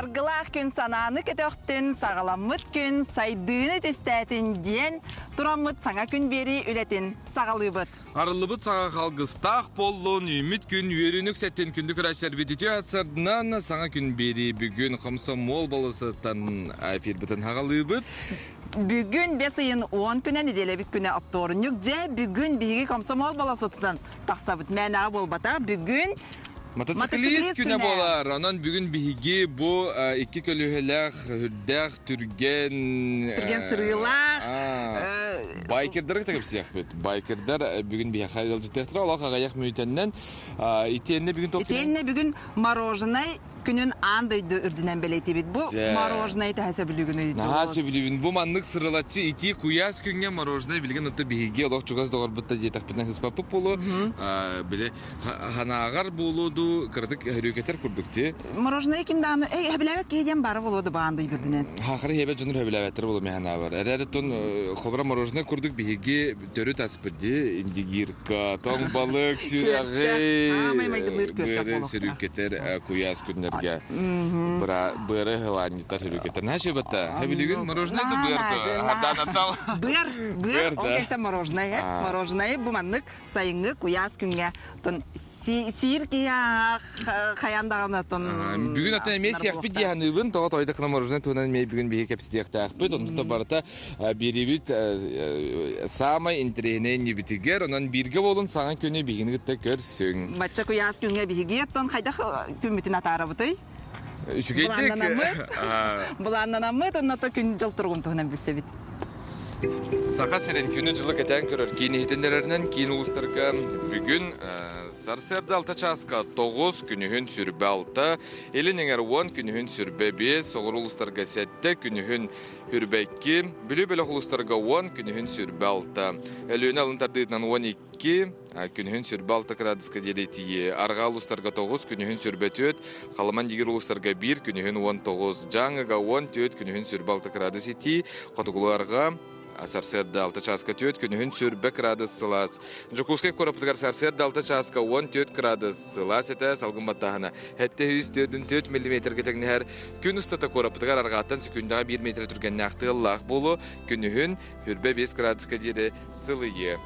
Саргылаах күн санааны көтөхтүн, саҕаламмыт күн сайдыыны түстээтин диэн тураммыт саҥа күн биэрии үлэтин саҕалыыбыт. Арыллыбыт саҕа алгыстаах буоллун, үүммүт күн үөрүүнү үксэттин күндү көрөөччүлэрбит үтүө сарсыарданан саҥа күн биэрии бүгүн Хомсомуол болуоссатыттан эфирбитин хаҕалыыбыт. Бүгүн бэс ыйын 10 күнэ нэдиэлэбит күнэ оптуорунньук. Дьэ, бүгүн биһиги Комсомол болуоссатыттан тахсабыт. Мээнэҕэ буолбатах. Бүгүн Мотоциклист күнэ буолар. Онон бүгүн биһиги бу икки көлүөһэлээх, үрдээх, түргэн... Түргэн сырыылаах... Байкердары кытта кэпсиэхпит. Байкердар бүгүн биһиэхэ ыалдьыттыахтара. Олох аҕыйах мүнүүтэннэн. Итиэннэ бүгүн топ... Итиэннэ бүгүн мороженай күнүн аан дойду үрдүнэн бэлиэтиибит. Бу мороженое төһө сөбүлүүгүн Наһаа сөбүлүүбүн. Бу маннык сырылаччы итии куйаас күҥҥэ мороженое билигин отто биһиги олох чугас доҕорбут да диэтэхпитинэ сыспаппыт буолуо. Били ханааҕар буолуо дуу кыратык хөрүөкэтэр курдук дии. Мороженое ким даҕаны сөбүлээбэт киһи диэн баара буолуо да баан дойду үрдүнэн. Хаахары хиэбэт дьоннор сөбүлээбэттэр буолуо мин санаабар. Эрээри оттон холобура мороженое курдук биһиги төрүт аспыт дии индигирка, тоҥ балык, сүрэҕи, Аамай майгынныыр күөрчэх быары сөрүүкэтэр куйаас күннэргэ быары ыһылаанньытар сөрүүкэтэр. Наһаа үчүгэй Хэбилигин мороженое да быар да Быар, быар, ол кэнтэн мороженое, мороженое бу маннык сайыҥҥы куйаас күҥҥэ сиир киһи хайаан даҕаны оттон Бүгүн оттон эмиэ сиэхпит дии саныыбын, тоҕо тойдо гына мороженое туһунан эмиэ бүгүн биһиги кэпсэтиэхтээхпит, онтон да барыта биэриибит саамай интэриэһинэй иннибитигэр, онон бииргэ буолун саҥа күнү биһигини кытта көрсүҥ. Бачча куйаас күҥҥэ биһиги оттон хайдах күммүтүн атаарабытый? Үчүгэйдик. Былааннанаммыт, онно күн-дьыл туругун туһунан билсэбит. Саха сирин күнү-дьылы кэтээн көрөр киин иһитиннэрэринэн киин улуустарга бүгүн сарсыарда алта чааска 9, күнүһүн сүрбэ алта, илин эҥэр 10, күнүһүн сүрбэ биэс, соҕуруу улуустарга сэттэ, күнүһүн Үрбэкки, Бүлүү бөлөх улуустарга 10, күнүһүн 26. Өлүөнэ алын тардыытынан 12, күнүһүн 26 кыраадыска диэри тиийиэ. Арҕаа улуустарга 9, күнүһүн 24, Халыман Дигир улуустарга 1, күнүһүн 19, Дьааҥыга 14, күнүһүн 26 кыраадыс итии, Хотугулуу арҕаа сарсыарда 6 чааска 4, күнүһүн 20 кыраадыс сылаас. Дьокуускай куораппытыгар сарсыарда 6 чааска 14 кыраадыс сылаас этэ, салгын баттааһына 744 миллиметргэ тэҥнэһэр. Күн устата куораппытыгар арҕааттан секундаҕа биир миэтэрэ түргэннээх тыаллаах буолуо, күнүһүн 25 кыраадыска диэри сылыйыа.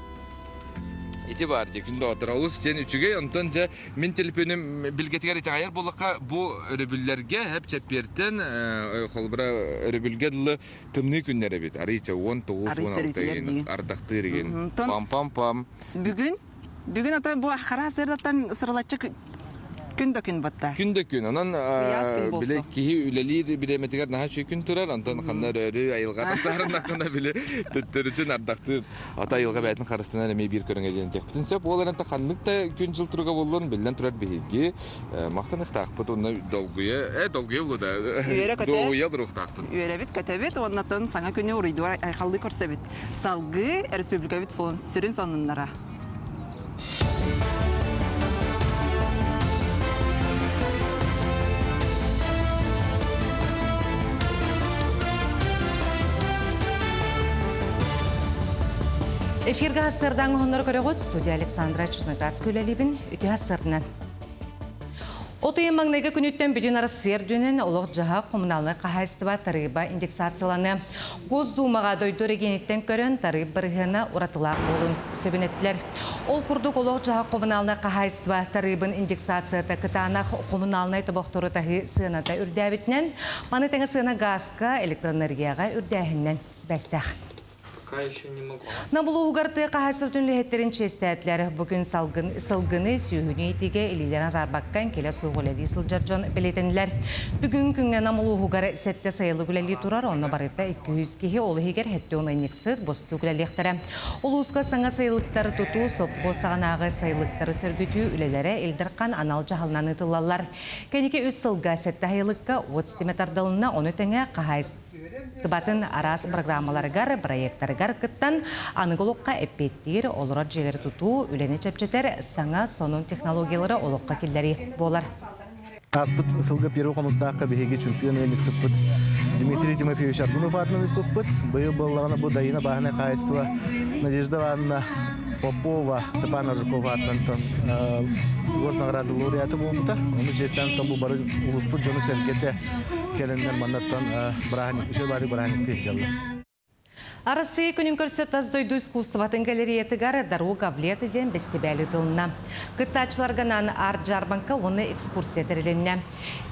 Ити баар дии күн доҕоттор олус диэн үчүгэй онтон дьэ мин төлөпүөнүм билгэтигэр итэҕэйэр буоллахха бу өрөбүллэргэ эп чэппиэртэн холобура өрөбүлгэ дылы тымныы күннэр эбит арыйча 19 16 игин ардахтыыр игин пам пам пам Бүгүн Бүгүн ото бу хара сырдаттан сырылаччы күн да күн батта. Күн да күн. Онон били киһи үлэлиир бириэмэтигэр наһаа үчүгэй күн турар. Онтон ханна өрөөрү айылҕа тахсаарыннаххына били төттөрүтүн ардахтыыр. Ата айылҕа бэйэтин харыстанар эмиэ биир көрүҥэ диэн этиэхпитин сөп. Ол эрэн ханнык да күн-дьыл туруга буоллун, биллэн турар биһиги махтаныахтаахпыт уонна долгуйа, долгуйа буолуо да, Үөрэ-көтө. дуоһуйа олоруохтаахпыт. Үөрэбит, көтөбүт уонна саҥа күнү уруйдуур айхаллыы көрсөбүт. Салгыы республикабыт сүрүн сонуннара. Эфиргэ сырдаң оһоннор көрөҕүт студия Александра Черноградская үлэлиибин үтүө сырдынан. От ыйын маҥнайгы күнүттэн бүтүн Арассыыйа үрдүнэн олох-дьаһах коммуналнай хаһаайыстыба тарыыба индексацияланыы. Госдумаҕа дойду эрэгийиэниттэн көрөн тарыып бырыһыана уратылаах буолун сөбүн эттилэр. Ол курдук олох-дьаһах коммуналнай хаһаайыстыба тарыыбын индексацията кытаанах коммуналнай тобохтору таһыы сыаната үрдээбитинэн, маны тэҥэ сыана гааска, электроэнергияҕа үрдээһининэн сибээстээх. Пока еще не могу. Набулууһугар тыа хаһаайыстыбатын үлэһиттэрин чиэстээтилэр. Бу күн салгын, сылгыны, сүөһүнү иитиигэ илиилэрин араарбакка эҥкилэ суох үлэлии сылдьар дьон бэлиэтэннилэр. Бүгүн күҥҥэ Нам улууһугар сэттэ сайылык үлэлии турар, онно барыта 200 киһи, ол иһигэр 70 ыанньыксыт, бостуук үлэлиэхтэрэ. Улууска саҥа сайылыктары тутуу, сопхуос саҕанааҕы сайылыктары сөргүтүү үлэлэрэ Ил Дархан анал дьаһалынан ыытыллаллар. Кэнники үс сылга сэттэ сайылыкка уот ситимэ тардылынна, ону тэҥэ хаһаайыстыба Тыбатын араас программаларыгар, проектарыгар кыттан, аныгы олоххо эппиэттиир, олорор дьиэлэри тутуу, үлэни чэпчэтэр саҥа сонун технологиялары олоххо киллэрии буолар. Ааспыт сылга Первый хомустаахха биһиги чемпион ыанньыксыппыт Дмитрий Тимофеевич Аргунов аатынан ыыппыппыт. Быйыл буоллаҕына бу Дайына бааһынай хаһаайыстыба Надежда Ивановна Попова Степан Аржаков аатынан гос награда лауреаты буолбута. Ону честан бу бары улуспут дьону сэргэтэ кэлэннэр маннаттан бырааһынньык үчүгэй бары бырааһынньыктыы сылдьаллар. Арассыыйа күнүн көрсө тас дойду искусствотын галереятыгар «Дорога в лето» диэн бэстибээл ыытылынна. Кыттааччыларга арт-дьаарбаҥка уонна экскурсия тэрилиннэ.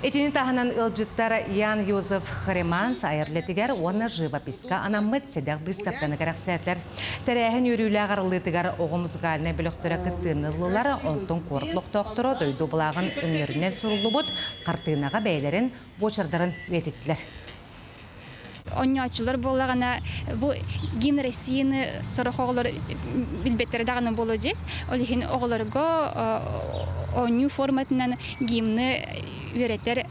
Итини таһынан ыалдьыттар Ян Йозеф Хареманс айар үлэтигэр уонна живописка анаммыт сэдэх быыстапканы кэрэхсээтилэр. Тэрээһин үөрүүлээх арыллыытыгар оҕо музыкальнай бөлөхтөрө кыттыыны ыллылар, онтон куорат олохтоохторо дойду былааҕын өҥнөрүнэн суруллубут хартыынаҕа бэйэлэрин буочардарын үйэтиттилэр. Оонньооччулар буоллаҕына бу гимн Россияны сорох оҕолор билбэттэрэ даҕаны буолуо дии. Ол иһин оҕолорго оонньуу форматынан гимны үөрэтэр,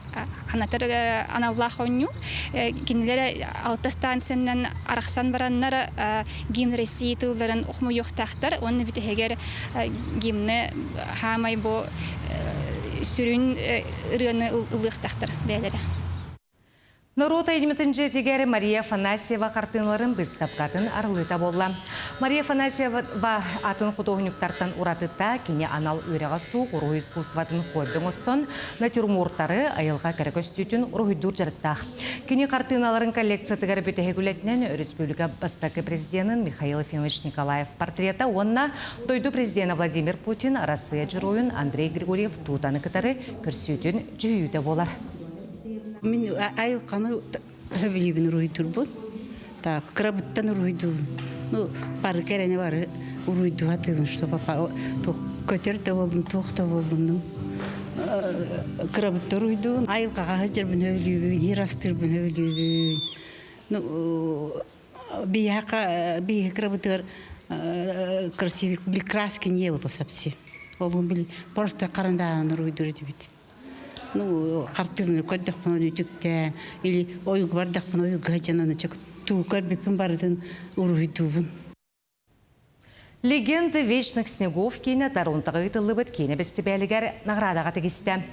анатар аналлаах оонньуу. Кинилэр алта станциянан арахсан бараннар гимн России тылларын хомуйуохтаахтар уонна бүтэһигэр гимны хаамай бу сүрүн ырыаны ылыахтаахтар бэйэлэрэ. Норуот айымньытын дьиэтигэр Мария Афанасьева хартыыналарын быыстапкатын арылыыта буолла. Мария Афанасьева атын худуоһунньуктартан уратыта кини анал үөрэҕэ суох уруһуй искусствотын хобби оҥостон натюрмортары, айылҕа кэрэ көстүүтүн уруһуйдуур дьарыктаах. Кини хартыыналарын коллекциятыгар бүтэһик үлэтинэн республика бастакы президенин Михаил Ефимович Николаев портрета уонна дойду президена Владимир Путин Арассыыйа дьоруойун Андрей Григорьев Тутаны кытары көрсүүтүн дьүһүйүүтэ буолар. Мин айылҕаны сөбүлүүбүн уруһуйдуурбун. Так, кырабыттан уруһуйдуубун. Ну, бары кэрэни бары уруһуйдуу сатыыбын, что папа көтөр да буоллун, туох да буоллун, ну, кырабыттан уруһуйдуубун. Айылҕаҕа сылдьарбын сөбүлүүбүн, иһир астыырбын сөбүлүүбүн. Ну, биһиэхэ биһиги кырабытыгар красивый краски не было совсем. Ол били просто харандааһын уруһуйдуур этибит. Ну, хартыынаны көрдөхпүнэ үтүктээн, или ойууга бардахпына ойууга сылдьан туу көрбүппүн барытын уруһуйдуубун. Легенды вечных снегов киинэ Торонтоҕа ыытыллыбыт киинэ бэстибээлигэр наҕараадаҕа тигистэ.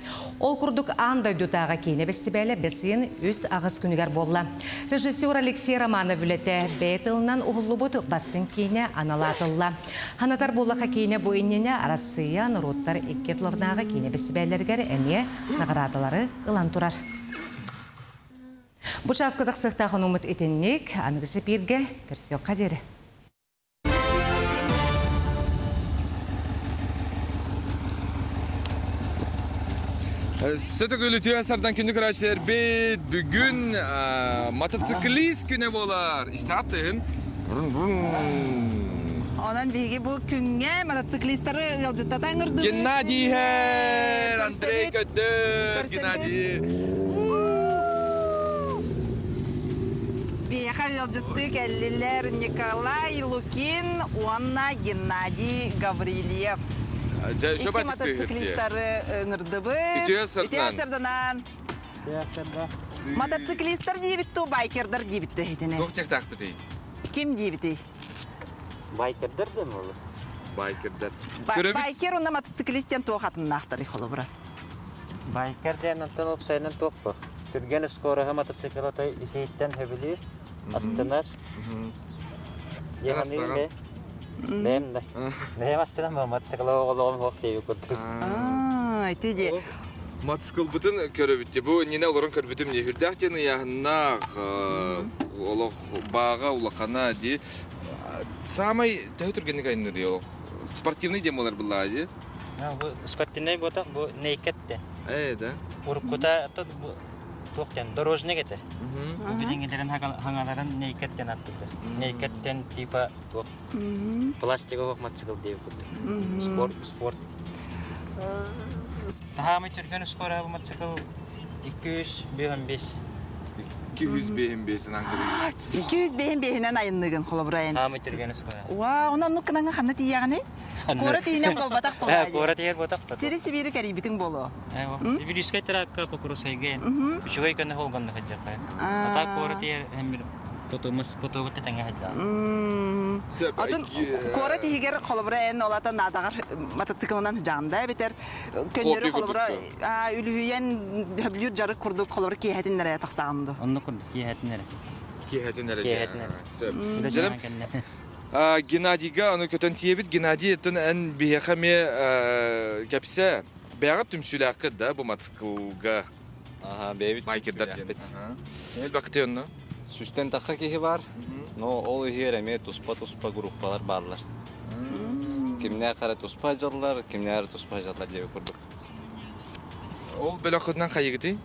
Ол курдук аан дойдутааҕы киинэ бэстибээлэ бэс ыйын үс аҕыс күнүгэр буолла. Режиссер Алексей Романов үлэтэ бэйэ тылынан уһуллубут бастыҥ киинэ анал аатылла. Ханатар буоллаха киинэ бу иннинэ Арассыыйа норуоттар икки ардыларынааҕы киинэ бэстибээллэригэр эмиэ наҕараадалары ылан турар. Бу чааска тахсыахтаах онуммут итинник, аныгы эпииргэ көрсүөххэ диэри. Сөтөгүл үтүө сардан күнү көрөөччүлэрбит бүгүн мотоциклист күнэ буолар. Истааттыын. Онон биһиги бу күҥҥэ мотоциклистары ыалдьыттата ыҥырдыбыт. Геннадий иһэр! Андрей көттөр! Геннадий! Биһиэхэ ыалдьыттыы кэллилэр Николай Лукин уонна Геннадий Гаврильев. Дьэ, Икки мотоциклистары ыҥырдыбыт. Үтүө сырдынан. Мотоциклистар диэбит туу, байкердар диэбит туу иһитинэ. Туох диэхтээхпитий? Ким диэбитий? Байкердар диэн буолар. Байкердар. Байкер уонна мотоциклист диэн туох атыннаахтарый холобура? Байкер диэн онтон уопсайынан туох бу? Түргэн скороһы мотоцикл отой исиһиттэн хөбүлүүр, астынар. Диэн бе. Бэйэм да. Бэйэм астынан мотоцикл оҕолоҕум суох диэби курдук. Аа, ити дии. Мотоциклбытын көрөбүт. Бу иннинэ олорон көрбүтүм дии. Үрдээх диэн ыйааһыннаах, олох бааҕа улахана дии. Саамай төһө түргэнник айанныыр олох? Спортивный диэн буолар былаа дии. Бу спортивный буотах, бу naked те. Ээ, да. Уруккута туох диэн дорожник этэ. Бу билиҥҥилэрин хаҥаларын naked диэн аттыыллар. Naked диэн типа туох пластиковый мотоцикл диэбит курдук. Спорт, спорт. Таһаамай түргэн скоро мотоцикл 255. 255 анан 255-инэн айынныгын холобурайын. Хаамай түргэн скоро. Вау, онон оннук гынан ханна тиийэҕиний? Куорат иһинэн буолбатах буолаа. Куорат иһэр буолбатах. Сири сибиири кэрийбитиҥ буолуо. Вилюйскай тракка Покрусайга үчүгэй көнө холгонно сылдьахха. Ата куорат иһэр хэммир потумус потугут тэҥҥэ сылдьаҕын. Атын куорат иһигэр холобура эн олата наадаҕар мотоциклынан сылдьаҕын да эбэтэр көннөрү холобура үлүһүйэн хөблүүр дьарык курдук холобура киэһэтин эрэ тахсаҕын дуу? Оннук курдук киэһэтин эрэ. Киэһэтин эрэ. Киэһэтин эрэ. Сөп. Геннадийга аны көтөн тиийэбит. Геннадий, оттон эн биһиэхэ эмиэ кэпсээ. Бэйэҕит түмсүүлээххит да бу мотоциклга? Аха, бэйэбит Байкердар түмсүүлээхпит. Элбэхтий онно? Сүүстэн тахса киһи баар, но ол иһигэр эмиэ туспа-туспа группалар бааллар. Кимнээх эрэ туспа дьыллар, кимнээх эрэ туспа дьыллар диэбит курдук. Ол бөлөххүтүнэн хайыгытый?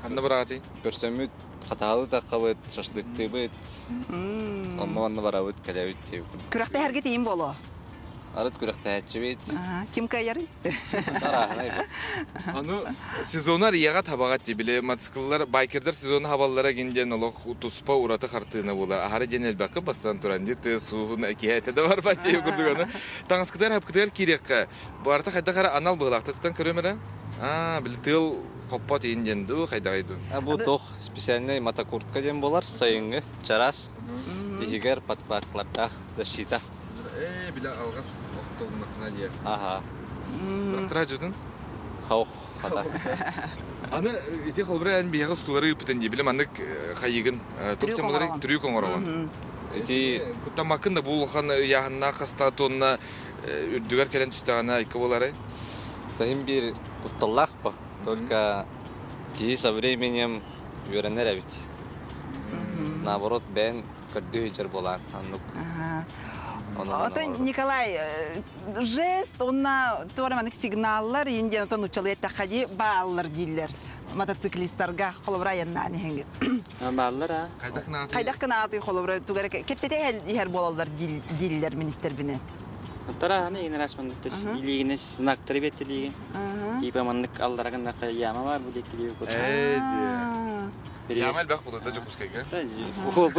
Ханна бараҕытый? Көрсөммүт хатаалы таххабыт, шашлыктыыбыт, онно-манна барабыт, кэлэбит диэбит. Күрэхтэһэргэ тиийин буолуо? Арыт күрэхтэһээччибит. Ким кыайарый? Арааһынай бу. Аны сезонар ийэҕэ табаҕа ти били мотоцикллар байкердар сезону хабаллара гин диэн олох туспа ураты хартыына буолар. Аһара диэн элбэххэ бастан туран ди тыа сууһун киһи этэ да барбат диye курдук аны таҥаскытыгар хапкытыгар киириэххэ барыта хайдах эрэ анал быһылаахтыттан көрүөм эрэ. Аа били тыал хоппот иин диэн дуу хайдаҕый дуу. Бу туох специальный мотокуртка диэн буолар сайыҥҥы чараас иһигэр подкладкалардаах защита. Ээ били алҕас охтолуннаххына диэ. Аха. Бырахтара дьутун? Хох хата. Аны ити холбура эн биһиэхэ устуулары ыыппытын дии били маннык хайыгын туох темалары трюк оҥороҕун. Ити куттаммаккын да бу улахан ыйааһыннаах хаста тонна үрдүгэр кэлэн түстэҕинэ икки буоларай? Таһым биир кутталлаах по. Только киһи со временем үөрэнэр эбит. Наоборот, бэйэн көрдүү сылдьар буолаан оннук. Оттон Николай, жест уонна туора маннык сигналлар иин диэн отон нууччалыы эттэххэ дии бааллар дииллэр мотоциклистарга холобура айаннаан иһиҥҥит. Бааллар а. Хайдах гынаатый холобура тугара кэпсэтэ иһэр буолаллар дииллэр министербини. Тарааһыны игин раз маннык илиигинэ знактары беттилиигин. Типа маннык аллара гыннахха яма бар бу диэки диэки кут. Яма элбэх булута Дьокуускайга. Бу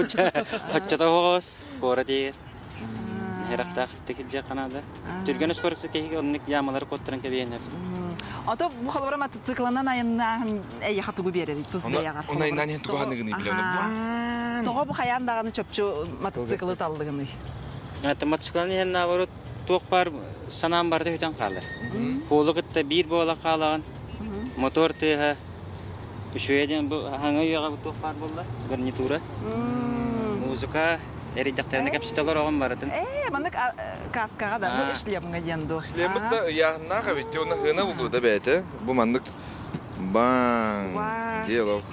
хаччата оҕос куорат иһигэр. Хэрахтаах тикирдьэ канада. Түргэн скоростка киһигэ оннук ямалары куоттаран кэбиһэн Ото бу холобура мотоциклынан айаннааһын эйиэхэ тугу биэрэрий тус бэйэҕэр? Оны айаннаан иһин тугу ханыгыный билэбин. Тоҕо бу хайаан даҕаны чопчу мотоциклы таллыгыный? Это мотоциклан иһэн наоборот туох баар санаам барыта сүтэн хаалар. Куолу кытта биир буола хаалаҕын. Мотор тыаһа үчүгэй диэн бу аһаҥа үйэҕэ бу туох баар буолла? Гарнитура. Музыка эрийдэхтэринэ кэпсэтэлэр оҕом барытын. Ээ, маннык каскаҕа да бу шлемҥа диэн дуу. Шлеммит да ыйааһыннаах эбит уонна хына булду да бэйэтэ. Бу маннык баң диалог.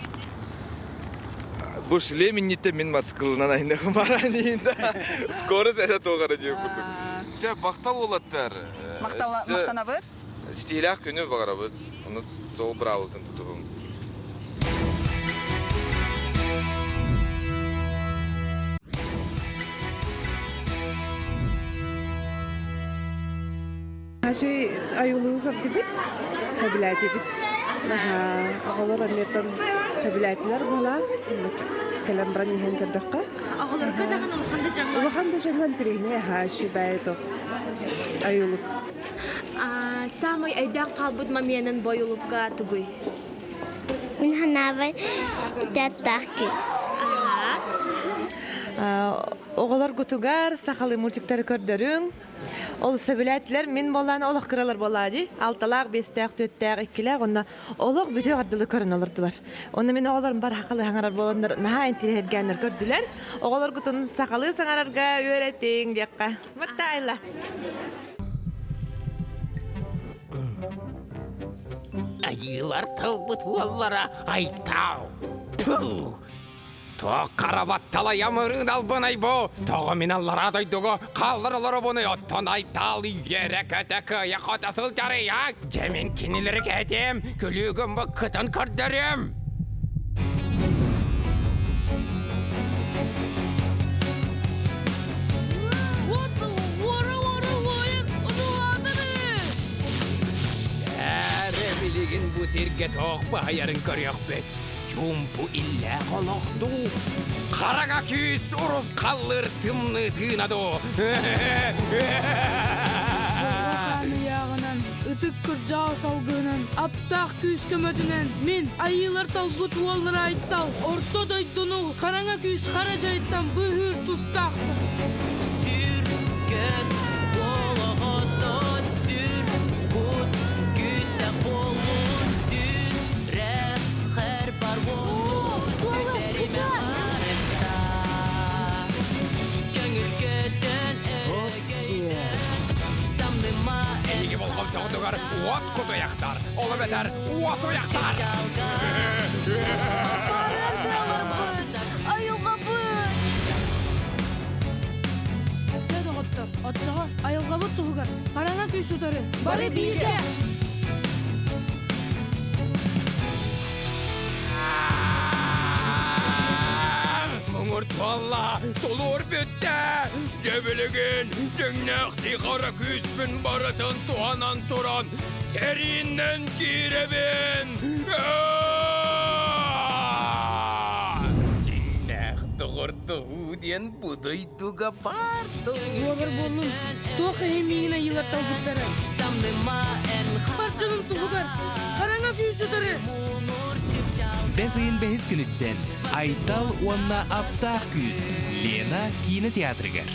Бу шлем инниттэн мин мотоциклынан айныгым баран да скорость это туох эрэ диэн курдук. Все, махтал уолаттар. Махтанабыт. Ситиилээх күнү баҕарабыт. Оны сол быраабылтын тутуһуҥ. Ашүй айылуу көрдүбүт, хөбүлээтибит. Оҕолор эмиэтон хөбүлээтилэр буола кэлэн баран иһэн көрдөххө. Оҕолорго даҕаны улахан да дьоҥҥо. Улахан да дьоҥҥо интэриэһинэй аһаа үчүгэй баайы айылык. Самый өйдөөн хаалбыт моменын бойулукка тугуй? Мин ханаабай итаттаах кыыс. Оҕолоргутугар сахалыы мультиктары көрдөрүҥ. Ол сөбүлээтилэр мин буоллаан олох кыралар буоллаа дии. Алталаах, биэстээх, түөртээх, иккилээх онно олох бүтүөх ардылы көрөн олордулар. Онно мин оҕолорум бар сахалыы саҥарар буоланнар наһаа интириэһиргээннэр көрдүлэр. Оҕолоргутун сахалыы саҥарарга үөрэтиҥ диэххэ. Маттаайла. Айыылар тылбыт уоллара Айтау! Пу! Туох харабатталай амырыын албынай бу? Тоҕо мин аллараа дойдуга хааллар олоробунуй оттон Айтаал үөрэ-көтө кыайа-хото сылдьарый а? Дьэ мин кинилэри кэтиэм, күлүүгүм быккытын көрдөрүөм! Эрэ билигин бу сиргэ туох баһыйарын көрүөхпүт. Чуумпу иллээх олох дуу? Хараҥа күүс урусхаллыыр тымныы тыына дуу? Хаан ыйааҕынан, ытык кырдьаҕас алгыһынан, аптаах күүс көмөтүнэн мин, айыылар талбыт уоллара Айтал, орто дойдуну хараҥа күүс хара дьайыттан быыһыыр тустаахпын. Сүргэн олоҕото сүр кут күүстээх буоллун сүрэххэр бар уоту сүтэримэ харыста көҥүл көтөр. Болҕомтоҕутугар уот кутуйахтар, ол эбэтэр уот уйахтар! Баран тыаларбыт, айылҕабыт! Дьэ, доҕоттор, оччоҕо айылҕабыт туһугар хараҥа күүс утары бары бииргэ! Муҥур туолла, тулуур бүттэ! Дьэ билигин дьиҥнээх тихара күүспүн барытын туһанан туран сэрииннэн киирэбин! Дьиҥнээх доҕордоһуу диэн бу дойдуга баар Уолар буоллун, туох иһин миигин айыылар талбыттарай? Бар дьонум туһугар хараҥа күүс утары! Бэс ыйын бэһис күнүттэн Айтал уонна Аптаах күүс Лена киинэ театрыгар.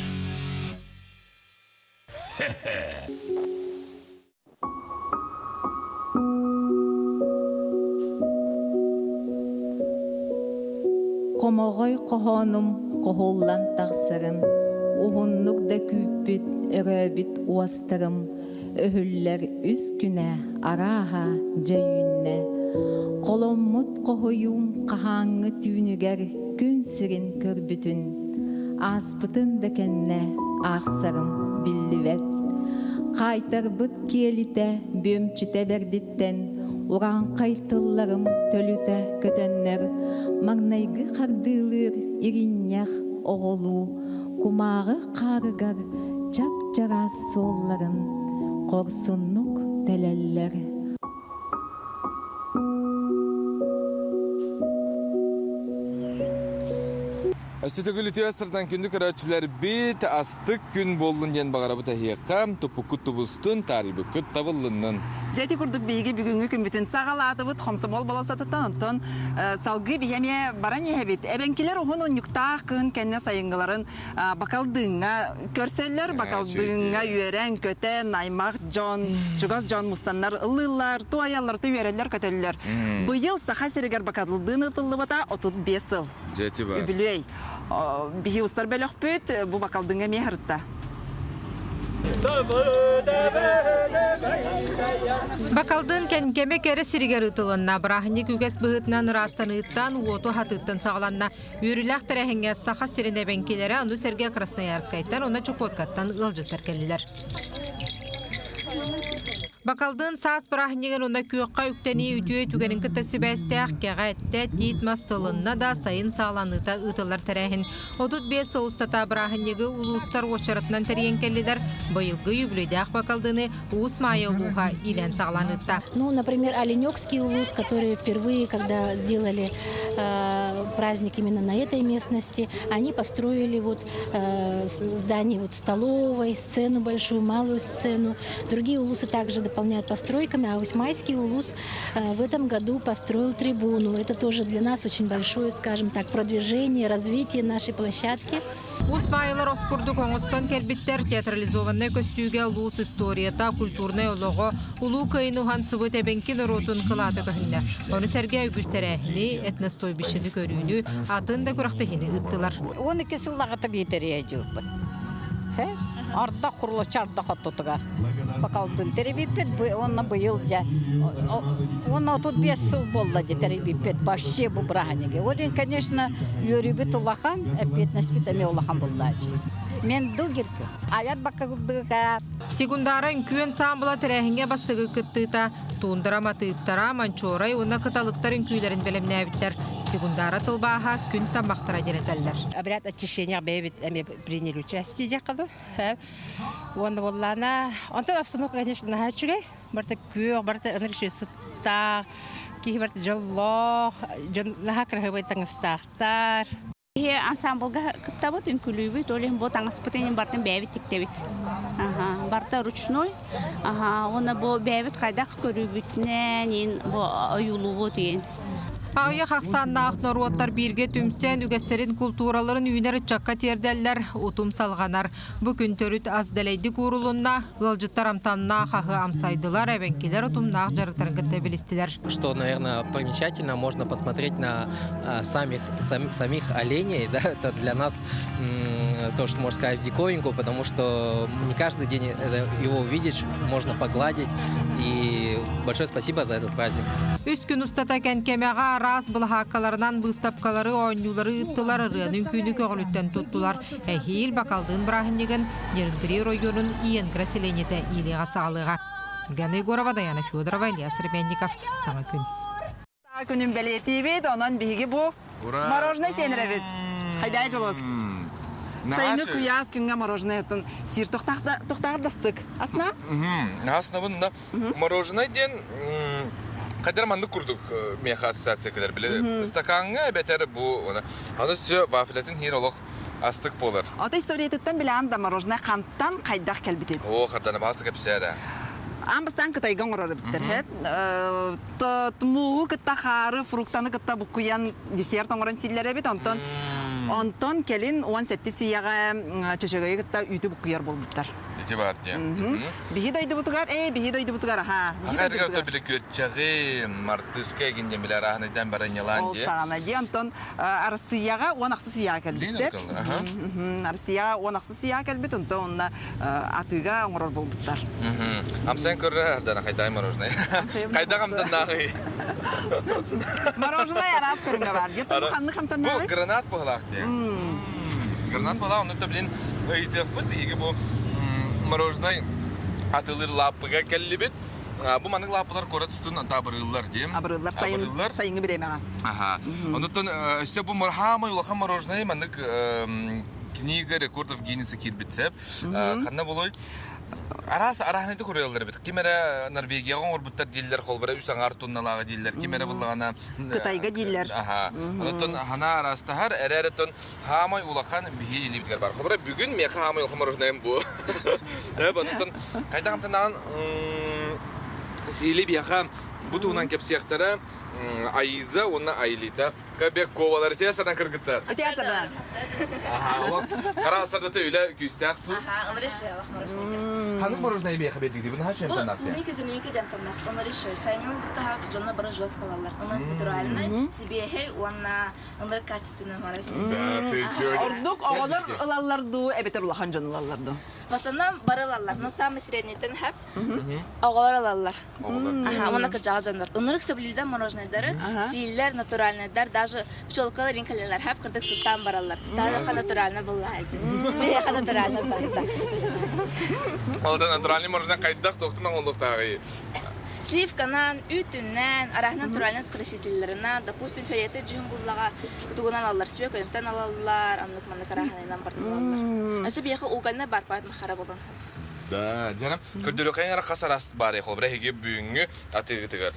Хомоҕой хоһоонум хоһуллан тахсарын, уһуннук да күүппүт, өрөөбүт уостарым өһүллэр үс күнэ арааһа дьэ үүннэ. Холоммут хоһуйуум хаһааҥҥы түүнүгэр күн сирин көрбүтүн, ааспытын да кэннэ аахсарым биллибэт. Хаайтарбыт киэлитэ бүөмчүтэ бэрдиттэн урааҥхай тылларым төлүтэ көтөннөр, маҥнайгы хардыылыыр иринньэх оҕолуу кумааҕы хаарыгар чап-чараас суолларын хорсуннук тэлэллэр. Өссө төгүл үтүө сырдан күндү көрөөччүлэрбит астык күн буоллун диэн баҕарабыт эһиэхэ туппуккут тубустун, таарыйбыккыт табыллыннын. Дьэ ити курдук биһиги бүгүҥҥү күммүтүн саҕалаатыбыт хомсомуол болосатыттан онтон салгыы биһи эмиэ баран иһэбит. Эбэҥкилэр уһун унньуктаах кыһын кэннэ сайыҥҥыларын Бакалдыыҥҥа көрсөллөр, Бакалдыыҥҥа үөрэн-көтөн, аймах дьон, чугас дьон мустаннар ыллыыллар, туойаллар, үөрэллэр-көтөллөр. Быйыл Саха сиригэр Бакалдыын ыытыллыбыта 35 сыл. Дьэти бар. Үбүлүөй. Биһи устар бөлөхпүт бу Бакалдыҥҥа эмиэ сырытта. Бакалдын кэнкэмэ кэрэ сиригэр ыытылынна. Бырааһынньык үгэс быһыытынан ыраастаныыттан, уоту хатыыттан саҕаланна. Үөрүүлээх тэрээһиҥҥэ Саха сирин эбэҥкилэрэ, ону сэргэ Красноярскайтан уонна Чукоткаттан ыалдьыттар кэллилэр. Бакалдын саас бырааһынньыгын уонна күөххэ үктэнии үтүө түгэнин кытта сибээстээх кэҕэ эттэ, тиит мас сылынна да сайын саҕаланыыта ыытыллар тэрээһин. 35 сыл устата бырааһынньыгы улуустар уочаратынан тэрийэн кэллилэр. Быйылгы үбүлүөйдээх Бакалдыны Уус Маайа улууһа иилээн саҕалаан ыытта. Ну, например, Оленекский улус, который впервые, когда сделали праздник именно на этой местности, они построили вот здание вот столовой, сцену большую, малую сцену. Другие улусы также дополняют постройками, а Усть-Майский улус в этом году построил трибуну. Это тоже для нас очень большое, скажем так, продвижение, развитие нашей площадки. Уус Маайалар ох курдук оҥостон кэлбиттэр театрализованнай көстүүгэ улуус историята, культурнай олоҕо, Улуу Кыайын уһансыбыт эбэҥки норуотун кылаата көһүннэ. Ону сэргэ үгүс тэрээһини, этностойбищены көрүүнү, атын да күрэхтэһиини ыыттылар. 12 сыллаҕыта биэтэрийэ дьыыппыт. Ардах курулаччы ардах оттутугар. Бакалдын тэрийбиппит уонна быйыл дьэ уонна 35 сыл буолла дьэ тэрийбиппит вообще бу бырааһынньыгы. Ол иһин, конечно, үөрүүбүт улахан, эппиэтинэспит эмиэ улахан буоллааччы. Мен дылгиркы. Аят баккылдыга Секундара үҥкүү ансаамбыла тэрээһиҥҥэ бастакы кыттыыта Туундара матыыптара, Манчуорай уонна Кыталыктар үҥкүүлэрин бэлэмнээбиттэр. Секундара тылбааһа күн таммахтара диэн этэллэр. Обряд очищения бэйэбит эмиэ приняли участие диэххэ дуу. Уонна буоллаана, онтон обстановка, конечно, наһаа үчүгэй. Барыта күөх, барыта ынырык үчүгэй сыттаах, киһи барыта дьоллоох, дьон наһаа кыраһыабай таҥастаахтар. Биһи ансамблга кыттабыт, үҥкүүлүүбүт, ол иһин бу таҥаспытын иһин барытын бэйэбит тиктэбит. Аха, барыта ручной. Аха, уонна бу бэйэбит хайдах көрүүбүтүнэн иин бу ойуулуубут иин. Аҕыйах ахсааннаах норуоттар бииргэ түмсэн үгэстэрин култуураларын үүнэр ыччакка тиэрдэллэр, утум салҕанар. Бу күн төрүт ас дэлэйдик уурулунна, ыалдьыттар амтаннаах аһы амсайдылар, эбэҥкилэр утумнаах дьарыктарын кытта билистилэр. Что, наверное, примечательно, можно посмотреть на самих, сам, самих оленей, да, это для нас тоже, можно сказать, в диковинку, потому что не каждый день его увидишь, можно погладить, и большое спасибо за этот праздник. Үс күн устата Кэнкэмэҕэ араас былаһааккаларынан быыстапкалары, оонньуулары ыыттылар, ырыаны үҥкүүнү көҕүлүттэн туттулар. Эһиил Бакалдыын бырааһынньыгын Нерюнгри оройуонун Иенгра сэлиэнньэтэ иилиэҕэ саҕалыаҕа. Гена Егорова, Даяна Федорова, Илья Сребенников. Саҥа күн. Күнүн бэлиэтиибит, онон биһиги бу мороженое сиэнэрэбит. Хайдай дьолос. Сайыҥҥы куйаас күҥҥэ мороженое сиир тохтааҕар дастык. Асна? Аснабын мороженое диэн хайдар маннык курдук миэхэ ассоциация кэлэр биле стакаҥҥа эбэтэр бу аны все вафлятын хир олох астык буолар. Ата историятыттан билээн да мороженое хантан хайдах кэлбитин. Оо, хардана баасы кэпсээрэ. Аан бастаан Кытайга оҥорор эбиттэр. Мууһу кытта хаары, фруктаны кытта буккуйан десерт оҥорон сииллэр эбит. Онтон онтон кэлин 17 сүйэҕэ чөчөгөйү кытта үүтү буккуйар буолбуттар. Ити баар диye. Биһи дойдубутугар, ээ, биһи дойдубутугар, аха. Аха эргэр биле күөтчэҕи, мартышка эгин диэн биле арааһынайдан баранньалаан Ол диye. саҕана дии, онтон Арассыыйаҕа 16 үйэҕэ кэлбит сеп. Арассыыйаҕа 16 үйэҕэ кэлбит, онтон онно атыыга оҥорор буолбуттар. Амсайан көрөр ардана хайдай мороженое. Хайдах амтаннааҕый? Мороженое араас көрүҥэ бар. Дьэ, ханнык амтаннааҕый? Бу гранат быһылаах диye. Гранат быһылаах, онно блин ыйытыахпыт биһиги бу мороженое атылыр лааппыга кэллибит. Бу маннык лааппылар куорат устун абырыыллар диим. Абырыыллар сайын, сайыҥҥы бириэмэҕэ. Аха. Онуттан өссө бу хаамай улахан мороженое маннык книга рекордов Гиннеса киирбит сеп. Ханна болой? Араас араһыныты куруйаллар эбит. Ким эрэ Норвегияҕа оҥорбуттар дииллэр, холбара үс аҥаар тонналааҕы дииллэр. Ким эрэ буллаҕына Кытайга дииллэр. Аха. Онуттан хана араастаһар, эрэ эрэ хаамай улахан биһи илиибитигэр бар. Холбара бүгүн миэхэ хаамай улахан мороженое бу. Онуттан хайдах амтанаан сиили биэхэ бу туһунан кэпсиэхтэрэ Аиза уонна Айлита Кобяковалар итиэ садан кыргыттар. Итиэ садан. Хара сардата үлэ күүстээх тыл. Аха, он решил, мороженое. Ханнык мороженое биэхэ биэрдигди? Бу наһаа Бу клубника земляника диэн тамнах. Он решил. Сайыҥҥы бутаһах дьонно бары жестко алаллар. Онон натуральный, сибиэһэй уонна ынырык качественный мороженое. Ордук оҕолор ылаллар дуу, эбэтэр улахан дьон ылаллар дуу? В основном бары ылаллар, но самый среднейтен хэп оҕолор ылаллар. Аха, уонна кырдьаҕас дьоннор. Ынырык сөбүлүүллэр мороженайдары, сииллэр, натуральнайдар, даже пчелкалар инкалелар хэп кырдык сыттаан бараллар. Таһыха натурально буллаайдын. Биһиэхэ натурально барда. Ол да натуральный мороженое хайдах туохтан оҥоһуллуохтааҕый? Сливканан, үүтүнэн, араһынан натуральный красителлэринэн, допустим, фиолетовый дьүһүн буллаҕа тугунан алаллар, свекольнтан алаллар, аннык маннык араһанынан бартан алаллар. Өссө биһиэхэ угольный бар поэтому хара болон. Да, дьара көрдөрүөххэ эрэ хас араас баар холобура эһиги бүгүҥҥү атыыгытыгар.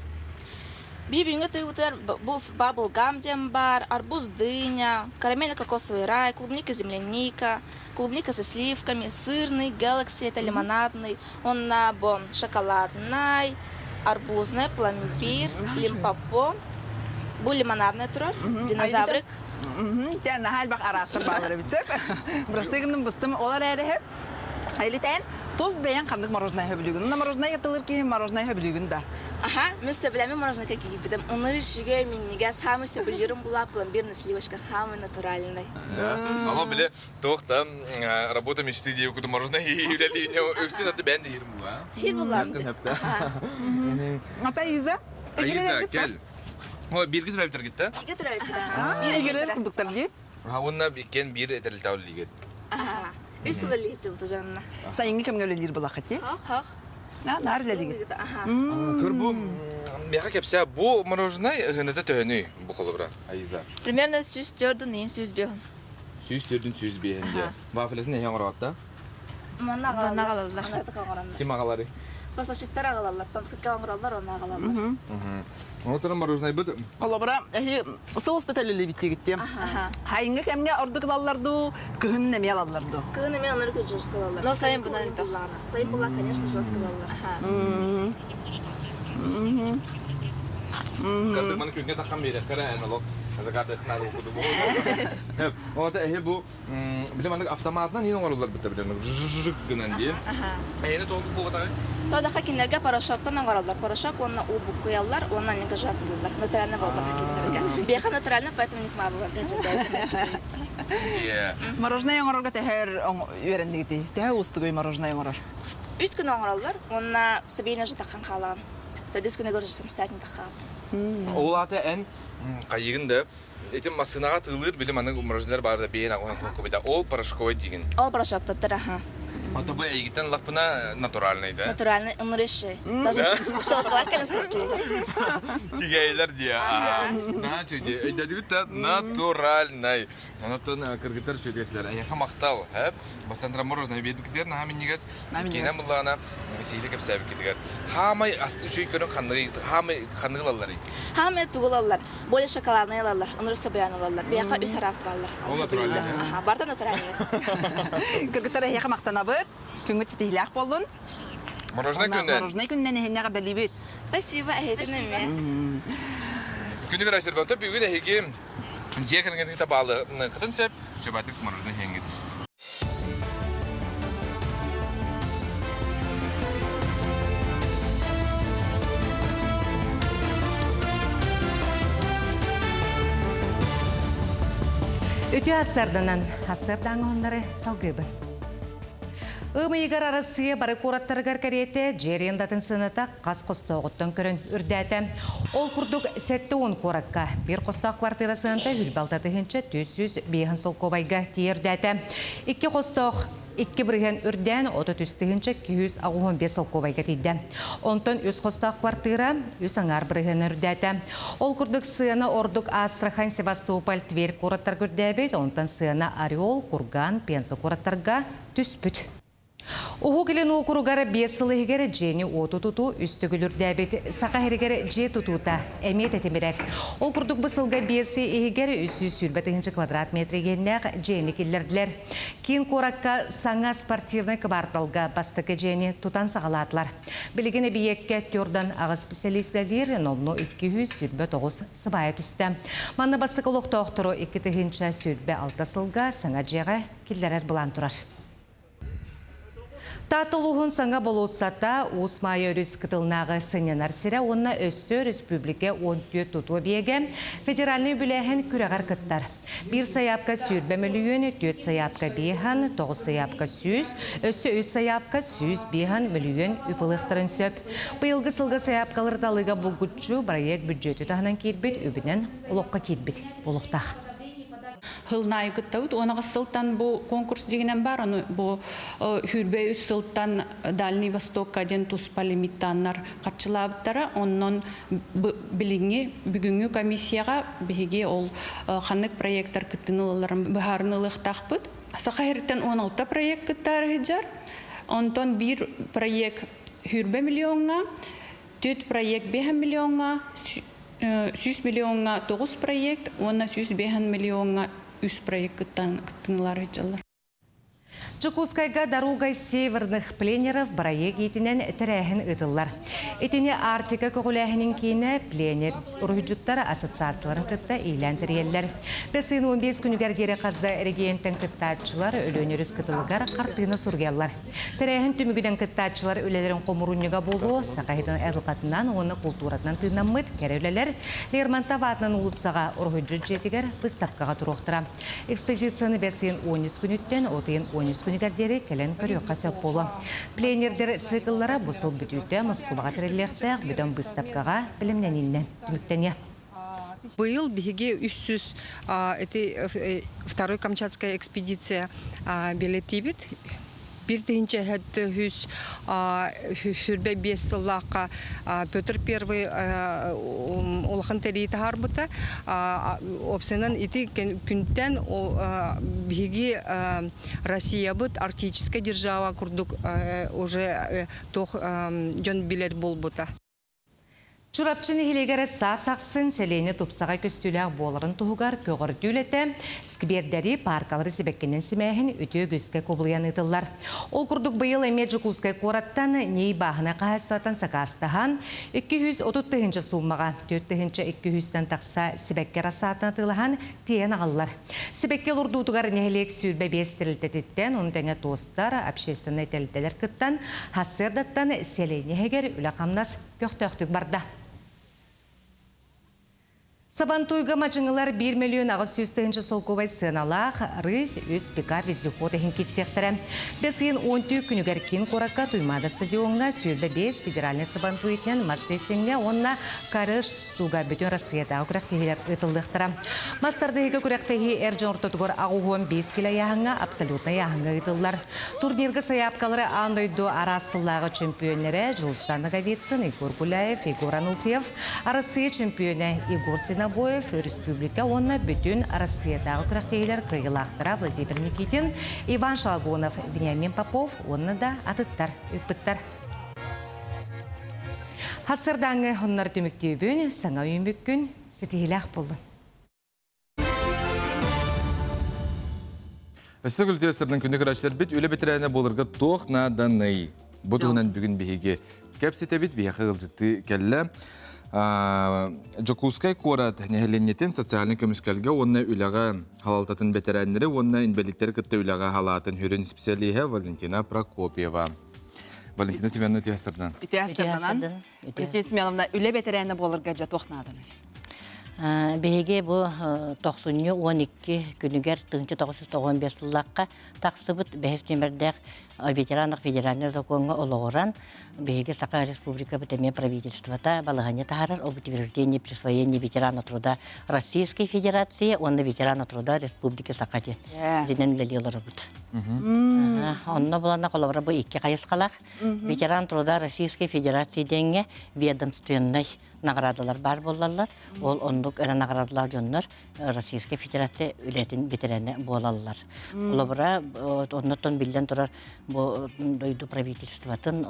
Би бүгүҥҥү атыыбытыгар бу бабл-гам диэн бар, арбуз дыня, карамельно-кокосовый рай, клубника земляника, клубника со сливками, сырный, galaxy это лимонадный, онна бу шоколадный, арбузный, пломбир, лимпопо, бу лимонадный турар, динозаврик. Тэн наһаа элбэх араастар бааллар эбит сөп. Бырастыгыным быстым олар эрэһэ. Элитэн тус бэйэн ханнык мороженое хөбүлүүгүн? Уна мороженое тылыр киһи мороженое хөбүлүүгүн да. Аха, мен сөбүлэми мороженое кийбитим. Ыныр үчүгэй минньигэс, самый сөбүлүүрүм була пломбир на сливочках, самый натуральный. Ама биле туох да работа мечты диye куту мороженое үлэлиине өксүн аты бээн диир була. Хир булам. Ата Иза? Иза, кел. О, биргиз бэбитер гитте. Биге төрөйбүт. Егерер курдуктар дии. Уонна иккен биир этэрилтэ үллигит. Үс сыл үллиһит жыбыта жанна. Сайыҥҥы кэмҥэ үлэлиир булахыти? Хах. Наар үлэлигит. Көр бу миэхэ кэпсээ бу мороженое ыһыныта төһөнүй бу холобура Аиза? Примерно 104 иин 105. 104 105 диye. Вафлетин эһэ оҥороотта? Манна аҕалаллар. Ким аҕалары? Поставщиктар аҕалаллар, томсукка оҥороллор, онно аҕалаллар. Онотон мороженайбыт Холобура, эһи сыл устата үлэлиибиттигит диэн. Хайыҥҥы кэмҥэ ордук ылаллар дуу, кыһын эмиэ ылаллар дуу? Кыһын эмиэ ылар жестко ылаллар. Но сайын бунан элбэх. Сайын була, конечно, жестко ылаллар. Кырдык маны күҥҥэ таххан биэрэххэ эрэ эн олох закардыахнаар курдук буолуо. Ота эһи бу били маннык автоматынан иин оҥоруллар битта билен гынан диэн. Эйэни тоҕо буолбатаҕай? Тодаха кинилэргэ порошоктан оҥороллор. Порошок уонна уу буккуйаллар уонна анньыга жатыллар. Натурально буолбатах кинилэргэ. Биэхэ натурально, поэтому ник маалыларга Мороженое оҥорорго төһөр үөрэннигитий? Төһө уустугуй мороженое оҥорор? Үс күн оҥороллор уонна стабильно же таххан хаалаҕын. Төрдүс күнүгэр уже самостоятельно таххаҕын. Ол аата эн хайыгын да ити массыынаҕа тыылыыр били маннык мороженое баар да бэйэн аҕыһын кубита ол порошковай диигин. Ол порошоктоттор аха. Ото бу эйигиттэн ыллахпына натуральный да? Натуральный ынырышы. Даже пчелкалар кэлэн Тигээйлэр диэ. Наһаа үчүгэй. Өйдөдүгүт да натуральный. Онтон кыргыттар үчүгэйдилэр. Эйиэхэ махтал. Хэп. Бастан мороженое биэрбиккитигэр наһаа минньигэс. Киинэ буллаҕына сиили кэпсээбиккитигэр. Хаамай үчүгэй көрүҥ ханныгый хаамай ханныгы ылалларый? Хаамай тугу ылаллар? Более шоколадный ылаллар, ынырык собуйан ылаллар. Биһиэхэ үс араас бааллар. Ол натуральный. Аха, барыта натуральный. Кыргыттар эһиэхэ махтанабыт. Күҥҥүт ситиһиилээх буоллун. Мороженое күннэн. Мороженое күннэн эһиннэ эҕэрдэлиибит. Спасибо, эһиэтин эмиэ. Күнү көрөсөр бүгүн эһиги дьиэ кэргэҥҥитин табаалыаххытын сөп, чөбөтүк мороженое иһэҥҥит. Үтүө ассарданан, ассардаҥ оһоннары салгыыбын. Ымыйыгар Арассыыйа бары куораттарыгар кэриэтэ дьиэ арендатын сыаната хас хостооҕуттан көрөн үрдээтэ. Ол курдук 70 куоракка биир хостоох квартира сыаната 26 405 солкуобайга тиийэрдээтэ. Икки хостоох икки бырыһыан үрдээн 33 285 солкуобайга тиийдэ. Онтон үс хостоох квартира үс аҥаар бырыһыан үрдээтэ. Ол курдук сыана ордук Астрахань, Севастополь, Тверь куораттарга үрдээбит, онтон сыана Орел, Курган, Пенза куораттарга түспүт. Уһук Илин уокуругар биэс сыл иһигэр дьиэни уоту тутуу үс төгүл үрдээбит. Саха иһигэр дьиэ тутуута эмиэ тэтимирэр. Ол курдук бу сылга биэс иһигэр 320 тыһыынча квадрат метр иэннээх дьиэни киллэрдилэр. Киин куоракка саҥа спортивнай кыбаарталга бастакы дьиэни тутан саҕалаатылар. Билигин эбийиэккэ төрдөн аҕыс специалист үлэлиир, номнуо 229 сыбаайа түстэ. Манна бастакы олохтоохтору 2026 сылга саҥа дьиэҕэ киллэрэр былаан турар. Таатта улууһун саҥа болуоссата Уус Маайа өрүс кытылынааҕы сынньанар сирэ уонна өссө өрөспүүбүлүкэ 14 тутуу эбийиэгэ федеральнай үбүлээһин күрэҕэр кыттар. Биир сайаапка сүүрбэ мөлүйүөн, түөрт сайаапка биэһан, тоҕус сайаапка сүүс, өссө үс сайаапка сүүс биэһан мөлүйүөн үп ылыахтарын сөп. Быйылгы сылга сайаапкалары талыыга булгуччу бырайыак бүддьүөтү таһынан киирбит үбүнэн олоххо киирбит буолуохтаах. Хылнаайы кыттабыт. Уонаҕас сылтан бу конкурс дигинэн бар, ону бу хүрбэ үс сылтан Дальний Востокка диэн туспа лимиттааннар харчылаабыттара. Оннон билиҥҥи бүгүҥҥү комиссияҕа биһиги ол ханнык проекттар кыттыны ылалларын быһаарыны ылыахтаахпыт. Саха сириттэн 16 проект кыттаары сылдьар. Онтон биир проект хүрбэ миллиоҥҥа, түөрт проект 5 миллиоҥҥа, 100 миллиоҥҥа 9 проект уонна 105 миллиоҥҥа үс проект кыттан кыттыылар ыытыллар. Дьокуускайга «Дорогой северных пленеров» бырайыак иитинэн тэрээһин ыытыллар. Итини Арктика көҕүлээһинин киинэ пленер уруһуйдьуттар ассоциацияларын кытта иилээн тэрийэллэр. Бэс ыйын 15 күнүгэр диэри хас да эрэгийиэнтэн кыттааччылар Өлүөн өрүс кытылыгар хартыына суруйаллар. Тэрээһин түмүгүнэн кыттааччылар үлэлэрин хомуурунньуга буолуо, саха иһитин айылҕатынан уонна култууратынан тыыннаммыт кэрэ үлэлэр Лермонтов аатынан уулуссаҕа уруһуйдьут дьиэтигэр быыстапкаҕа туруохтара. Экспозицияны бэс ыйын 13 күнүттэн от ыйын 13 күнүгэр диэри кэлэн көрүөххэ сөп буолуо. Пленердэр цикллара бу сыл бүтүүтэ Москубаҕа тэриллиэхтээх бөдөҥ быыстапкаҕа бэлэмнэниинэн түмүктэниэ. Быйыл биһиги 300 эти второй Камчатская экспедиция билэтиибит. Бир тыһыынча үс сүрбэ биэс сыллаахха Петр Первый улахан тэрии таһаарбыта. Опсынан ити күнтэн биһиги Россиябыт арктическая держава курдук уже туох дьон билэр буолбута. Чурапчы нэһилиэгэр саас ахсын сэлиэнньэ тупсаҕай көстүүлээх буоларын туһугар көҕөрдүү үлэтэ, сквердэри, пааркалары сибэккинэн симээһин үтүө үгүскэ кубулуйан ыытыллар. Ол курдук быйыл эмиэ Дьокуускай куораттан НИИ бааһынай хаһаайыстыбаттан сакаастаһан, 230 тыһыынча сууммаҕа, 4200-тэн тахса сибэкки рассаатын атыылаһан тиэйэн аҕаллар. Сибэкки олордуутугар нэһилиэк 25 тэрилтэтиттэн, ону тэҥэ ТОСтар, общественнай тэрилтэлэр кыттан, сарсыардаттан сэлиэнньэ иһигэр үлэ-хамнас көхтөөхтүк барда. Сабантуйга мадьыҥылар 1 миллион 800 тыһыынча солкуобай сыаналаах рысь үс пикап вездеход иһин киирсиэхтэрэ. Бэс ыйын 10 күнүгэр киин куоракка Туймаада стадиоҥҥа 25 федеральнай Сабантуй итинэн мас рейсиҥҥэ уонна Карыш тустууга бүтүн Россиятааҕы күрэхтэһиилэр ыытыллыахтара. Мас тардыһыыга күрэхтэһии эр дьон ортотугар 85 кило ыйааһыҥҥа абсолютнай ыйааһыҥҥа ыытыллар. Турнирга сайаапкалары аан дойду араас сыллааҕы чөмпүйүөннэрэ Дьулустан Ноговицын, Егор Гуляев, Егор Ануфриев, Арассыыйа чөмпүйүөнэ Егор Синобоев, өрөспүүбүлүкэ уонна бүтүн Арассыыйатааҕы күрэхтэһиилэр кыайыылаахтара Владимир Никитин, Иван Шалгонов, Вениамин Попов уонна да атыттар ыыппыттар. Хасырдааҥҥы хоннор түмүктүүбүн, саҥа үүммүккүн ситиһиилээх буоллун. Өссө күлтүөстэрдэн күнү көрөөччүлэрбит үлэ бэтэрээнэ буоларга туох нааданый? Бу туһунан бүгүн биһиги кэпсэтэбит, биһиэхэ ыалдьыттыы кэллэ. Дьокуускай куорат нэһилиэнньэтин социальнай көмүскэлгэ уонна үлэҕэ халалтатын бэтэрээннэри уонна инбэлииттэри кытта үлэҕэ халаатын хүрүн специалиһэ Валентина Прокопьева. Валентина Семеновна үтүө Үтүө Валентина Семеновна, үлэ бэтэрээнэ буоларга дьэ туох нааданый? Биһиги бу тохсунньу 12 күнүгэр 1995 сыллаахха тахсыбыт бэһис нүөмэрдээх ветеранах федеральнай закоҥҥа олоҕуран биһиги Саха Республикабыт эмиэ правительствота балаһыанньа таһаарар об утверждении присвоении ветерана труда Российской Федерации уонна ветерана труда Республики Саха диэн итинэн үлэлии олоробут. Онно булана холобура бу икки хайысхалаах Ветеран труда Российской Федерации диэҥҥэ ведомственнай наградалар баар буоллаллар. Ол оннук эрэ наградалаах дьоннор Российскай Федерация үлэтин ветераны буолаллар. Холобура, оннуттан биллэн турар бу дойду правительствотын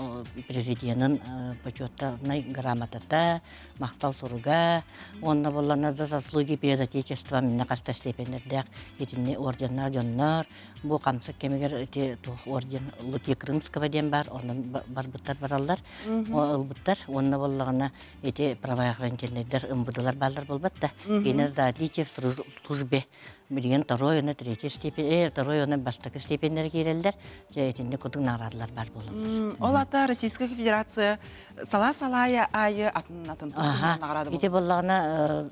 президенин почетнай грамотата, махтал суруга, уонна буоллана за заслуги перед Отечеством инне хаста степеннэрдээх итинни орденнаах дьоннор Бу хамсык кэмигэр ити туох орден Луки Крымского диэн баар, онон барбыттар бараллар, ылбыттар. Уонна буоллаҕына ити правоохранительнайдар ымбыдылар бааллар буолбат да. Кинилэр за отличие в службе билигин второй уонна третий степень, второй уонна бастакы степеннэр киирэллэр. Дьэ итинник курдук наградалар баар буолаллар. Ол ата Российская Федерация сала-салаайа аайы атын-атын тус-туһунан награда Ити буоллаҕына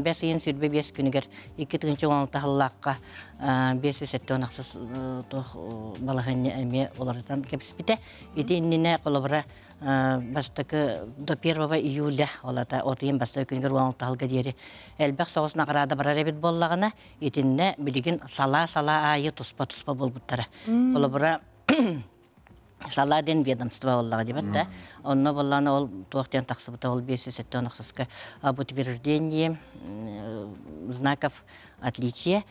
бэс ыйын 25 күнүгэр 2016 сыллаахха 576 туох балаһыанньа эмиэ уларытан кэбиспитэ. Ити иннинэ холобура бастакы до 1 июля ол ата от ыйын бастакы күнүгэр 16 сылга диэри элбэх соҕус награда барар эбит буоллаҕына итиннэ билигин салаа-салаа аайы туспа-туспа буолбуттара. Холобура салаа диэн ведомство буоллаҕа диэбэт да онно буоллаҕына ол туох диэн тахсыбыта ол 576-ка об утверждении знаков отличия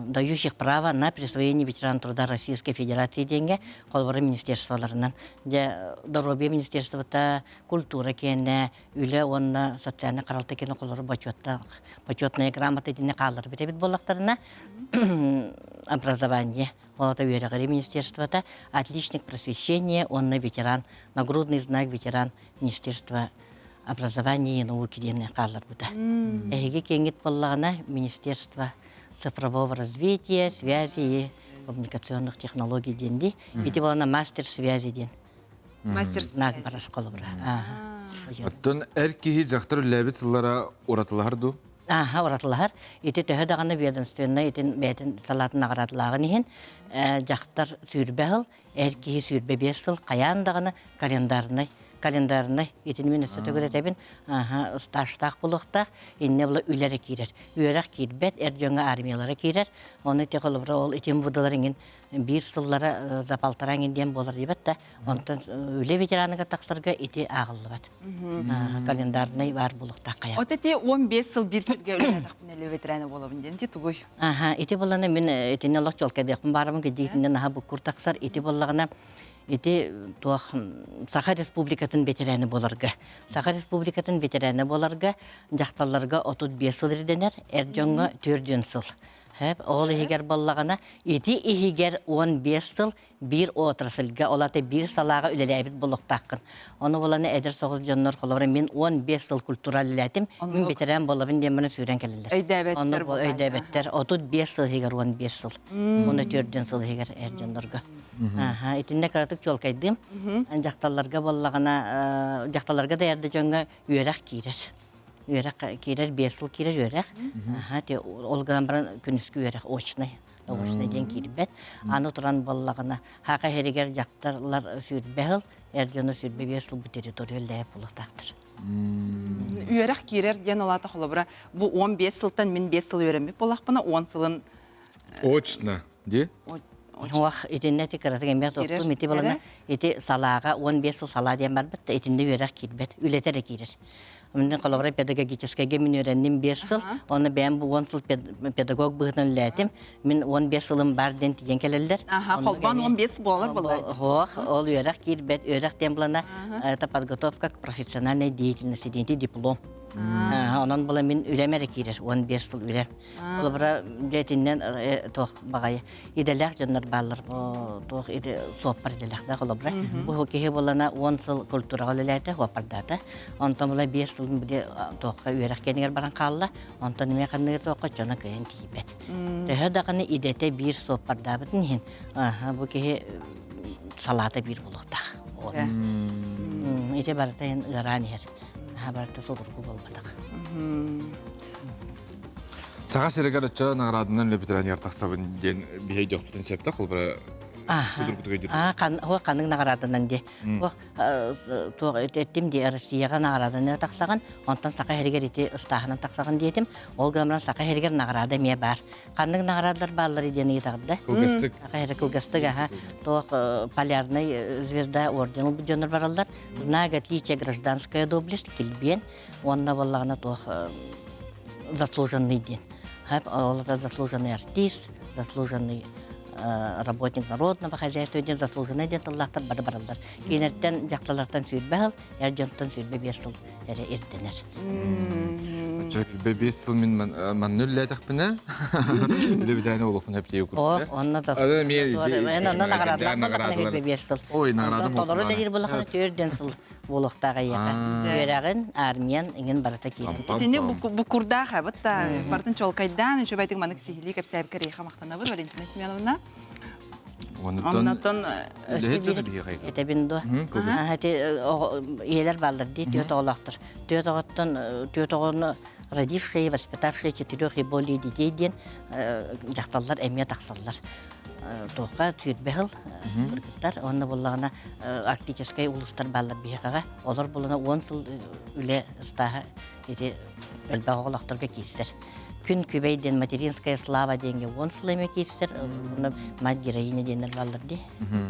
дающих право на присвоение ветеран труда Российской Федерации диэҥҥэ холобура министерстволарынан дьэ доруобуйа министерствота культура киэнэ үлэ уонна социальнай харалта киэнэ холобура бочуоттаах почетная грамота итиннэ хаалларбыт эбит буоллахтарына образование Ол үөрэҕирии министерствота отличник просвещения уонна ветеран нагрудный знак ветеран министерства образования и науки диэн хаалларбыта. Эһиги киэҥҥит буоллаҕына министерство цифрового развития, связи и коммуникационных технологий диэн дии. Ити буолана мастер связи диэн. Мастер знак барар холобура. Оттон эр киһи дьахтар үлэлээбит сыллара уратылаһар дуу? Ааһа уратылаһар. Ити төһө даҕаны ведомственнай итин бэйэтин салаатын наҕараадалааҕын иһин дьахтар 20 сыл, эр киһи 25 сыл хайаан даҕаны календарнай календарнай итини мин өссө төгүл этэбин ааһа стажтаах буолуохтаах иннэ була үлэ эрэ киирэр үөрэх киирбэт эр дьоҥҥо армиялара киирэр ону ити холобура ол итин будалар иҥин биир сыллара за полтора иҥин диэн буолар диэбэт да Онтон үлэ ветераныгар тахсарга ити ааҕыллыбат. Календарнай баар буолуохтаах хайа. От ити 15 сыл биир сиргэ үлэлээтэхпинэ үлэ ветерана буолабын диэн ити тугуй? Аха, ити буоллаҕына мин итини олох чуолкайдыахпын баарабын кидьиитинэн наһаа буккур тахсар. Ити буоллаҕына Ити туох Саха Республикатын бэтэрээнэ буоларга. Саха Республикатын бэтэрээнэ буоларга дьахталларга 35 сыл ирдэнэр, эр дьоҥҥо 40 сыл. Ол иһигэр буоллаҕына, ити иһигэр 15 сыл биир отрасльга, ол аата биир салааҕа үлэлээбит буолуохтааххын. Ону буланы эдэр соҕус дьоннор холобура мин 15 сыл культура үлэлээтим, мин ветеран буолабын диэн маны сүүрэн кэлэллэр. Өйдөөбөттөр Ону өйдөөбөттөр. 35 сыл иһигэр 15 сыл. Уонна 4 сыл иһигэр эр дьоннорго. Аха, итиннэ кыратык чуолкайдыым. Дьахталларга буоллаҕына, дьахталларга да эрдэ дьоҥҥо үөрэх киирэр. Үөрэх киирэр, биэс сыл киирэр үөрэх. Аха, ол гынан баран күнүскү үөрэх очный научнай диэн киирбэт. Аны туран буоллаҕына, хака иһэригэр дьахтарлар сүүрбэ сыл, эр дьоно 25 сыл бу территория үлэлээбит буолуохтаахтар. Үөрэх киирэр диэн олаата холобура бу 15 сылтан мин 5 сыл үөрэммит буоллахпына 10 сылын Очно, ди? Уох, итиннэ ити кыратык эмиэ топтум ити балана ити салааҕа 15 сыл салаа диэн барбыт да итиннэ үөрэх киирбэт, үлэтэ эрэ киирэр. Мин холобура педагогическайга мин үөрэнним 5 сыл, онно бэйэм бу 10 сыл педагог быһыытынан үлэлээтим. Мин 15 сылым бар диэн тиийэн кэлэллэр. Аха, холбоон 15 буолар буолар. Ох, ол үөрэх киирбэт, үөрэх диэн булана это подготовка к профессиональной деятельности диэн диплом. Онон була мин үлэм эрэ киирэр, 15 сыл үлэм. Холобура, дьиэтинэн туох баҕайы идэлээх дьоннор бааллар, туох иде суоппар идэлээх да холобура. Бу киһи булана 10 сыл культураҕа үлэлээтэ, суоппардаата. Онтон була 5 сылын били туохха үөрэх кэнигэр баран хаалла. Онтон эмиэ ханныгы туохха дьоно кыайан тиийбэт. Төһө даҕаны идэтэ биир суоппардаабытын иһин, бу киһи салаата биир буолуохтаах. Ити барыта ыараан иһэр. Барыта судургу буолбатах. Саха сиригэр оччо наҕараадынан ветеранер тахсабын диэн биһи өйдүөхпүтүн сөптөөх холбура судургутук өйдүүр. Аа, ханнык наҕарааданан дии. Туох эттим дии Россияҕа наҕарааданы тахсаҕын, онтон Саха сиригэр ити ыстааһынан тахсаҕын диэтим. Ол гынан баран Саха сиригэр наҕараада эмиэ баар. Ханнык наҕараадалар бааллар диэн ыйытаҕын да? Кылгастык. Саха сирэ кылгастык аха. Туох полярный звезда орден ылбыт дьоннор бараллар. Знак отличия гражданская доблесть килбиэн уонна буоллаҕына туох заслуженный диэн. Ол это заслуженный артист, заслуженный работник народного хозяйства диэн заслуженный диэн тыллаахтар бары бараллар. Кинилэртэн дьахталлартан сүүрбэ сыл, эр дьонтон 25 сыл эрэ ирдэнэр. 25 сыл мин манна үллээтэхпинэ, үлэбитээни олохпун эптиэ курдук. Онно да онно наҕараадалар 25 сыл. Ой, наҕараадам Толору үлэлиир булахына 4 сыл буолуохтаах эйиэхэ. Үөрэҕин, армиян иҥин барыта киирэн. Итини букурдаах эбит да бартын чолкайдаан үчүгэйдик манык сиһилии кэпсээбиккэ эйиэхэ махтанабыт Валентина Семеновна. Оннотон этэбин дуо? Ити ийэлэр бааллар дии түөрт оҕолоохтор. Түөрт оҕоттон түөрт оҕону родившие, воспитавшие четырех и более детей диэн дьахталлар эмиэ тахсаллар. Туохха сүүрбэ сыл кыргыттар уонна буоллаҕына арктическай улуустар бааллар биһиэхэҕэ. Олор буоллаҕына 10 сыл үлэ ыстааһа ити элбэх оҕолоохторго киирсэр. Күн күбэй диэн материнская слава диэҥҥэ 10 сыл эмиэ киирсэр. Онно мать героиня диэннэр бааллар дии.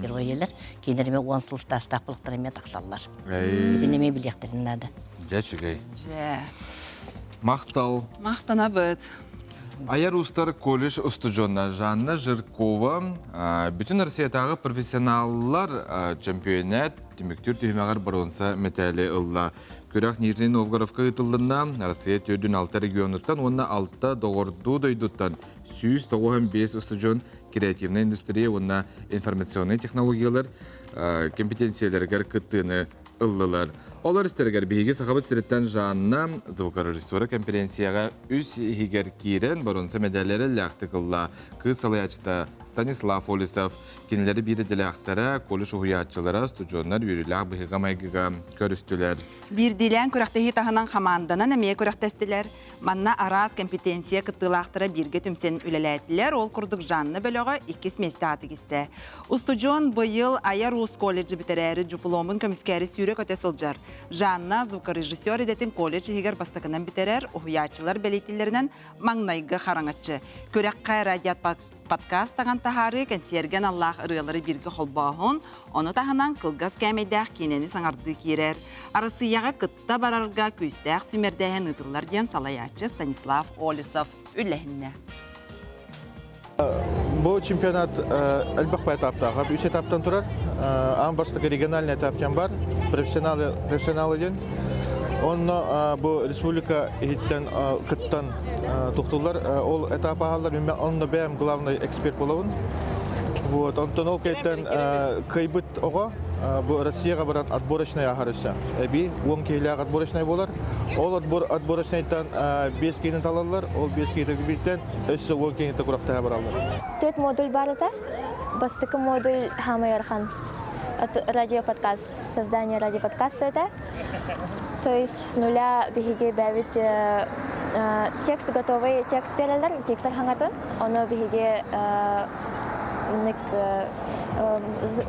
Героялар. Кинилэр эмиэ 10 сыл ыстаастаах булуктар эмиэ тахсаллар. Итини эмиэ билиэхтэрин наада. Дьэ, үчүгэй. Дьэ. Махтал. Махтанабыт. Айар уустар колледж устудьуона Жанна Жиркова бүтүн Россиятааҕы профессионаллар чөмпүйэнээт түмүктүүр түһүмэҕэр боруонса мэтээли ылла. Күрэх Нижний Новгородка ыытыллынна. Россия 46 регионуттан уонна 6 доҕордуу дойдуттан 195 устудьуон креативнай индустрия уонна информационнай технологиялар компетенцияларыгар кыттыыны ыллылар. Олор истэригэр биһиги Сахабыт сириттэн Жанна звукорежиссура конференцияҕа үс иһигэр киирэн боруонса мэдээллэри эллээхтик ылла. Кыыс салайааччыта Станислав Олесов кинилэри биир идэлээхтэрэ, колледж уһуйааччылара, студеннар үөрүүлээх быһыыга-майгыга көрүстүлэр. Биирдиилээн күрэхтэһии таһынан хамаанданан эмиэ күрэхтэстилэр. Манна араас компетенция кыттыылаахтара бииргэ түмсэн үлэлээтилэр. Ол курдук Жанна бөлөҕө иккис миэстэ тигистэ. Устудьуон быйыл Айар Уус колледжы бүтэрээри дьупулуомун көмүскээри сүүрэ-көтө сылдьар. Жанна звукорежиссер идэтин колледж иһигэр бастакынан бүтэрэр, уһуйааччылар бэлиэтииллэринэн маҥнайгы хараҥаччы. Күрэххэ радиоподкаст подкаст таҥан таһаарыы кэнсиэргэ аналлаах ырыалары бииргэ холбооһун, ону таһынан кылгас кээмэйдээх киинэни саҥардыы киирэр. Арассыыйаҕа кытта барарга күүстээх сүүмэрдээһин ыытыллар диэн салайааччы Станислав Олесов үллэһиннэ. Бу чемпионат элбэх этаптаах. Үс этаптан турар. Аан бастакы региональный этап диэн бар. Профессионалы, профессионалы диэн. Онно бу республика иһиттэн кыттан тухтуллар. Ол этап аһаллар. Мен онно бэйэм главный эксперт болобун. Вот, онтон ол кэйтен кыйбыт оҕо бу Россияга баран отборочный аһар өссө. Эби 10 киһилээх отборочный болар. Ол отбор отборочныйтан 5 киһини талаллар. Ол 5 киһитен өссө 10 киһини курахтаһа бараллар. Төрт модуль бар этэ. Бастакы модуль Хамай Архан. Радиоподкаст, создание радиоподкаста это. То есть с нуля биһиги бэбит текст готовый текст берелер, диктор хаҥатын. Ону биһиги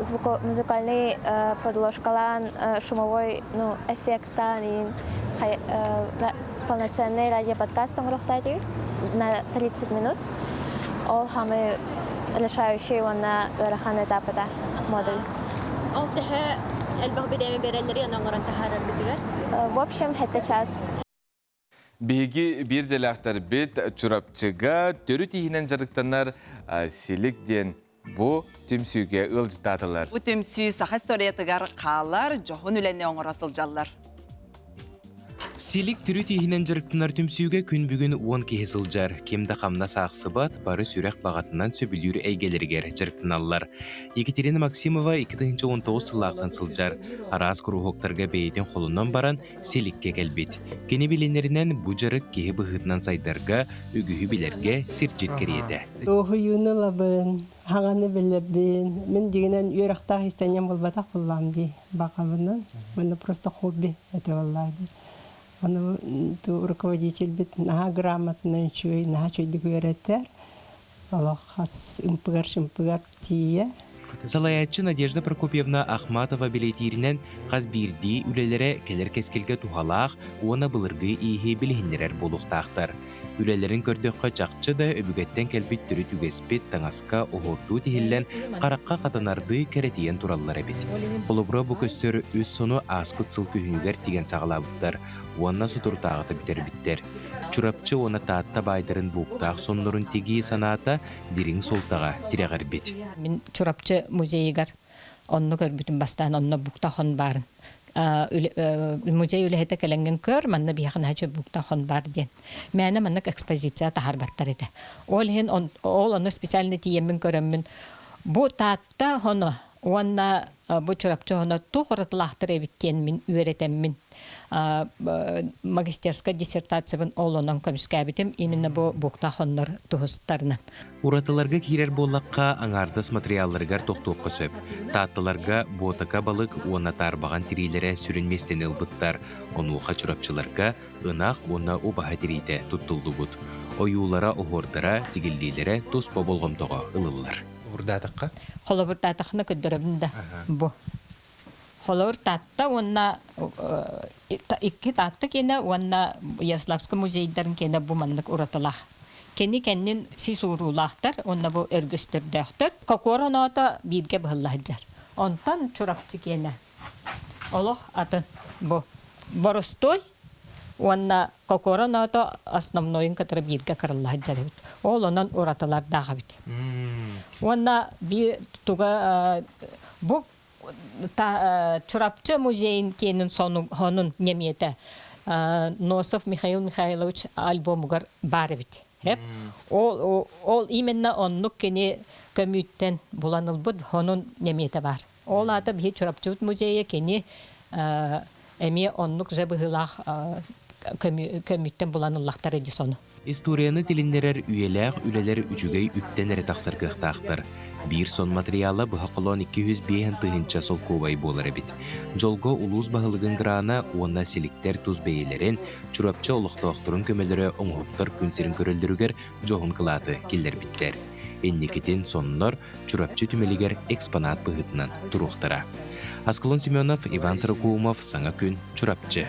звуко музыкальный подложкалаан шумовой ну, эффекттаан иин полноценный радиоподкаст оҥоруохтаатыгыт на 30 минут. Ол хамы решающий уонна ыарахан этап этэ модуль. Ол төһө элбэх бириэмэ берэллэри оҥорон таһаараргытыгар? В общем, это час. Биһиги биир дэлээхтэрбит Чурапчыга төрүт иһинэн дьарыктанар Силик диэн бу түмсүүгэ ыалдьыттаатылар. Бу түмсүү саха историятыгар хаалар дьоһун үлэни оҥоро сылдьаллар. Силик төрүт иһинэн дьарыктанар түмсүүгэ күн бүгүн 10 киһи сылдьар. Ким да хамнас аахсыбат, бары сүрэх баҕатынан сөбүлүүр эйгэлэригэр дьарыктаналлар. Екатерина Максимова 2019 сыллаахтан сылдьар. Араас куруһуоктарга бэйэтин холунан баран Силиккэ кэлбит. Кини билинэринэн бу дьарык киһи быһыытынан сайдарга, үгүһү билэргэ сирдьит кэриэтэ. Дуоһуйууну ылабын, хаҥаны билэбин. Мин дьиҥинэн үөрэхтээх иистэнньэҥ буолбатах буоллаҕым дии баҕабынан. Манна просто хобби этэ буоллаҕа дии. Ону руководительбит наһаа грамотно үчүгэй, наһаа үчүгэйдик үөрэтэр. Олох хас ымпыгар-шымпыгар тиийэ. Салайааччы Надежда Прокопьевна Ахматова бэлиэтииринэн, хас биирдии үлэлэрэ кэлэр кэскилгэ туһалаах уонна былыргы ииһи билиһиннэрэр буолуохтаахтар. Үлэлэрин көрдөххө чахчы да өбүгэттэн кэлбит төрүт үгэспит таҥаска оһуордуу тиһиллэн, харахха хатанардыы кэрэтийэн тураллар эбит. Холобура, бу көстөр үс сону ааспыт сыл күһүнүгэр тигэн саҕалаабыттар уонна соторутааҕыта бүтэрбиттэр. Чурапчы уонна Таатта баайдарын бууктаах соннорун тигии санаата дириҥ суолтаҕа тирэҕирбит. Мин Чурапчы музейыгар онно көрбүтүм бастаан онно буктахон баарын. Музей үлэһитэ кэлэҥҥин көр, манна биһиэхэ наһаа буктахон бар диэн. Мээнэ маннык экспозиция таһаарбаттар этэ. Ол иһин ол ону специально тиийэммин көрөммүн бу Таатта хоно уонна бу Чурапчы хоно туох уратылаахтар эбит диэн мин үөрэтэммин магистерскай диссертациябын ол онон көмүскээбитим именно бу буктаах хоннор туһустарынан. Уратыларга киирэр буоллахха, аҥаардас матырыйаалларыгар тохтуохха сөп. Таатталарга буотака балык уонна таарбаҕан тириилэрэ сүрүн миэстэни ылбыттар. Онуоха чурапчыларга ынах уонна убаһа тириитэ туттуллубут. Ойуулара, оһуордара, тигиллиилэрэ туспа болҕомтоҕо ылыллар. Холобурдаатахха? Холобурдаатаххына көрдөрөбүн да бу. Холобур Таатта уонна икки Таатта киэнэ уонна Ярославскай музейдарын киэнэ бу маннык уратылаах. Кини кэннин сис ууруулаахтар уонна бу өргөстөрдөөхтөр. Кокуор оноото бииргэ быһылла сылдьар. Онтон Чурапчы киэнэ олох атын бу боростуой уонна кокуор оноото основнойун кытары бииргэ кырылла сылдьар эбит. Ол онон уратылардаах эбит. Уонна биир туга бу Чурапчы музейын киэнин сонун нэмиэтэ Носов Михаил Михайлович альбомугар баар эбит. Ол, ол именно оннук кини көмүүттэн булан ылбыт хонун нэмиэтэ баар. Ол аата биһи Чурапчыбыт музейа кини эмиэ оннук же быһыылаах көмүүттэн булан ыллахтар ди сону. Историяны тилиннэрэр үйэлээх үлэлэр үчүгэй үптэн эрэ тахсар кыахтаахтар. Биир сон матырыйаала быһа холоон 205 тыһыынча солкуобай буолар эбит. Дьолго улуус баһылыгын грана уонна силиктэр тус бэйэлэрин, Чурапчы олохтоохторун көмөлөрө оҥоһуктар күн сирин көрөллөрүгэр дьоһун кылааты киллэрбиттэр. Инникитин соннор Чурапчы түмэлигэр экспонат быһыытынан туруохтара. Аскалон Семенов, Иван Сорокоумов, Саҥа күн, Чурапчы.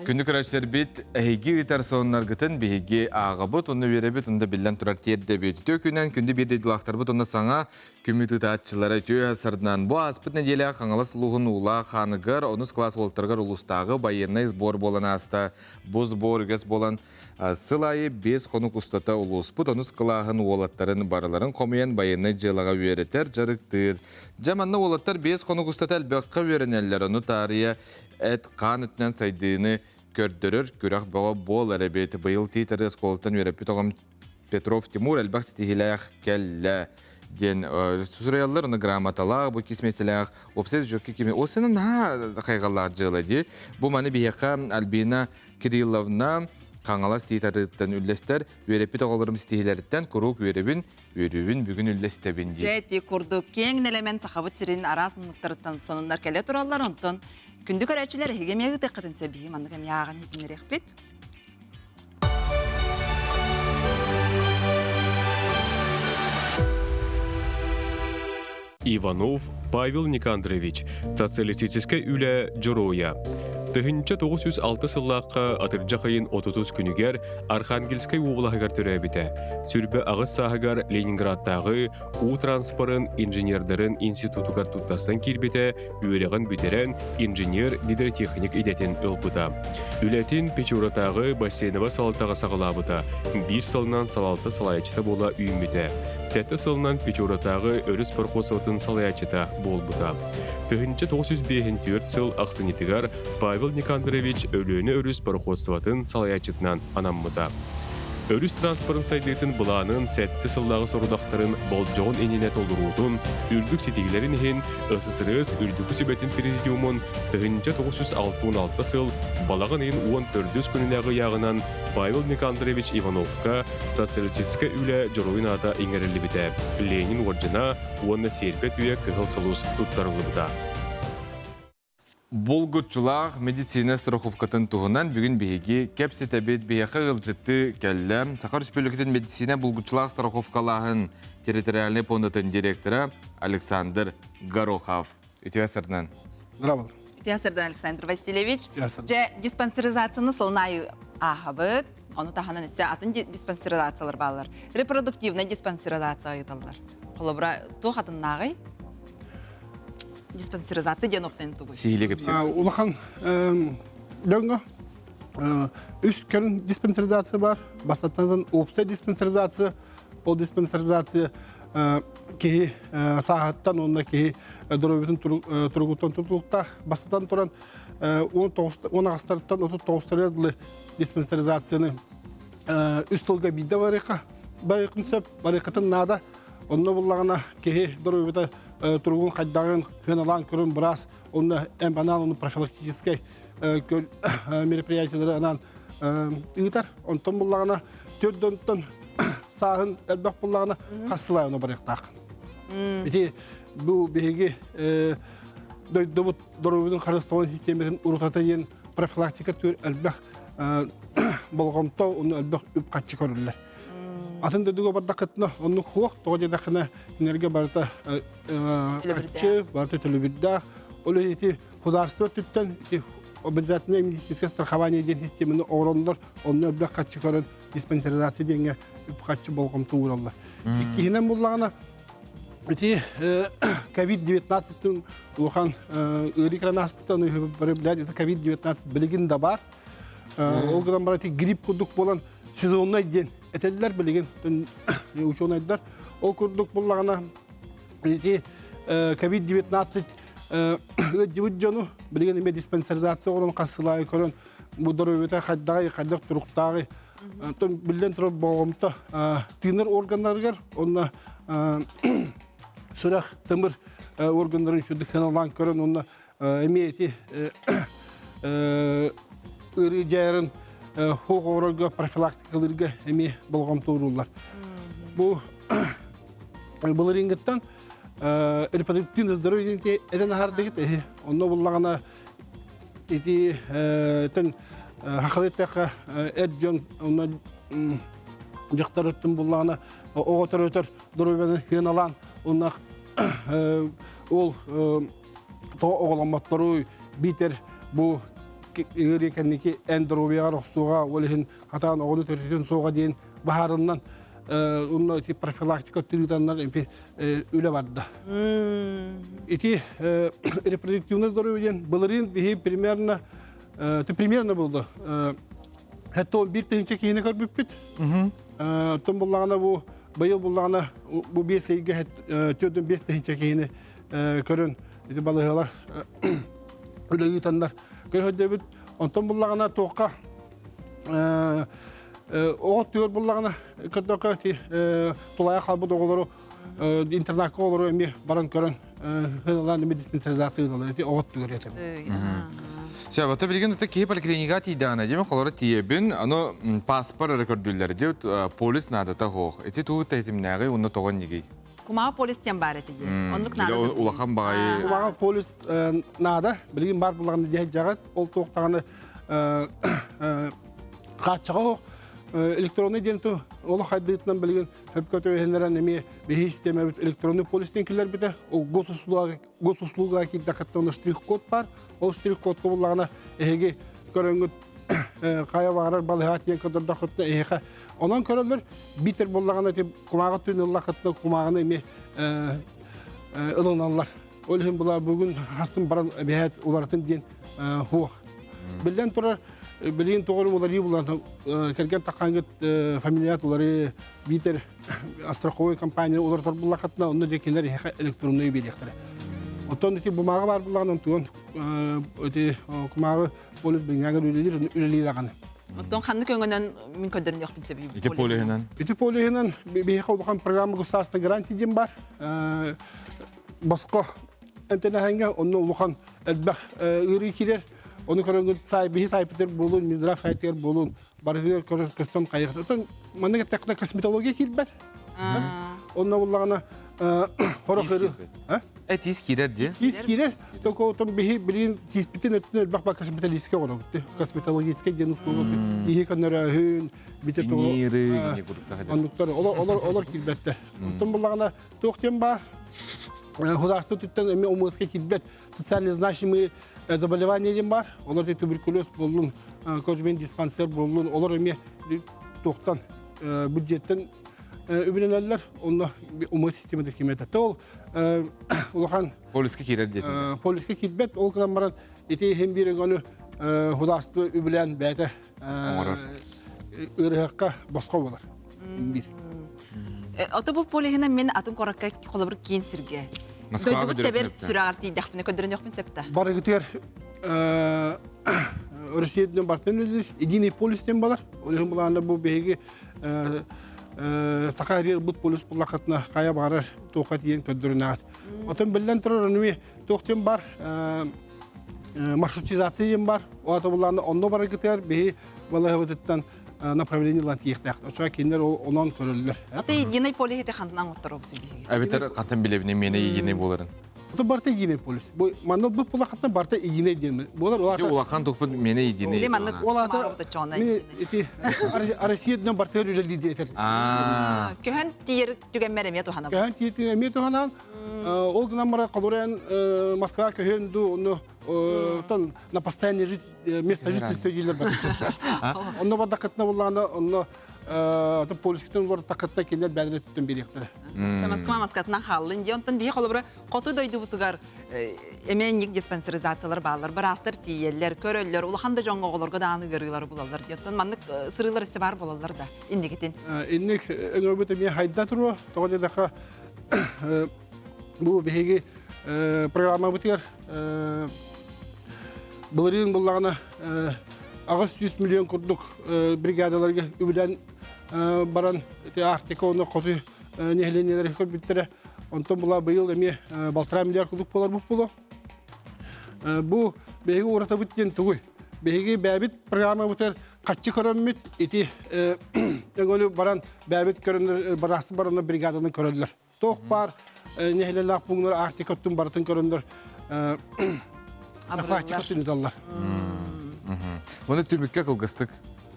Күндү көрөөччүлэрбит, эһиги ыытар сонуннаргытын биһиги ааҕабыт, онно үөрэбит, онно биллэн турар тиэрдэбит. Үтүө күнэн күндү биир дойдулаахтарбыт онно саҥа күммүт ыытааччылара үтүө сарданан бу ааспыт нэдиэлэ Хаҥалас улууһун Уулаах хааныгар онус кылаас уолаттарыгар улуустааҕы байыаннай сбор буолан ааста. Бу сбор үгэс буолан сыл аайы 5 хонук устата улууспут онус кылааһын уолаттарын барыларын хомуйан байыаннай дьыалаҕа үөрэтэр, дьарыктыыр. Дьэ манна уолаттар 5 хонук устата элбэххэ үөрэнэллэр, ону таарыйа эт-хаан өттүнэн сайдыыны көрдөрөр күрэх бөҕө буолар эбит. Быйыл Тиит оскуолаттан үөрэппит оҕом Петров Тимур элбэх ситиһиилээх кэллэ диэн суруйаллар. Ону грамоталаах, бу иккис миэстэлээх уопсай жөккө кими осена наһаа хайҕаллаах дьыала дии. Бу маны биһиэхэ Альбина Кирилловна Хаҥалас Тиит арыыттан үллэстэр үөрэппит оҕолорум ситиһиилэриттэн куруук үөрэбин, үөрүүбүн бүгүн үллэстэбин дии. Дьэ, ити курдук киэҥ нэлэмэн Сахабыт сирин араас муннуктарыттан сонуннар кэлэ тураллар. Онтон күндү көрөөччүлэр эһиги эмиэ ыытыаххытын сөп биһи маннык эмиэ ааҕан иһитиннэриэхпит. Иванов Павел Никандрович, социалистическай үлэ дьоруойа. 1906 сыллаахха атырдьах ыйын 30 күнүгэр Архангельскай уобалаһыгар төрөөбүтэ. Сүрбэ аҕыс сааһыгар Ленинградтааҕы уу транспорын инженердарын институтугар туттарсан киирбитэ, үөрэҕин бүтэрэн инженер-гидротехник идэтин ылбыта. Үлэтин Печоратааҕы бассейнова салалтаҕа саҕалаабыта, биир сылынан салалта салайааччыта буола үүммүтэ. Сэттэ сылынан Печоратааҕы өрүс пароходствотын салайааччыта буолбута. 1954 сыл ахсынньытыгар Павел Никандрович Өлүөнэ өрүс пароходствотын салайааччытынан анаммыта. Өрүс транспорын сайдыытын былаанын сэттэ сыллааҕы сорудахтарын болдьоҕун иннинэ толоруутун, үрдүк ситиһиилэрин иһин СССР Үрдүкү Сүбэтин Президиумун 1966 сыл балаҕан ыйын 14 күнүнээҕи ыйааҕынан Павел Никандрович Ивановка социалистическай үлэ дьоруойун аата иҥэриллибитэ, Ленин уордьана уонна Сиэрбэ үйэ Кыһыл Сулус туттарыллыбыта. Булгуччулаах медицина страховкатын туһунан бүгүн биһиги кэпсэтэбит. Биһиэхэ ыалдьытты кэллэ. Саха Республикатын медицина булгуччулаах страховкалааһын территориальнай пуондатын директора Александр Горохов. Үтүө сырдынан. Здравствуйте. Үтүө сырдынан, Александр Васильевич. Дьэ, диспансеризацияны сылын аайы ааһабыт. Ону таһынан өссө атын диспансеризациялар бааллар. Репродуктивнай диспансеризация ыыталлар. Холобура, туох атыннааҕый? Диспансеризация диэн уопсайын тугуй? Сиһилии кэпсиэм. Улахан дьоҥҥо үс көрүҥ диспансеризация бар. Бастатан уопсай диспансеризация, ол диспансеризация киһи сааһыттан уонна киһи доруобуйатын туругуттан тутулуктаах. Бастатан туран 18-астарыттан 39-тарыгар дылы диспансеризацияны үс сылга биирдэ барыахха барыахын сөп, барыаххытын наада. Онно буллаҕына киһи доруобуйата туругун хайдаҕын сыаналаан көрөн быраас онно эмп анаан оны профилактическай мероприятиелары анаан ыытар. Онтон буллаҕына төрдөнтөн сааһын элбэх буллаҕына хас сыл аайы барыахтаах. Ити бу биһиги дойдубут доруобуйатын харыстабылын систиэмэтин урутата диэн профилактика түөр элбэх болҕомто уонна элбэх үп-харчы көрүллэр. Атын дойдуга бардаххытына оннук хуох тоҕо диэтэххинэ кинилэргэ барыта харчы, барыта төлөбүрдээх. Ол ити государство өттүттэн ити обязательное медицинское страхование диэн системаны оҥороннор, онно элбэх харчы көрөн диспансеризация диэҥҥэ үп-харчы болҕомто уураллар. Иккиһинэн буллаҕына ити COVID-19 улахан ыарыы кэлэн ааспыта, бары билээд это COVID-19 билигин да бар. Ол гынан баран ити грипп курдук буолан сезоннай диэн этэллэр билигин учуонайдар. Ол курдук буллаҕына ити COVID-19 ыалдьыбыт дьону билигин эмиэ диспансеризация оҥорон хас сыл аайы көрөн бу доруобуйата хайдаҕый, хайдах туруктааҕый Оттон биллэн турар болҕомто тыынар органнарыгар уонна сүрэх, тымыр органнарын үчүгдүк сыаналаан көрөн уонна эмиэ ити ыарыы дьайарын хуох оҥорорго профилактикалыырга эмиэ болҕомто ууруллар. Бу былырыыҥҥыттан репродуктивное здоровье диэн этэн аһардыгыт эһи онно буллаҕына ити тэн хахалыы эттэххэ эр дьон онно дьахтар өттүн буллаҕына оҕо төрөтөр доруобуйаны сыаналаан уонна ол тоҕо оҕоломмотторуй биитэр бу ыарыы кэнники эн доруобуйаҕар охсуоҕа, ол иһин хатаан оҕону төрөтүтүн суоҕа диэн баһаарыннан онно ити профилактика өттүн эмпи үлэ барда. Ити репродуктивное здоровье диэн былырыын биһи примерно ты примерно булду. Хэтто бир тыһыынча киһини көрбүппүт. Оттон буллаҕына бу быйыл буллаҕына бу биэс ыйга 4-5 тыһыынча киһини көрөн ити балыыһалар үлэ ыытаннар көрөдөбүт. Онтон буллаҕына туохха оҕо түөр буллаҕына көрдөккө ити тулайа хаалбыт оҕолору интернакка оҕолору эмиэ баран көрөн хыналаан эмиэ диспансеризация ыыталлар ити оҕо түгэр этим. Сөп, ото билигин ото киһи поликлиникаҕа тиийдэҕинэ дьиэ холоро тиийэбин, аны паспорт эрэ көрдүүллэр диэбит полис наадата суох. Ити тугу тэтимнээҕий уонна тоҕо иннигий? Кумаҕа полис диэн баар этэ дии. Оннук наада. Улахан баҕайы. Кумаҕа полис наада. Билигин баар булаҕын диэһэ дьаҕат. Ол туохтаҕаны хааччаҕа суох. Электронный диэн ту олох хайдыытынан билигин хөпкө төһөннөрөн эмиэ биһи системабыт электронный полис диэн киллэрбитэ. Ол госуслуга госуслуга киирдэххиттэн онно штрих-код бар. Ол штрих-кодка буллаҕына эһиги көрөҥҥүт хайа баҕарар балыһа тиийэн көрдөрдөххүтүнэ эһиэхэ онон көрөллөр биитэр буоллаҕына ити кумааҕы түн ыллаххытына кумааҕыны эмиэ ылыналлар. Ол иһин була бүгүн хастын баран эбэһээт уларытын диэн хуох. Биллэн турар, билигин тоҕорум уларыы булан кэргэн таххаҥҥыт фамилият улары биитэр страховой компания уларытар буллаххытына онно дьэ кинилэр эһиэхэ электроннай биэриэхтэрэ. Оттон ити бумааҕы баар буллаҕына туган ити кумааҕы полис билиҥҥэ үлэлиир үлэлиир даҕаны. Оттон ханнык өҥөнөн мин көрдөрүнүөхпүн сөбүй? Ити полиһынан. Ити полиһынан биһиэхэ улахан программа государственной гарантия диэн бар. Босхо эмтэнэһэҥҥэ онно улахан элбэх ыарыы киирэр. Ону көрөнгүт сай биһи сайпытыр буолун, Минздрав сайтыгар буолун, барытыгар көстөн хайыхат. Оттон маннык эттэххинэ косметология киирбэт. Онно буллаҕына хорох ыарыы. Тиис киирэр дии. Тиис киирэр. Только отон биһи билин тииспитин өттүн элбэх ба косметологическай оҕолобут. Косметологическай диэн услуга тииһи көннөрөөһүн, битэ тоҕо оннуктар олор олор киирбэттэр. Оттон буллаҕына туох диэн баар? Художество түттэн эми ОМС-ка киирбэт социально значимые заболевания диэн бар. Олор туберкулез боллун, кожвен диспансер боллун, олор эми туохтан бюджеттен үбүлэнэллэр, онно ОМС системата кимэтэ. Ол улахан полиска киирэр диэтин. Полиска киирбэт, ол гынан баран ити иһин биир өҥөнү художество үбүлээн бэйэтэ ыарыһахха босхо болар. Биир. Ото бу полиһынан мен атын коракка холобур киин сирге. Дойдубут тэбэр сүрэҕэр тиийдэхпинэ көрдөрүнүөхпүн сөп да. Барыгытыгар Россиядын бартын үлэлиир единый полис диэн балар. Ол иһин былаана бу биһиги саха бут полис буллахытына хайа баҕарар туохха тиийэн көрдөрүнэҕит. Отон биллэн турар онуми туох диэн бар маршрутизация диэн бар. Оата буллаана онно бараргытыгар биһи балаһыбытыттан направление ылан тиийиэхтээх. Оччоҕо кинилэр ол онон көрөллөр. Ата единый полис ити хантан оҥотторобут биһиги? Эбэтэр хантан билэбин миэнэ единый буоларын. Ото барта единый полис. Бу манна бу пулахаттан барта единый диэн буолар. Ити улахан тухпут миэнэ единый. Или маннык Ол ата мин ити Россиядын бартыгар үлэлии диэтер. Көһөн тиер түгэммэр эмиэ туһанабын. Көһөн тиер эмиэ туһанан ол гынан бара колурен Москва көһөн ду ону тон на постоянное место жительства дииллэр бар. Онно бардакытына буллаҕына онно полискитин олор такытта кинилэр бэйэлэрэ түттэн биэриэхтэрэ. Москва Москватынан хааллын дии. Онтон биһи холобура хоту дойдубутугар эмиэ инник диспансеризациялар бааллар. Быраастар тиийэллэр, көрөллөр, улахан да дьоҥҥо оҕолорго даҕаны ыарыылары булаллар дии. Оттон маннык сырыылар өссө баар буолаллар да инникитин. Инник өҥөбүт эмиэ хайда туруо. Тоҕо диэтэххэ бу биһиги программабытыгар былырыын буллаҕына 800 миллион курдук бригадаларга үбүлээн баран ити Арктика уонна хоту нэһилиэнньэлэри көрбүттэрэ. Онтон була быйыл эмиэ 1,5 миллиард курдук буолар буолуо. Бу биһиги уратабыт диэн тугуй? Биһиги бэйэбит программабытыгар хаччы көрөммүт ити өҥөлү баран бэйэбит көрөннөр бараахсы бараннар бригаданы көрөллөр. Туох баар нэһилиэлээх пууннар Арктика өттүн барытын көрөннөр Арктика өттүн ыыталлар. Мұны түмүккэ кылгастык.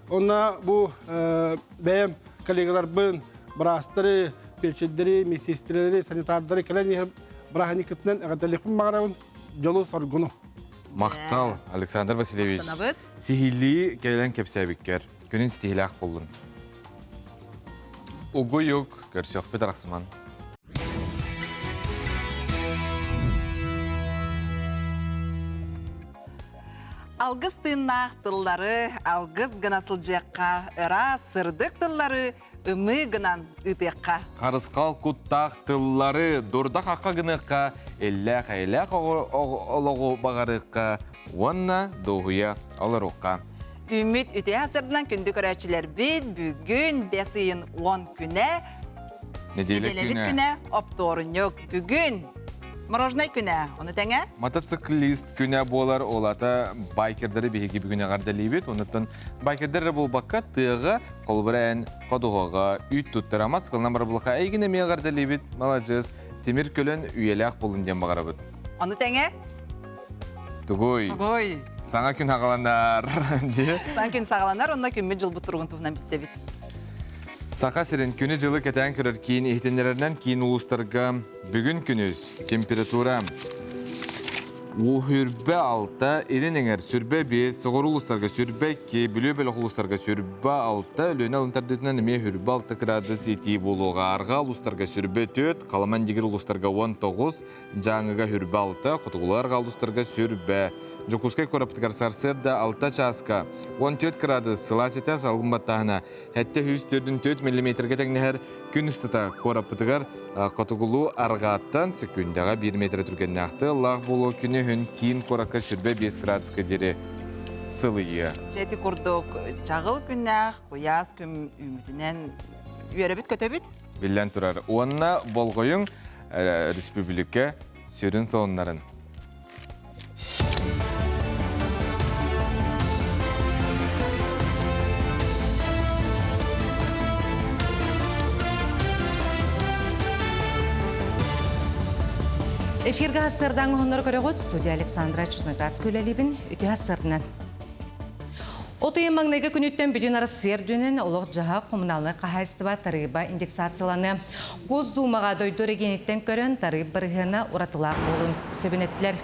Онна бу бэйэм коллегаларбын, быраастары, фельдшердери, медсестрелери, санитардары кэлэн иһэр бырааһынньыккытынан эҕэрдэлиэхпин баҕарабын. Дьолу-соргуну. Махтал, Александр Васильевич. Сиһилии кэлэн кэпсээбиккэр. Күнүн ситиһилээх боллун. Угуйук, көрсөхпүт арахсыман. Алгыс тыыннаах тыллары алгыс гына сылдьыахха, ыраас сырдык тыллары ымыы гынан ыытыахха. Харысхал куттаах тыллары дурда-хахха гыныахха, иллээх-эйэлээх олоҕу баҕарыахха уонна дуоһуйа олоруохха. Үүммүт үтүө сырдынан күндү көрөөччүлэрбит бүгүн бэс ыйын 10 күнэ Нэдиэлэ күнэ оптуорунньук. Бүгүн мороженай күнэ, ону тэҥэ? Мотоциклист күнэ буолар, ол ата байкердары биһиги бүгүн эҕэрдэлиибит. Онуттан байкердер эрэ буолбакка, тыаҕа, холобура эн ходуһаҕа үүт туттарамас, кылынан барабылаха эйигин эмиэ эҕэрдэлиибит. Маладьыас, тимир көлөн үйэлээх буолун диэн баҕарабыт. Ону тэҥэ? Тугуй? Тугуй? Саҥа күн саҕаланар. Саҥа күн саҕаланар, онно күммүт дьылбыт туругун туһунан билсэбит. Саха сирин күнү-дьылы кэтээн көрөр киин иһитиннэрэринэн киин улуустарга бүгүн күнүс температура Уһүрбэ алта, Илин эҥэр сүрбэ биэс, соҕуруу улуустарга сүрбэ икки, Бүлүү бөлөх улуустарга сүрбэ алта, Өлүөнэ алын тардыытынан эмиэ сүрбэ алта кыраадыс итии буолуоҕа. Арҕаа улуустарга сүрбэ түөрт, Халыман Дьигир улуустарга уон тоҕус, Дьааҥыга хүрбэ алта, хотугулуу-арҕаа улуустарга сүрбэ. Дьокуускай куораппытыгар сарсыарда алта чааска 14 кыраадыс сылаас этэ салгын баттааһына 744 миллиметргэ тэҥнэһэр күн устата куораппытыгар хотугулуу арҕааттан сөкүүндэҕэ 1 метр түргэннээх тыаллаах буолуо күнүһүн киин куоракка сүрбэ 5 градуска диэри сылыйыа. Дьэ ити курдук чаҕыл күннээх куйаас күн үүммүтүнэн үөрэбит-көтөбүт. Биллэн турар. Уонна болҕойуҥ республика сүрүн сонуннарын. Эфиргэ сырдаң оһоннор көрөҕүт студия Александра Черноградская үлэлиибин үтүө сырдынан. От ыйын маҥнайгы күнүттэн бүтүн Арассыыйа үрдүнэн олох-дьаһах коммуналнай хаһаайыстыба тарыыба индексацияланыы. Госдумаҕа дойду эрэгийиэниттэн көрөн тарыып бырыһыана уратылаах буолун сөбүн эттилэр.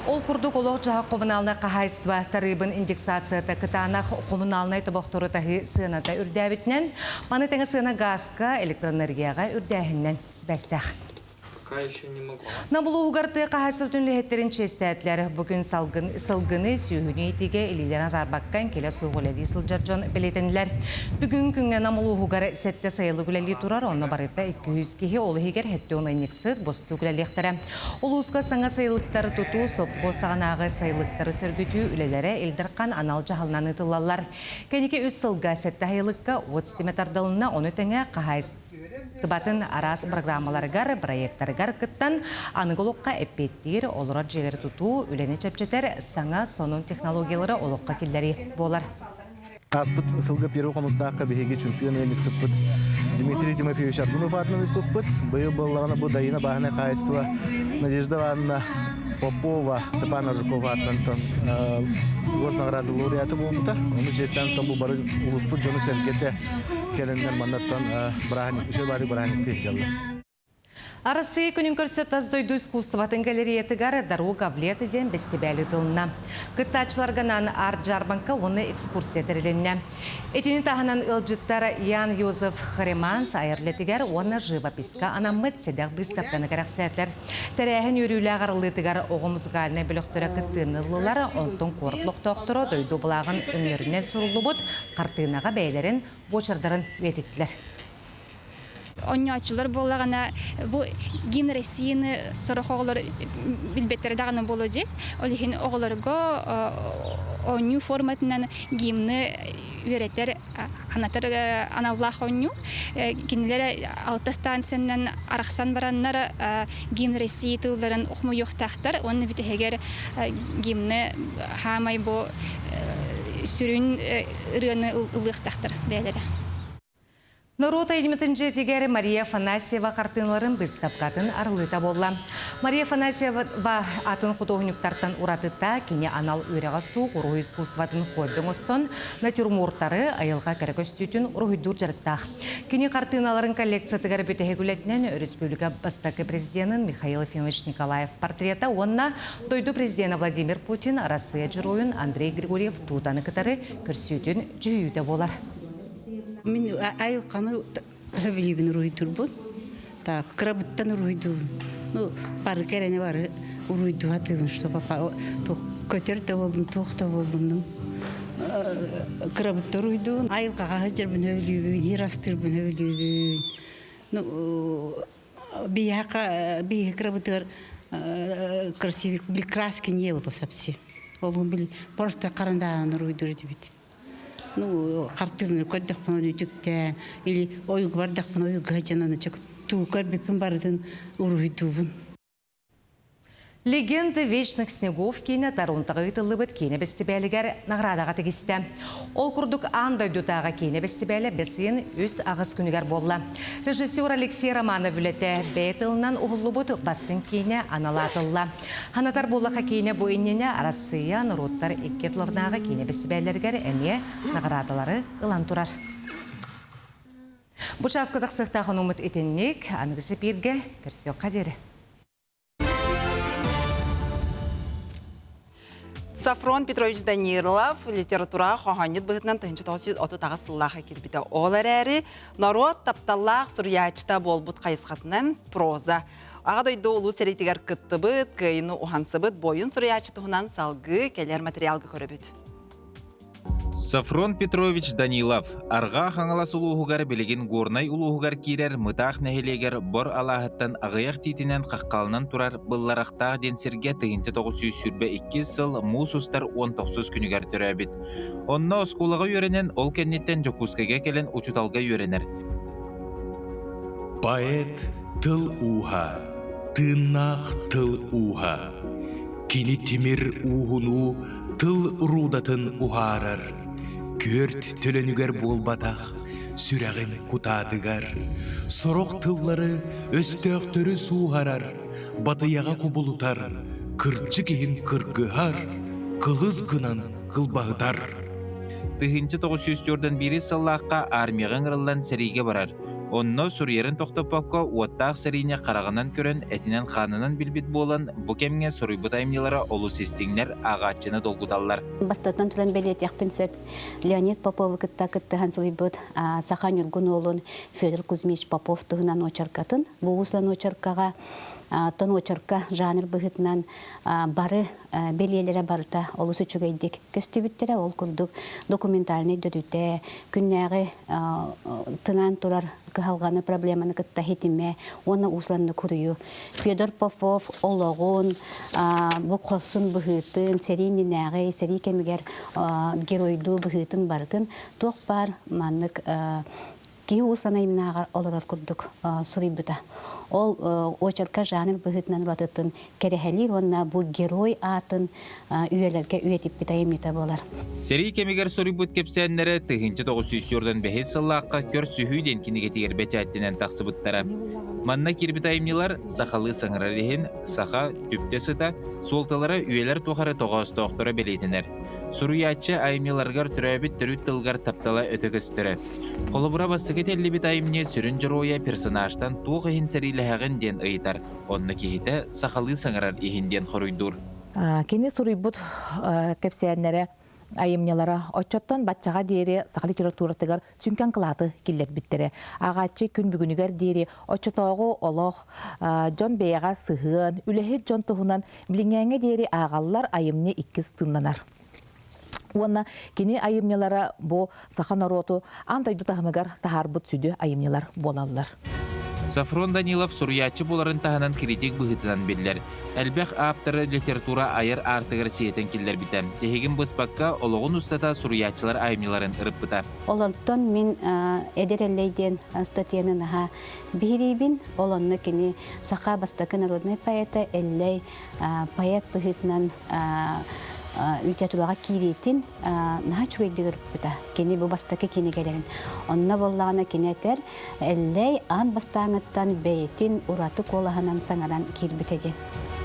Ол курдук олох-дьаһах коммуналнай хаһаайыстыба тарыыбын индексацията кытаанах коммуналнай тобохтору таһыы сыаната үрдээбитинэн, маны тэҥэ сыана гааска, электроэнергияҕа үрдээһининэн сибээстээх. Пока еще не могу. Нам улууһугар тыа хаһаайыстыбатын үлэһиттэрин чиэстээтилэр. Бу күн салгын, сылгыны, сүөһүнү иитиигэ илиилэрин араарбакка эҥкилэ суох үлэлии сылдьар дьон бэлиэтэннилэр. Бүгүн күҥҥэ Нам улууһугар сэттэ сайылык үлэлии турар, онно барыта 200 киһи, ол иһигэр 70 ыанньыксыт, бостуук үлэлиэхтэрэ. Улууска саҥа сайылыктары тутуу, сопхуос саҕанааҕы сайылыктары сөргүтүү үлэлэрэ Ил Дархан анал дьаһалынан ыытыллаллар. Кэнники үс сылга сэттэ сайылыкка уот ситимэ тардылынна, ону тэҥэ хаһаайыстыба Тыбатын араас программаларыгар, проектарыгар кыттан, аныгы олоххо эппиэттиир, олорор дьиэлэри тутуу, үлэни чэпчэтэр саҥа сонун технологиялары олоххо киллэрии буолар. Ааспыт сылга Первый хомустаахха биһиги чемпион ыанньыксыппыт Дмитрий Тимофеевич Аргунов аатынан ыыппыппыт. Быйыл буоллаҕына бу Даина бааһынай хаһаайыстыба Надежда Ивановна Попова Степан Аржаков аатынан госнаграда лауреаты буолбута. Ону чиэстээн бу бары улууспут дьоно-сэргэтэ Кэлэннэр маннаттан бырааһынньык, үчүгэй баары бырааһынньыктыы сылдьаллар. Арассыыйа күнүн көрсө тас дойду искусствотын галереятыгар «Дорога в лето» диэн бэстибээл ыытылынна. Кыттааччыларга анаан арт-дьаарбаҥка уонна экскурсия тэрилиннэ. Итини таһынан ыалдьыттар Ян Йозеф Хареманс айар үлэтигэр уонна живописка анаммыт сэдэх быыстапканы кэрэхсээтилэр. Тэрээһин үөрүүлээх арыллыытыгар оҕо музыкальнай бөлөхтөрө кыттыыны ыллылар, онтон куорат олохтоохторо дойду былааҕын өҥнөрүнэн суруллубут хартыынаҕа бэйэлэрин буочардарын үйэтиттилэр. Онньооччулар буоллаҕына бу гимн Россияны сорох оҕолор билбэттэрэ даҕаны буолуо дии. Ол иһин оҕолорго оонньуу форматынан гимны үөрэтэр, анатар аналлаах оонньуу. Кинилэр алта станциянан арахсан бараннар гимн России тылларын хомуйуохтаахтар уонна бүтэһигэр гимны хаамай бу сүрүн ырыаны ылыахтаахтар бэйэлэрэ. Норуот айымньытын дьиэтигэр Мария Афанасьева хартыыналарын быыстапкатын арыллыыта буолла. Мария Афанасьева атын худуоһунньуктартан уратыта кини анал үөрэҕэ суох уруһуй искусствотын хобби оҥостон натюрмортары, айылҕа кэрэ көстүүтүн уруһуйдуур дьарыктаах. Кини хартыыналарын коллекциятыгар бүтэһик үлэтинэн республика бастакы президенин Михаил Ефимович Николаев портрета уонна дойду президенэ Владимир Путин Арассыыйа дьоруойун Андрей Григорьев Тутаны кытары көрсүүтүн дьүһүйүүтэ буолар. Мин айылҕаны сөбүлүүбүн уруһуйдуурбун. Так, кырабыттан уруһуйдуубун. Ну, бары кэрэни бары уруһуйдуу сатыыбын, что папа көтөр да буоллун, туох да буоллун, ну, кырабыттан уруһуйдуубун. Айылҕаҕа сылдьарбын сөбүлүүбүн, сир астыырбын сөбүлүүбүн. Ну, биһиэхэ биһиги кырабытыгар красивый краски не было совсем. Ол били просто харандааһын уруһуйдуур этибит. Ну, хартыынаны көрдөхпүнэ үтүктээн, или ойууга бардахпына ойууга сылдьан аны туу көрбүппүн барытын уруһуйдуубун. Легенды вечных снегов киинэ Торонтоҕа ыытыллыбыт киинэ бэстибээлигэр наҕараадаҕа тигистэ. Ол курдук аан дойдутааҕы киинэ бэстибээлэ бэс ыйын үс аҕыс күнүгэр буолла. Режиссер Алексей Романов үлэтэ бэйэ тылынан уһуллубут бастыҥ киинэ анал аатылла. Ханатар буоллаха киинэ бу иннинэ Арассыыйа норуоттар икки ардыларынааҕы киинэ бэстибээллэригэр эмиэ наҕараадалары ылан турар. Бу чааска тахсыахтаах онуммут итинник, аныгы эпииргэ көрсүөххэ диэри. Сафрон Петрович Данилов литература хоһоонньут быһыытынан 1938 сыллаах киирбитэ. Ол эрээри норуот тапталлаах суруйааччыта буолбут хайысхатынан проза. Аҕа дойду улуу сэриитигэр кыттыбыт, кыайыыны уһансыбыт буойун суруйааччы туһунан салгыы кэлэр материалга көрөбүт. Сафрон Петрович Данилов Арҕаа Хаҥалас улууһугар билигин Горнай улууһугар киирэр Мытаах нэһилиэгэр Бор алааһыттан аҕыйах тиитинэн хаххаланан турар Былларахтаах диэн сиргэ 1922 сыл муус устар 19 күнүгэр төрөөбүт. Онно оскуолаҕа үөрэнэн, ол кэнниттэн Дьокуускайга кэлэн учууталга үөрэнэр. Поэт тыл ууһа, тыыннаах тыл ууһа. Кини тимир ууһунуу тыл рудатын уһаарар, күөрт төлөнүгэр буолбатах, сүрэҕин кутаатыгар, сорох тыллары өстөөхтөрү сууһарар, батыйаҕа кубулутар, кырдьык иһин кыргыһар, кылыс гынан кылбаһытар. 1941 сыллаахха армияҕа ыҥырыллан сэриигэ барар. Онно суруйарын тохтоппокко уоттаах сэриини хараҕынан көрөн, этинэн-хаанынан билбит буолан, бу кэмҥэ суруйбут айымньылара олус истиҥнэр, ааҕааччыны долгуталлар. Бастатан туран бэлиэтиэхпин сөп, Леонид Поповы кытта кыттыһан суруйбут Саха Ньургун уолун Федор Кузьмич Попов туһунан очеркатын. Бу ууслан очеркаҕа тон очерка жанр быһыытынан бары бэлиэлэрэ барыта олус үчүгэйдик көстүбүттэрэ. Ол курдук документальнай дөдүтэ, күннээҕи тыҥаан турар кыһалҕаны, проблеманы кытта хитимэ уонна уусланны куруйу. Федор Попов олоҕун, бу хорсун быһыытын, сэрии иннинээҕи, сэрии кэмигэр геройдуу быһыытын барытын туох баар маннык киһи уус анайымнааҕар олорор курдук суруйбута. Ол очерка жанр быһыытынан уратытын кэрэһэлиир уонна бу герой аатын үйэлэргэ үйэтиппит айымньыта буолар. Сэрии кэмигэр суруйбут кэпсээннэрэ 1945 сыллаахха Көрсүһүү диэн кинигэтигэр бэчээттэнэн тахсыбыттара. Манна киирбит айымньылар сахалыы саҥарар иһин саха түптэ сыта, суолталара үйэлэр тухары тоҕоостоохторо бэлиэтэнэр. Суруйааччы айымньыларыгар төрөөбүт төрүт тылгар таптала өтө көстөрө. Холобура бастакы этиллибит айымньы сүрүн дьоруойа персонажтан туох иһин сэриилэһэҕин диэн ыйытар, онно киһитэ сахалыы саҥарар иһин диэн хоруйдуур. Кини суруйбут кэпсээннэрэ, айымньылара оччоттон баччаҕа диэри саха литературатыгар сүҥкэн кылааты киллэрбиттэрэ. Ааҕааччы күн бүгүнүгэр диэри оччотооҕу олох, дьон бэйэҕэ сыһыан, үлэһит дьон туһунан билиҥҥээҥҥэ диэри ааҕаллар айымньы иккис тыыннанар. Уонна кини айымньылара бу саха норуоту аан дойду таһымыгар таһаарбыт сүдү айымньылар буолаллар. Сафрон Данилов суруйааччы буоларын таһынан критик быһыытынан биллэр. Элбэх ааптары литература айар аартыгар сиэтэн киллэрбитэ. Тиһигин быспакка олоҕун устата суруйааччылар айымньыларын ырыппыта. Олортон мин Эдэр Эллэй диэн статьяны наһаа биһириибин. Ол онно кини саха бастакы народнай поэта Эллэй поэт быһыытынан литератураҕа киириитин наһаа үчүгэйдик ырыппыта. Кини бу бастакы кинигэлэрин. Онно буоллаҕына кини этэр, Эллэй аан бастааҥыттан бэйэтин ураты куолаһынан саҥаран киирбитэ диэн.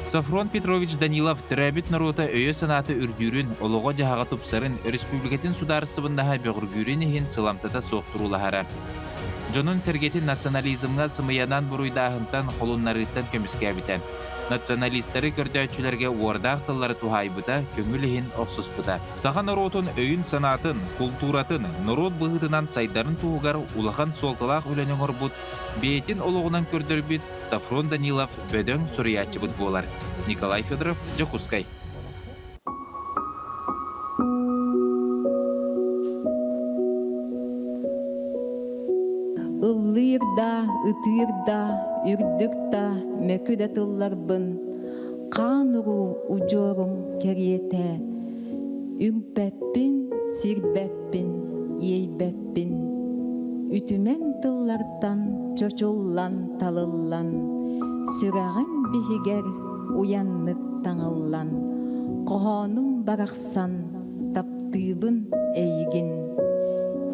Софрон Петрович Данилов төрөөбүт норуота өйө-санаата үрдүүрүн, олоҕо-дьаһаҕа тупсарын, өрөспүүбүлүкэтин судаарыстыбаннаһа бөҕөргүүрүн иһин сыламтата суох туруулаһара. Дьонун-сэргэтин национализмҥа сымыйанан буруйдааһынтан, холуннарыыттан көмүскээбитэ. Националистары көрдөөччүлэргэ уордаах тыллары туһаайбыта, көҥүл иһин охсуспута. Саха норуотун өйүн-санаатын, култууратын, норуот быһыытынан сайдарын туһугар улахан суолталаах үлэни оҥорбут, бэйэтин олоҕунан көрдөрбүт Софрон Данилов бөдөҥ суруйааччыбыт буолар. Николай Федоров, Дьокуускай. Ыллыыр да, ытыыр да, үрдүк да, мөкү да тылларбын хаан уруу удьуорум кэриэтэ үҥпэппин, сирбэппин, иэйбэппин. Үтүмэн тыллартан чочуллан талыллан, сүрэҕим биһигэр уйаннык таҥыллан, хоһоонум барахсан таптыыбын эйигин.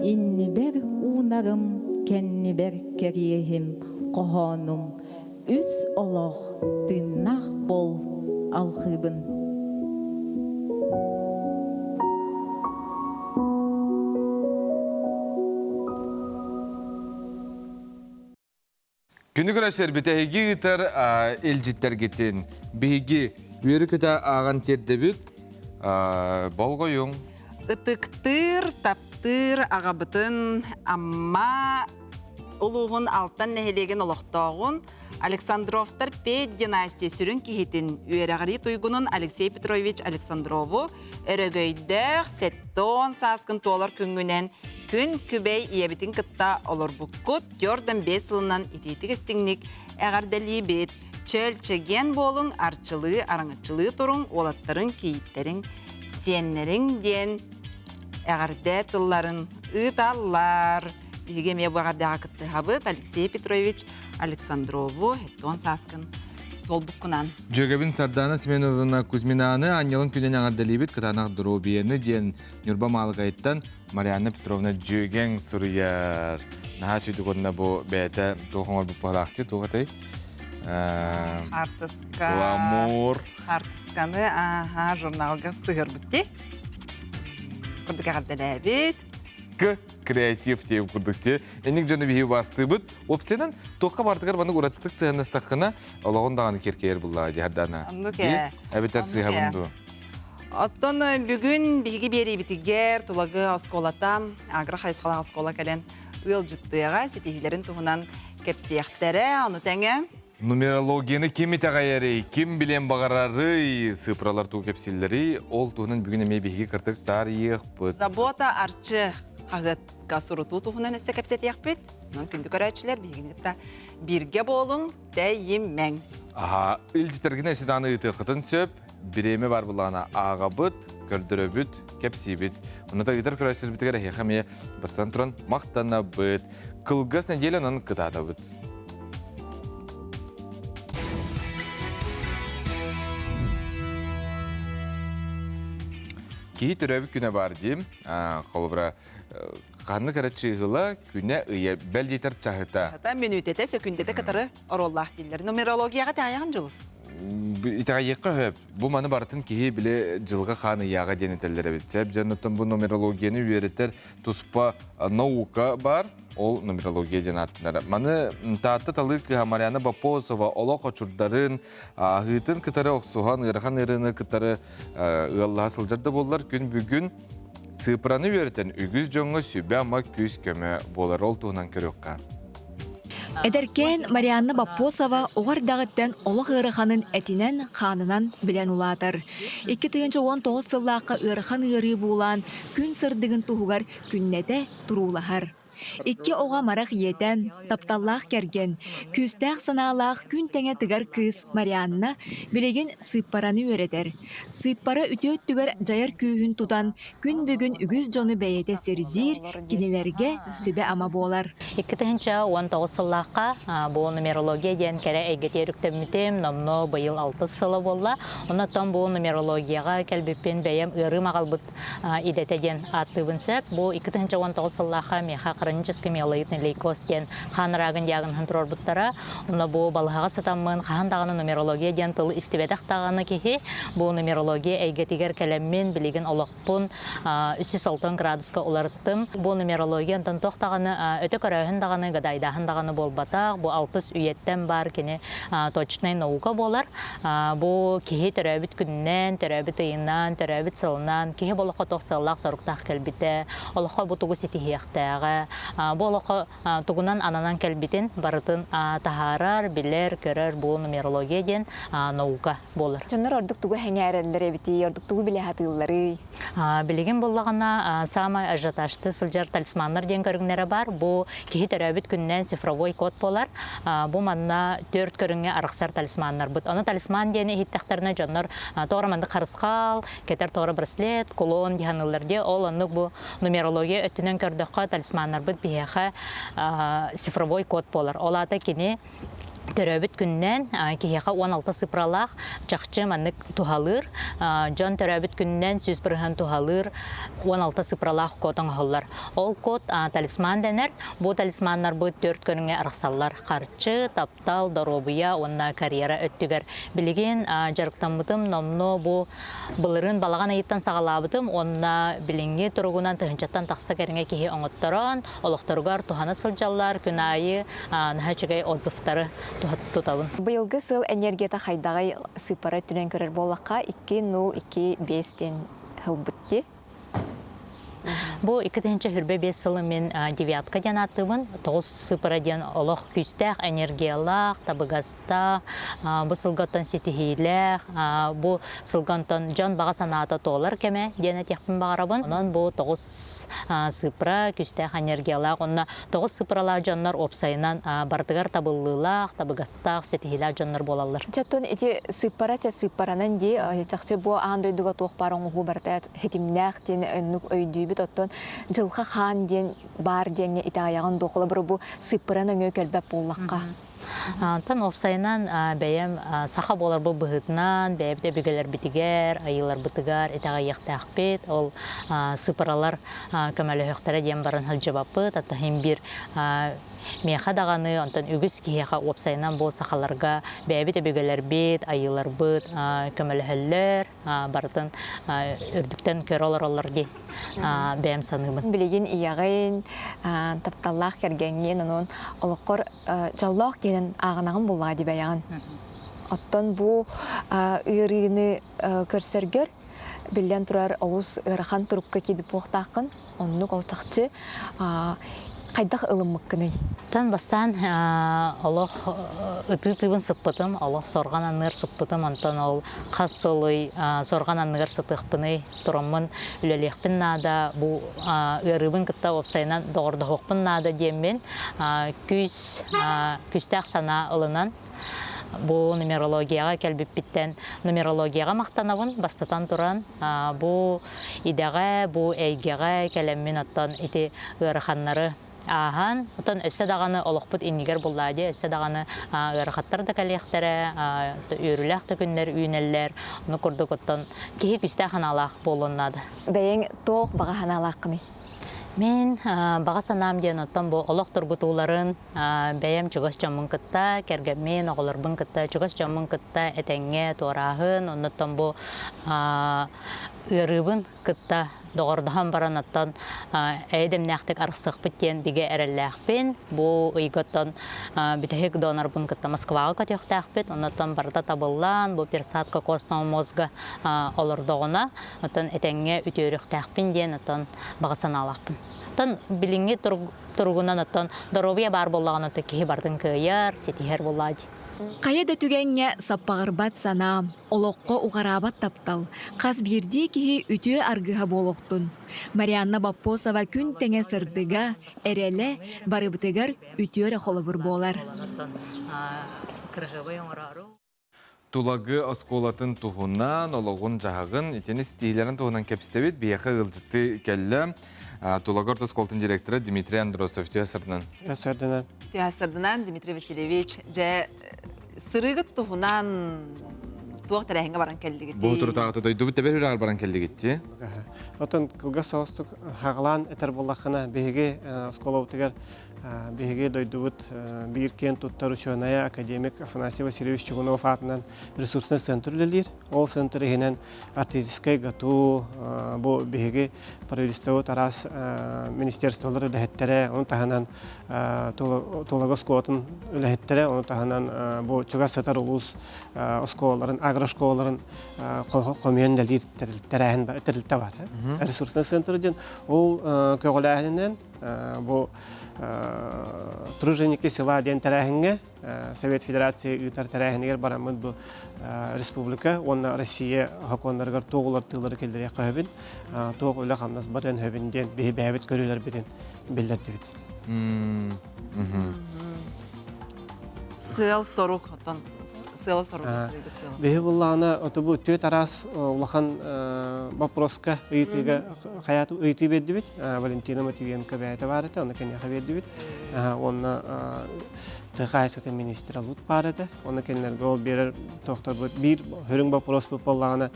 Иннибэр уунарым, кэннибэр кэриэһим, хоһоонум үс олох тыыннаах бол алхыыбын. Күнү көрөсөр эһиги ыытар илдьиттэргитин биһиги үөрү көтө ааҕан тиэрдэбит болҕойуҥ. Ытыктыыр, таптыыр аҕабытын Амма улууһун Алтан нэһилиэгин олохтооҕун Александровтар Петь династия сүрүн киһитин үөрэҕирии туйгунун Алексей Петрович Александрову өрөгөйдөөх сэттон сааскын туолар күҥҥүнэн күн күбэй ийэбитин кытта олорбуккут Йордан 5 сылынан итиитик-истиҥник эҕэрдэлиибит. Чөл чэгиэн буолуҥ, арчылыы, араҥаччылыы туруҥ, уолаттарыҥ, кийииттэриҥ, сиэннэриҥ диэн эҕэрдэ тылларын ыыталлар. Биһиги эмиэ бу эҕэрдэҕэ кыттыһабыт Алексей Петрович Александрову Хеттон Сааскын туолбуккунан. Дьүөгэбин Сардана Семеновна Кузьминаны Анньалын күнүн эҕэрдэлиибит кытаанах доруобуйаны диэн Ньурба Маалыкайыттан Марианна Петровна дьүөгэҥ суруйар. Наһаа үчүгэй уонна бу бэйэтэ туох оҥорбут быһалаахтыы туох этэй? Хаартыска. Гламур. Хаартысканы аха журналга сыһырбыт дии. Курдук эҕэрдэлээбит. К креатив диэн курдук дии. Инник дьону биһи убаастыыбыт. Уопсайынан туохха бартыгар маннык уратытык сыһаннастаххына олоҕун даҕаны киркэйэр буллаҕа дии Хардана. Оннук ээ. Эбэтэр сыыһабын дуо? Оттон бүгүн биһиги биэриибитигэр Тулагы оскуолата, агро хайысхалаах оскуола кэлэн ыалдьыттыаҕа, ситиһиилэрин туһунан кэпсиэхтэрэ. Ону тэҥэ Нумерологияны ким итэҕэйэрий, ким билиэн баҕарарый, сыыпыралар тугу кэпсииллэрий, ол туһунан бүгүн эмиэ биһиги кыртык таарыйыахпыт. Забота Арчы хаһыатка сурутуу туһунан өссө кэпсэтиэхпит. Онон күндү көрөөччүлэр биһигини кытта бииргэ буолуҥ, тэйимэҥ. Аха, илдьитэргинэ ситааны ыытыаххытын сөп. Бириэмэ бар булаана ааҕабыт, көрдөрөбүт, кэпсиибит. Онно ыытар көрөөччүлэрбитигэр эһиэхэ эмиэ бастан туран махтанабыт. Кылгас нэдиэлэ кытаатабыт. Киһи төрөөбүт күнэ бар диим. Холобура, ханнык эрэ чыыһыла, күнэ, ыйа, бэл диэтэр чаһыта. Чаһыта, мүнүүтэтэ, сөкүндэтэ кытары оруоллаах дииллэр. Нумерологияҕа таайаҕын дьулус? Итэҕэйиэххэ сөп. Бу маны барытын киһи били дьылҕа хаан ыйааҕа диэн этэллэр эбит. Сөп дьонуттан бу нумерологияны үөрэтэр туспа наука бар. Ол нумерология диэн ааттанар. Маны Таатта талыы кыыһа Марианна Бопосова олох очурдарын, аһыытын кытары охсуһан, ыарахан ыарыыны кытары ыаллаһа сылдьар да буоллар, күн бүгүн сыыпыраны үөрэтэн үгүс дьоҥҥо сүбэ-ама күүс-көмө буолар. Ол туһунан көрүөххэ. Эдэркээн Марианна Боппосова оҕо эрдэҕиттэн олох ыараханын этинэн-хаанынан билэн улаатар. 2019 сыллаахха ыарахан ыарыы буулаан, күн сырдыгын туһугар күннэтэ туруулаһар. Икки оҕо амарах ийэтэ, тапталлаах кэргэн, күүстээх санаалаах күн тэҥэ тыгар кыыс Марианна билигин сыыппараны үөрэтэр. Сыыппара үтүө өттүгэр дьайар күүһүн тутан, күн бүгүн үгүс дьону бэйэтэ сирдиир, кинилэргэ сүбэ-ама буолар. 2019 сыллаахха бу нумерология диэн кэрэ эйгэтигэр үктэммитим, номнуо быйыл алтыс сыла буолла. Онон бу нумерологияҕа кэлбиппин бэйэм ыарыым аҕалбыт идэтэ диэн ааттыыбын сөп. Бу 2019 сыллаахха миэхэ хронический миелоидный лейкоз диэн хаан рагын диагноһын туруорбуттара. Онно бу балыһаҕа сытаммын хаһан даҕаны нумерология диэн тыл истибэтэх даҕаны киһи бу нумерология эйгэтигэр кэлэммин билигин олохпун 360 градуска уларыттым. Бу нумерология онтон туох даҕаны өтө көрөөһүн даҕаны гадайдааһын даҕаны буолбатах. Бу алтыс үйэттэн баар кини точнай наука буолар. Бу киһи төрөөбүт күнүнэн, төрөөбүт ыйынан, төрөөбүт сылынан, киһи бу олоххо туох сыаллаах-соруктаах кэлбитэ, олоххо бу тугу ситиһиэхтээҕэ, бу олоххо тугунан ананан кэлбитин барытын таһаарар, билэр, көрөр бу нумерология диэн наука буолар. Дьоннор ордук тугу сэҥээрэллэр эбитий, ордук тугу билэ сатыылларый? Билигин буллаҕына саамай ажиотажты сылдьар талисманнар диэн көрүҥнэрэ бар. Бу киһи төрөөбүт күнүнэн цифровой код буолар. Бу манна төрт көрүҥҥэ арахсар талисманнарбыт. Ону талисман диэни иһиттэхтэринэ дьоннор тоҕо маннык харысхал, кэтэр тоҕо браслет, кулон диһаныллар диэ. Ол оннук бу нумерология өттүнэн көрдөххө талисманнарбыт биһиэхэ цифровой код буолар. Ол аата кини төрөөбүт күнүнэн киһиэхэ 16 цифралаах чахчы маннык туһалыыр. Дьон төрөөбүт күнүнэн 100% туһалыыр 16 цифралаах код оҥоһуллар. Ол код талисман дэнэр. Бу талисманнарбыт төрт көрүҥҥэ арахсаллар. Харчы, таптал, доруобуйа уонна карьера өттүгэр. Билигин дьарыктаммытым номнуо бу Былырыын балаҕан ыйыттан саҕалаабытым уонна билиҥҥи туругунан тыһыынчаттан тахса кэриҥэ киһи оҥотторон, олохторугар туһана сылдьаллар, күн аайы наһаа үчүгэй отзывтары тутабын. Быйылгы сыл энергията хайдаҕый сыыппара өттүнэн көрөр буоллахха, 2-0, 2-5 диэн ылбыт дии. Бу 2025 сылы мин девятка диэн ааттыыбын. Тоҕус сыыппара диэн олох күүстээх, энергиялаах, табыгастаах, бу сылга оттон ситиһиилээх, бу сылга онтон дьон баҕа санаата туолар кэмэ диэн этиэхпин баҕарабын. Онон бу тоҕус сыыппара күүстээх энергиялаах уонна тоҕус сыыппаралаах дьоннор уопсайынан барытыгар табыллыылаах, табыгастаах ситиһиилээх дьоннор буолаллар. Чаттон ити сыыппара чэ сыыппаранан дии чахчы бу аан дойдуга туох баар оҥоһуу барыта хитимнээх диэн оннук өйдүүбүт оттон дьылҕа хаан диэн баар диэҥҥэ итэҕэйэҕин дуо холобур бу сыыппаран өҥө кэлбэт буоллахха. Онтон уопсайынан бэйэм саха буоларбыт быһыытынан бэйэбит өбүгэлэрбитигэр, айыыларбытыгар итэҕэйиэхтээхпит. Ол сыыппаралар көмөлөһүөхтэрэ диэн баран сылдьыбаппыт. Ата иһин биир Миэхэ даҕаны, онтон үгүс киһиэхэ уопсайынан бу сахаларга бэйэбит өбүгэлэрбит, айыыларбыт көмөлөһөллөр, барытын үрдүктэн көрө олороллор дии бэйэм саныыбын. Билигин ийэҕин, тапталлаах кэргэҥҥин, онон олоххор дьоллоох киһинэн ааҕынаҕын буллаҕа дии бэйэҕин. Оттон бу ыарыыны көрсөргөр биллэн турар олус ыарахан турукка киирбит буолуохтааххын. Оннук ол чахчы хайдах ылыммыккыный? Тан бастаан олох ытыы-тыыбын сыппытым, олох сорҕан анныгар сыппытым, онтон ол хас сылый сорҕан анныгар сытыахпыный, тураммын үлэлиэхпин наада, бу ыарыыбын кытта уопсайынан доҕордоһуохпун наада диэммин күүс күүстээх санаа ылынан Бу нумерологияҕа кэлбиппиттэн нумерологияҕа махтанабын. Бастатан туран, бу идэҕэ, бу эйгэҕэ кэлэммин оттон ити ыараханнары ааһан, оттон өссө даҕаны олохпут иннигэр буллаа дии, өссө даҕаны ыарахаттар да кэлиэхтэрэ, үөрүүлээх да күннэр үүнэллэр. Ону курдук оттон киһи күүстээх санаалаах буолуон наада. Бэйэҥ туох баҕа санаалааххыный? Мин баҕа санаам диэн оттон бу олох тургутууларын Бэйэм чугас дьоммун кытта, кэргэммин, оҕолорбун кытта, чугас дьоммун кытта этэҥҥэ туорааһын, оннуттан бу ыарыыбын кытта доҕордоһон баран оттон эйэ-дэмнээхтик арахсыахпыт диэн бигэ эрэллээхпин. Бу ыйга оттон бүтэһик донорбун кытта Москваҕа көтүөхтээхпит. Оннуттан барыта табыллан, бу пересадка костного мозга олордоҕуна, оттон этэҥҥэ үтүөрүөхтээхпин диэн оттон баҕа санаалаахпын. Оттон билиҥҥи туругунан оттон доруобуйа баар буоллаҕына, киһи барытын кыайар, ситиһэр буоллаа дии. Хайа да түгэҥҥэ саппаҕырбат санаа, олоххо уҕараабат таптал, хас биирдии киһи үтүө аргыһа буолуохтун. Марианна Боппосова күн тэҥэ сырдыга, эрэлэ барыбытыгар үтүө эрэ холобур буолар. Тулагы оскуолатын туһунан, олоҕун-дьаһаҕын, итини ситиһиилэрин туһунан кэпсэтэбит. Биһиэхэ ыалдьыттыы кэллэ. Тулагы орто оскуолатын директора Дмитрий Андросов. Үтүө сырдынан. Сырдынан. Үтүө сырдынан, Дмитрий Васильевич. Дьэ, сырыыгыт туһунан туох тэрээһиҥҥэ баран кэллигит? Бу турутааҕыта дойдубут тэбэр үрэҕэр баран кэллигит дии. Отон кылгас соҕустук хаҕалаан этэр буоллаххына, биһиги оскуолабытыгар Биһиги дойдубут биир киэн туттар учуонайа академик Афанасий Васильевич Чугунов аатынан ресурсный центр үлэлиир. Ол центр иһинэн артистическай ГАТУ, бу биһиги правительствобут араас министерстволар үлэһиттэрэ, ону таһынан Тулагы оскуолатын үлэһиттэрэ, ону таһынан бу чугас сытар улуус оскуолаларын, агрошколаларын хомуйан үлэлиир тэрилтэ бар. Ресурсный центр диэн ол көҕүлээһининэн Бу Труженики села диэн тэрээһиҥҥэ Совет Федерация ыытар тэрээһинигэр бараммыт бу республика уонна Россия сокуоннарыгар туох уларытыылары киллэриэххэ сөбүн, туох үлэ-хамнас барыан сөбүн диэн биһи бэйэбит көрүүлэрбитин биллэрдибит. Сыал-сорук, оттон сыала-сорук Биһи буллаҕына оту бу түөрт араас улахан вопроска ыйытыыга хайаат ыйытыы биэрдибит. Валентина Матвиенко бэйэтэ баар этэ, ону киниэхэ биэрдибит. Уонна ТХС министрэ Лут баар этэ. Оны кинилэргэ ол биэрэр тохторбут биир хөрүҥ вопрос буоллаҕына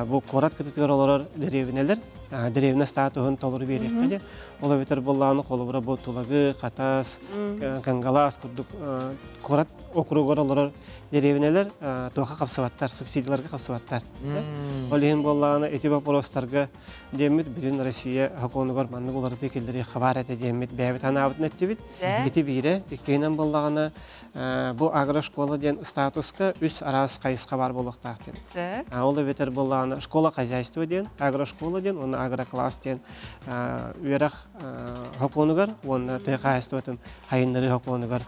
бу куорат кытытыгар олорор дэриэбинэлэр дэриэбинэ статуһун толору биэриэххэ диэн. Ол эбэтэр буоллаҕына холобура бу Тулагы, Хатас, Кангалаас курдук куорат округар олорор дэриэбинэлэр туохха хапсыбаттар, субсидияларга хапсыбаттар. Ол иһин буоллаҕына ити боппуруостарга диэммит бүтүн Россия сокуонугар маннык уларытыы киллэриэххэ баар этэ диэммит бэйэбит анаабытын эттибит. Ити биирэ. Иккиһинэн буоллаҕына бу агрошкола диэн статуска үс араас хайысха баар буолуохтаах диэн. Ол эбэтэр буоллаҕына школа хозяйства диэн, агрошкола диэн уонна агрокласс диэн үөрэх сокуонугар уонна тыа хаһаайыстыбатын хайыннарыы сокуонугар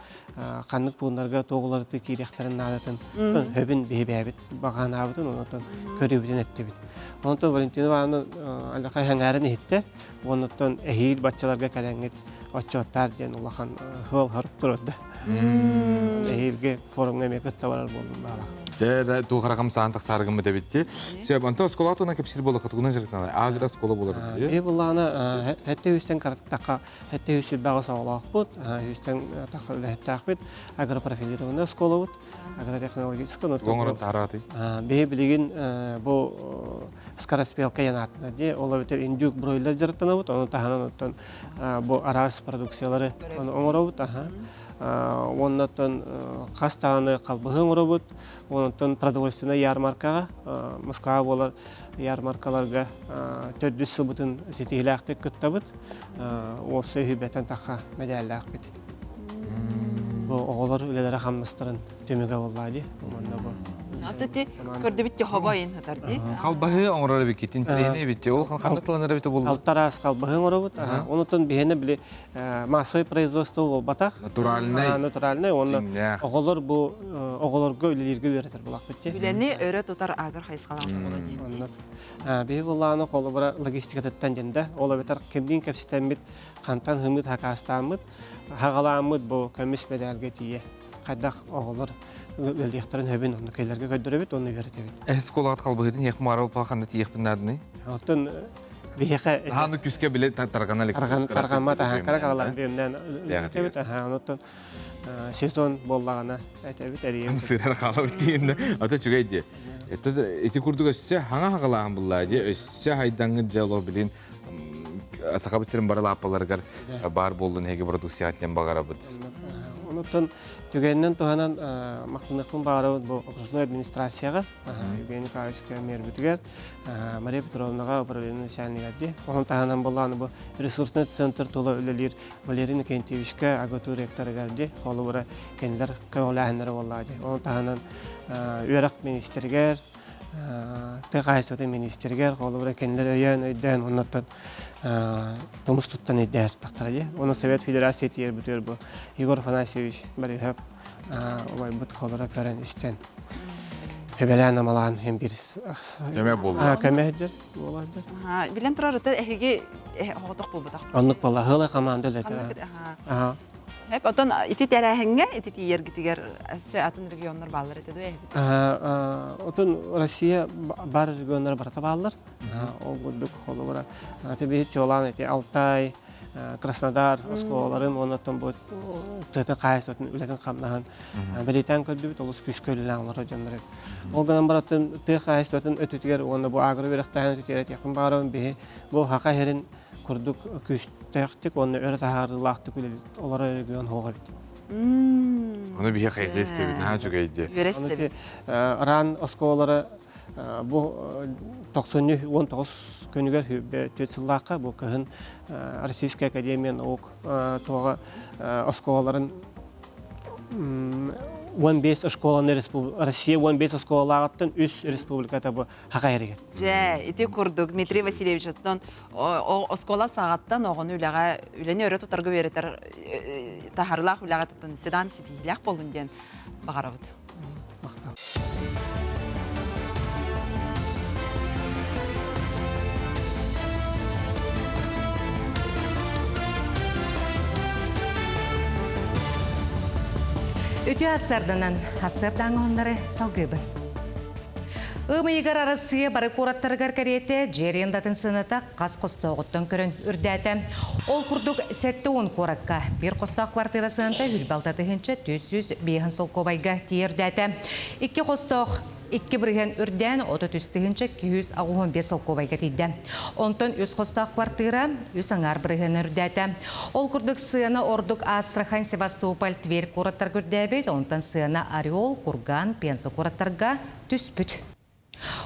ханнык пууннарга туох уларытыы киириэхтэрин наадатын хөбүн биһибээбит баҕанаабытын онтон көрүүбүтүн эттибит. Онтон Валентина Ивановна аллаха хэҥээрин иһиттэ оннуттан эһиил баччаларга кэлэҥҥит отчуоттаар диэн улахан ыал хорук турда. Эһиилги форумҥа эмиэ кытта барар буоллум баалах. Дьэ, туох эрэ хамсаан тахсаары гыммыт эбит Сөп, онто оскуолаҕа туһунан кэпсиир буоллахха тугунан дьарыктанар? Агро оскуола буолар дии. Буллаҕына, хэттэ үстэн караттахха Хэттэ үс оҕолоохпут, үстэн тахха үлэһиттээхпит, агропрофилированный оскуолабыт, агротехнологическай. Оҥорон таһараатый? Биһи билигин бу скороспелка янаатына дии, ол эбэтэр индюк бройлер дьарыктанабыт, ону таһынан оттон бу араас продукциялары оҥоробут, уоннаттан хас даҕаны халбаһы оҥоробут, онтон продовольственнай ярмаркаҕа Москва буолар ярмаркаларга төрдүс сылбытын ситиһилээхтик кыттабыт. Уопсай үһүйбэттэн тахха мэдээллээхпит. Бу оҕолор үлэлэрэ хамнастарын түмүгэ буоллаа дии. Манна бу. Аты көрдөбүт тихого айын хатар дии. Халбаһы оҥорор эбиккитин трени эбитти. Ол ханнык тыланар эбитэ буолла? Алтараас халбаһы оҥоробут. Онутун биһиэнэ били массовый производство буолбатах. Натуральный. Натуральный. Онно оҕолор бу оҕолорго үлэлииргэ үөрэтэр булахпыт дии. Үлэни өрө тутар агр хайысхалаах оскуола диэн. Оннук. Биһи буллааны холобура логистикатыттан диэн да, ол эбэтэр кимниин кэпсэтэммит, хантан хымыт хакаастааммыт, хаҕалааммыт бу көмүс мэдээлгэ тиийэ хайдах оҕолор үлэлиэхтэрин сөбүн онно кэлэргэ көрдөрөбүт, онно үөрэтэбит. Эсколаҕыт халбыһытын иэх маарал паханна тиийэхпин наадыный? Оттон биһиэхэ Хааны күскэ биле тарҕана элек. Тарҕаммат аха кара каралаан бүөмнээн этэбит аха онуттан сезон буоллаҕына этэбит эрийэбит. Сырар хаалабыт диэн ата үчүгэй диэ. Ити курдук өссө хаҥа хагалааһын буллаа дии өссө хайдаҥҥыт дьэ олох билин Сахабыт сирин бары лааппаларыгар баар буоллун эһиги продукцияҕыт диэн баҕарабыт. Онуттан түгэнинэн туһанан махтаныахпын баҕарабыт бу окружной администрацияҕа Евгений Николаевичка мэрбитигэр Мария Петровнаҕа управление начальнигар дии. Онон таһынан буоллаҕына бу ресурсный центр тула үлэлиир Валерий Иннокентьевичка АГАТУ ректорыгар дии холобура кинилэр көҕүлээһиннэрэ буоллаҕа дии. Онон таһынан үөрэх министригэр тыа хаһаайыстыбатын министригэр холобура кинилэр өйөөн өйдөөн оннуттан тумус туттан өйдөһөр тахтара дии. Оны Совет Федерация тиийэр бүтүөр бу Егор Афанасьевич Борисов Убайбыт холоро көрөн истэн Эбэлээн амалаан hem bir Көмө буолла. Көмө сылдьар буола сылдьар. Билэн турар ыты эһиги оҕотох буолбатах. Оннук буолла хыла команда үлэтэ. Хеп отон ити тэрээһиҥҥэ ити тиийэргитигэр өссө атын регионнар бааллар этэ дуо эһибит? Отон Россия бар регионнар барыта бааллар. Ол курдук холобура биһи чуолаан ити Алтай, Краснодар оскуолаларын уонна оттон бу тыатын хаһаайыстыбатын үлэтин хамнаһын бэлиэтээн көрдүбүт олус күүскэ үлэлээн олорор дьоннор эбит. Ол гынан баран тыа хаһаайыстыбатын өттүтүгэр уонна бу агро үөрэхтээһин өттүтүгэр этиэхпин баҕарабын биһи бу хаха иһэрин курдук күүстээхтик уонна өрө таһаарыылаахтык үлэлии олорор регион суох эбит. Ону биһи хайгыы истэбит, наһаа үчүгэй дии. Ран оскуолалара бу тохсунньу 19 күнүгэр түөрт сыллаахха бу кыһын Российская академия наук туоҕа оскуолаларын 15 школаны Россия 15 оскуолалааҕыттан үс республиката бу хака эригэр. Дьэ, ити курдук Дмитрий Васильевич оттон оскуола саҕаттан оҕону үлэҕэ үлэни өрө тутарга үөрэтэр таһарылаах үлэҕэ туттан седан ситиһиилээх буолун диэн баҕарабыт. Махтал. Үтүө ассарданан, ассардаҥ оһоннары салгыыбын. Ым ыйыгар Арассыыйа бары куораттарыгар кэриэтэ дьиэ арендатын сыаната хас хостооҕуттан көрөн үрдээтэ. Ол курдук 70 куоракка биир хостоох квартира сыаната 26 405 солкуобайга тиийэрдээтэ. Икки хостоох 2% үрдээн 33 285 солкуобайга тиийдэ. Онтон үс хостоох квартира үс аҥаар бырыһыан үрдээтэ. Ол курдук сыана ордук Астрахань, Севастополь, Тверь куораттарга үрдээбит, онтон сыана Орел, Курган, Пенза куораттарга түспүт.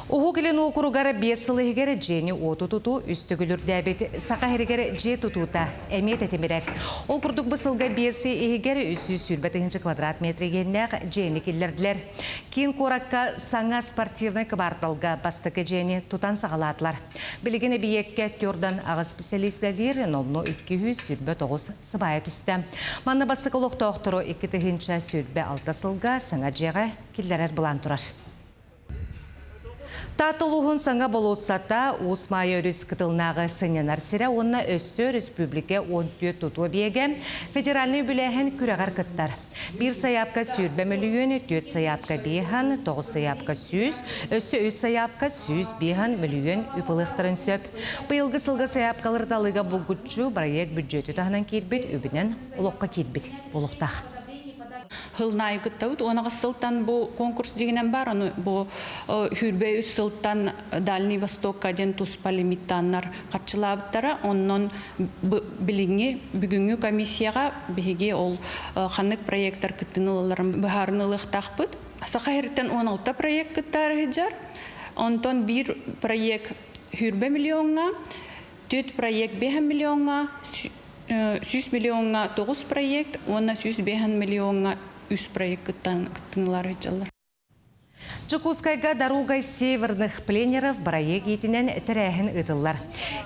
Уһук Илин уокуругар биэс сыл иһигэр дьиэни уоту тутуу үс төгүл үрдээбит. Саха иһигэр дьиэ тутуута эмиэ тэтимирэр. Ол курдук бу сылга биэс иһигэр 320 тыһыынча квадрат метр иэннээх дьиэни киллэрдилэр. Киин куоракка саҥа спортивнай кыбаарталга бастакы дьиэни тутан саҕалаатылар. Билигин эбийиэккэ төрдөн аҕыс специалист үлэлиир, номнуо 229 сыбаайа түстэ. Манна бастакы олохтоохтору 2026 сылга саҥа дьиэҕэ киллэрэр былаан турар. Таатта улууһун саҥа болуоссата Уус Маайа өрүс кытылынааҕы сынньанар сирэ уонна өссө өрөспүүбүлүкэ 14 тутуу объегэ федеральнай үбүлээһин күрэҕэр кыттар. Биир сайаапка сүүрбэ мөлүйүөн, түөрт сайаапка биэһэн, тоҕус сайаапка сүүс, өссө үс сайаапка сүүс биэһэн мөлүйүөн үп ылыахтарын сөп. Быйылгы сылга сайаапкалары талыыга булгуччу бырайыак бүддьүөтү таһынан киирбит үбүнэн олоххо киирбит буолуохтаах. Хылнаайы кыттабыт. Уонаҕас сылтан бу конкурс дигинэн бар, ону бу хүрбэ үс сылтан Дальний Востокка диэн туспа лимиттааннар харчылаабыттара. Оннон билиҥҥи бүгүҥҥү комиссияҕа биһиги ол ханнык проекттар кыттыны ылалларын быһаарыны ылыахтаахпыт. Саха сириттэн 16 проект кыттаары сылдьар. Онтон биир проект хүрбэ миллиоҥҥа, түөрт проект 5 миллиоҥҥа, 100 миллиоҥҥа 9 проект уонна 105 миллиоҥҥа 3 проект кыттыҥылар сылдьаллар. Дьокуускайга «Дорогой северных пленеров» бырайыак иитинэн тэрээһин ыытыллар.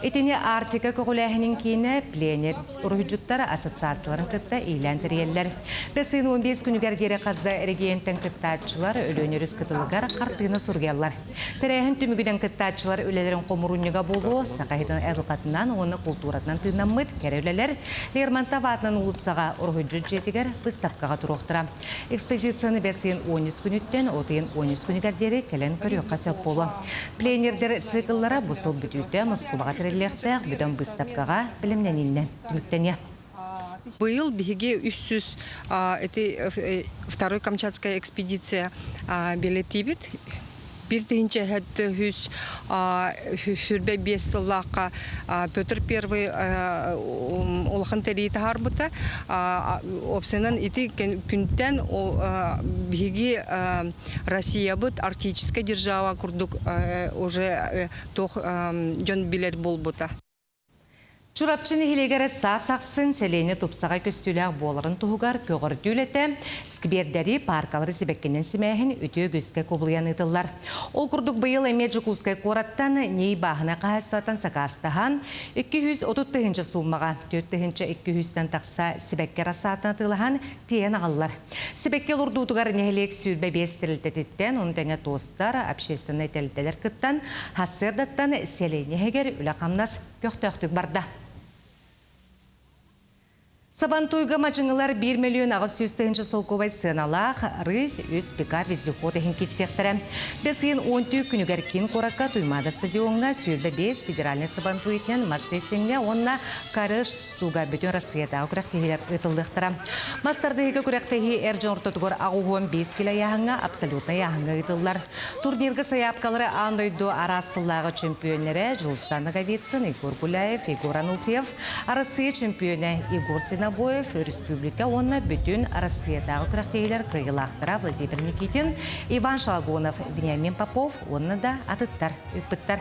Итини Арктика көҕүлээһинин киинэ пленер уруһуйдьуттар ассоциацияларын кытта иилээн тэрийэллэр. Бэс ыйын 15 күнүгэр диэри хас да эрэгийиэнтэн кыттааччылар Өлүөн өрүс кытылыгар хартыына суруйаллар. Тэрээһин түмүгүнэн кыттааччылар үлэлэрин хомуруунньуга буолуо, саха иһитин айылҕатынан уонна култууратынан тыыннаммыт кэрэ үлэлэр Лермонтов аатынан уулуссаҕа уруһуйдьут дьиэтигэр быыстапкаҕа туруохтара. Экспозицияны бэс ыйын 13 күнүттэн от ыйын 13 күнүгэр диэри кэлэн көрүөххэ сөп буолуо. Пленердэр цикллара бу сыл бүтүүтэ Москубаҕа тэриллиэхтээх бүтэн быыстапкаҕа бэлэмнэниинэн түмүктэниэ. Быйыл биһиги 300 ити второй Камчатская экспедиция билэтиибит. Бир тыһыынча үс сүрбэ биэс сыллаахха Петр Первый улахан тэрии таһаарбыта. Опсанан ити күнтэн биһиги Россиябыт арктическая держава курдук уже туох дьон билэр буолбута. Чурапчы нэһилиэгэр саас ахсын сэлиэнньэ тупсаҕай көстүүлээх буоларын туһугар көҕөрдүү үлэтэ, сквердэри, пааркалары сибэккинэн симээһин үтүө үгүскэ кубулуйан ыытыллар. Ол курдук быйыл эмиэ Дьокуускай куораттан НИИ бааһынай хаһаайыстыбаттан сакаастаһан, 230 тыһыынча сууммаҕа, 4200-тэн тахса сибэкки рассаатын атыылаһан тиэйэн аҕаллар. Сибэкки олордуутугар нэһилиэк 25 тэрилтэтиттэн, ону тэҥэ ТОСтар, общественнай тэрилтэлэр кыттан, сарсыардаттан сэлиэнньэ иһигэр үлэ-хамнас көхтөөхтүк барда. Сабантуйга мадьыҥылар 1 миллион 800 тыһыынча солкуобай сыаналаах рысь үс пика вездеход иһин киирсиэхтэрэ. Бэс ыйын 10 күнүгэр киин куоракка Туймаада стадиоҥҥа 25 федеральнай Сабантуй итинэн мас рейсиҥҥэ уонна Карыш тустууга бүтүн Россиятааҕы күрэхтэһиилэр ыытыллыахтара. Мас тардыһыыга күрэхтэһии эр дьон ортотугар 85 кило ыйааһыҥҥа абсолютнай ыйааһыҥҥа ыытыллар. Турнирга сайаапкалары аан дойду араас сыллааҕы чөмпүйүөннэрэ Дьулустан Ноговицын, Егор Гуляев, Егор Ануфриев, Арассыыйа чөмпүйүөнэ Егор Синобоев, өрөспүүбүлүкэ уонна бүтүн Арассыыйатааҕы күрэхтэһиилэр кыайыылаахтара Владимир Никитин, Иван Шалгонов, Вениамин Попов уонна да атыттар ыыппыттар.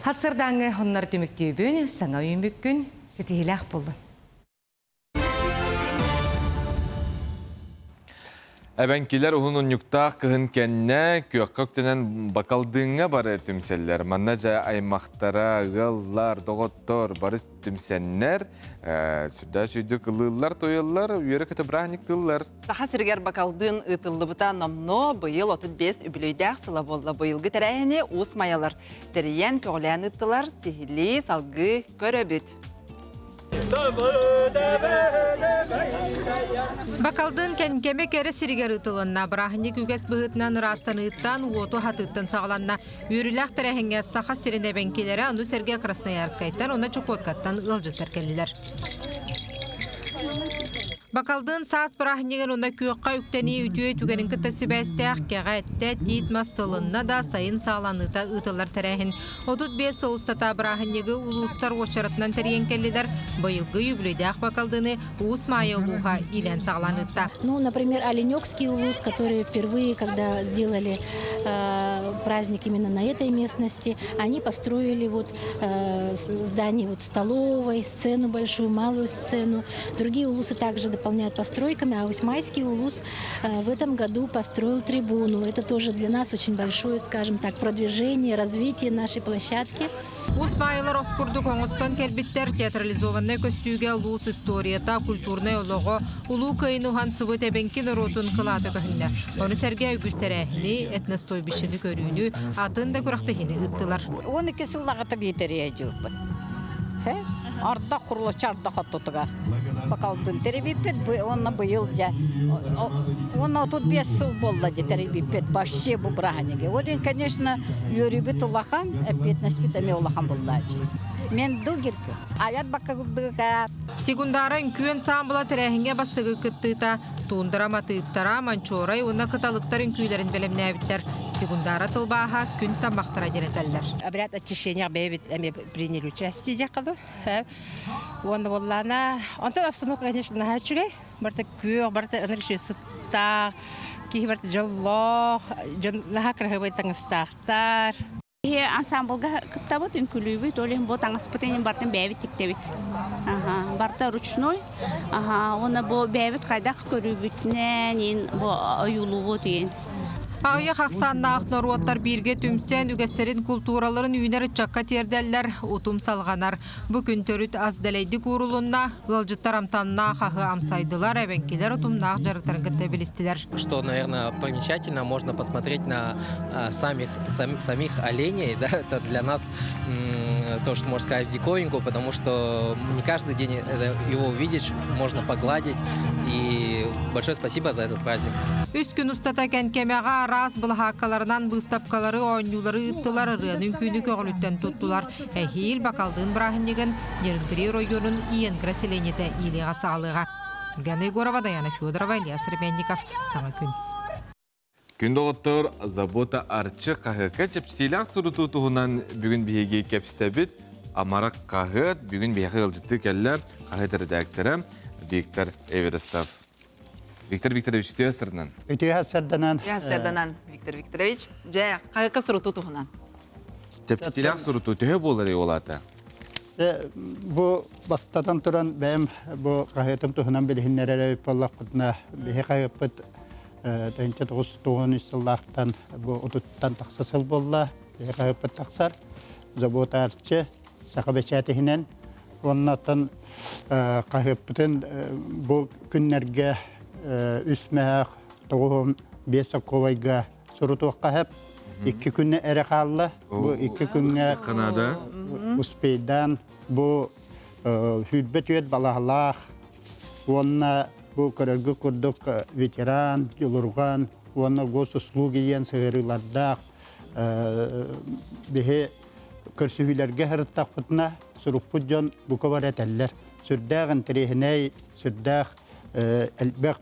Хасырдааҥҥы хоннор түмүктүүбүн, саҥа үүммүккүн ситиһиилээх буоллун. Эбэҥкилэр уһун унньуктаах кыһын кэннэ күөххэ үктэнэн Бакалдыыҥҥа бары түмсэллэр. Манна дьэ аймахтара, ыаллар, доҕоттор бары түмсэннэр, сүрдээх үчүгэйдик ылыыллар, туйаллар, үөрэ-көтө бырааһынньыктыыллар. Саха сиригэр Бакалдыын ыытыллыбыта номнуо быйыл 35 үбүлүөйдээх сыла буолла. Быйылгы тэрээһини Уус Майалар тэрийэн, көҕүлээн ыыттылар. Сиһилии салгыы көрөбүт. Бакалдын Кэнкэмэ кэрэ сиригэр ыытылынна. Бырааһынньык үгэс быһыытынан ыраастаныыттан, уоту хатыыттан саҕаланна. Үөрүүлээх тэрээһиҥҥэ Саха сирин эбэҥкилэрэ, ону сэргэ Красноярскайтан уонна Чукоткаттан ыалдьыттар кэллилэр. Бакалдын саас бырааһынньыгын уонна күөххэ үктэнии үтүө түгэнин кытта сибээстээх кэҕэ эттэ, тиит мас сылынна да сайын саҕаланыыта ыытыллар тэрээһин. 35 сыл устата бырааһынньыгы улуустар уочаратынан тэрийэн кэллилэр. Быйылгы юбилейдаах бакалдыны Уус Маайа улууһа иилээн-саҕалаан ыытта. Ну, например, Оленекский улус, который впервые, когда сделали праздник именно на этой местности, они построили вот здание вот столовой, сцену большую, малую сцену. Другие улусы также дополняют постройками, а Усть-Майский улус в этом году построил трибуну. Это тоже для нас очень большое, скажем так, продвижение, развитие нашей площадки. Уус Маайалар ох курдук оҥостон кэлбиттэр театрализованнай көстүүгэ улуус историята, культурнай олоҕо, Улуу Кыайын уһансыбыт эбэҥки норуотун кылаата көһүннэ. Ону сэргэ үгүс тэрээһини, этностойбищены көрүүнү, атын да күрэхтэһиини ыыттылар. 12 сыллаҕыта биэтэрийэ дьылбыт. Ардах курулаччы ардах оттутугар бакалдын тэрийбиппит уонна быйыл дьэ уонна 35 сыл буолла дьэ тэрийбиппит вообще бу бырааһынньыгы. Ол иһин, конечно, үөрүүбүт улахан, эппиэтинэспит эмиэ улахан буоллааччы. Мен дылгиркы. Аят баккагылдыга. Секундара үҥкүү ансаамбыла тэрээһиҥҥэ бастакы кыттыыта Туундара матыыптара, Манчуорай уонна Кыталыктар үҥкүүлэрин бэлэмнээбиттэр. Секундара тылбааһа күн таммахтара диэн этэллэр. Обряд очищения бэйэбит эмиэ приняли участие диэххэ дуу. Уонна буоллаана, онтон обстановка, конечно, наһаа үчүгэй. Барыта күөх, барыта ынырык үчүгэй сыттаах, киһи барыта дьоллоох, дьон наһаа кыраһыабай таҥастаахтар. Биһи ансамблга кыттабыт, үҥкүүлүүбүт, ол иһин бу таҥаспытын иһин барытын бэйэбит тиктэбит. Аха, барыта ручной. Аха, уонна бу бэйэбит хайдах көрүүбүтүнэн иин бу ойуулуубут иин. Аҕыйах ахсааннаах норуоттар бииргэ түмсэн, үгэстэрин култуураларын үүнэр ыччакка тиэрдэллэр, утум салҕанар. Бу күн төрүт ас дэлэйдик уурулунна, ыалдьыттар амтаннаах аһы амсайдылар, эбэҥкилэр утумнаах дьарыктарын кытта билистилэр. Что, наверное, примечательно, можно посмотреть на самих, самих оленей, да, это для нас то, что можно сказать, в диковинку, потому что не каждый день его увидишь, можно погладить, и большое спасибо за этот праздник. Үс күн устата Кэнкэмэҕэ араас былаһааккаларынан быыстапкалары, оонньуулары ыыттылар, ырыаны үҥкүүнү көҕүлүттэн туттулар. Эһиил Бакалдыын бырааһынньыгын Нерюнгри оройуонун Иенгра селениетэ иилиэҕэ саҕалыаҕа. Ульяна Егорова, Даяна Федорова, Илья Сременников. Саҥа күн. Күн доҕоттор, Забота Арчы хаһыакка чэпчэтиилээх сурутуу туһунан бүгүн биһиги кэпсэтэбит. Амарах хаһыат бүгүн биһиэхэ ыалдьыттыы кэллэ. Хаһыат эрэдээктэрэ Виктор Эверестов. Виктор Викторович, үтүө сырынан. Үтүө сырданан. Үтүө сырданан, Виктор Викторович. Дьэ, хаһыакка сурутуу туһунан. Чэпчэтиилээх сурутуу төһө буолар олаата? Бу бастатан туран бэйэм бу хаһыатым туһунан билиһиннэрэр эбит буоллахпытына, биһи хаһыаппыт 1993 сыллаахтан бу отуттан тахса сыл буолла. Биһи хаһыаппыт тахсар. Забота Арчы саха бэчээт иһинэн. Уонна оттон хаһыаппытын бу күннэргэ үс мөһөөх 95 сокуобайга сурутуохха сөп. Икки күннэ эрэ хаалла. Бу икки күҥҥэ Канада успейдаан бу сүүрбэ түөрт балаһалаах уонна бу көрөргө курдук ветеран, дьулурҕан уонна госуслуги диэн сыһыарыылардаах биһи көрсүһүүлэргэ сырыттахпытына суруппут дьон бука бары этэллэр. Сүрдээх интэриэһинэй, сүрдээх элбэх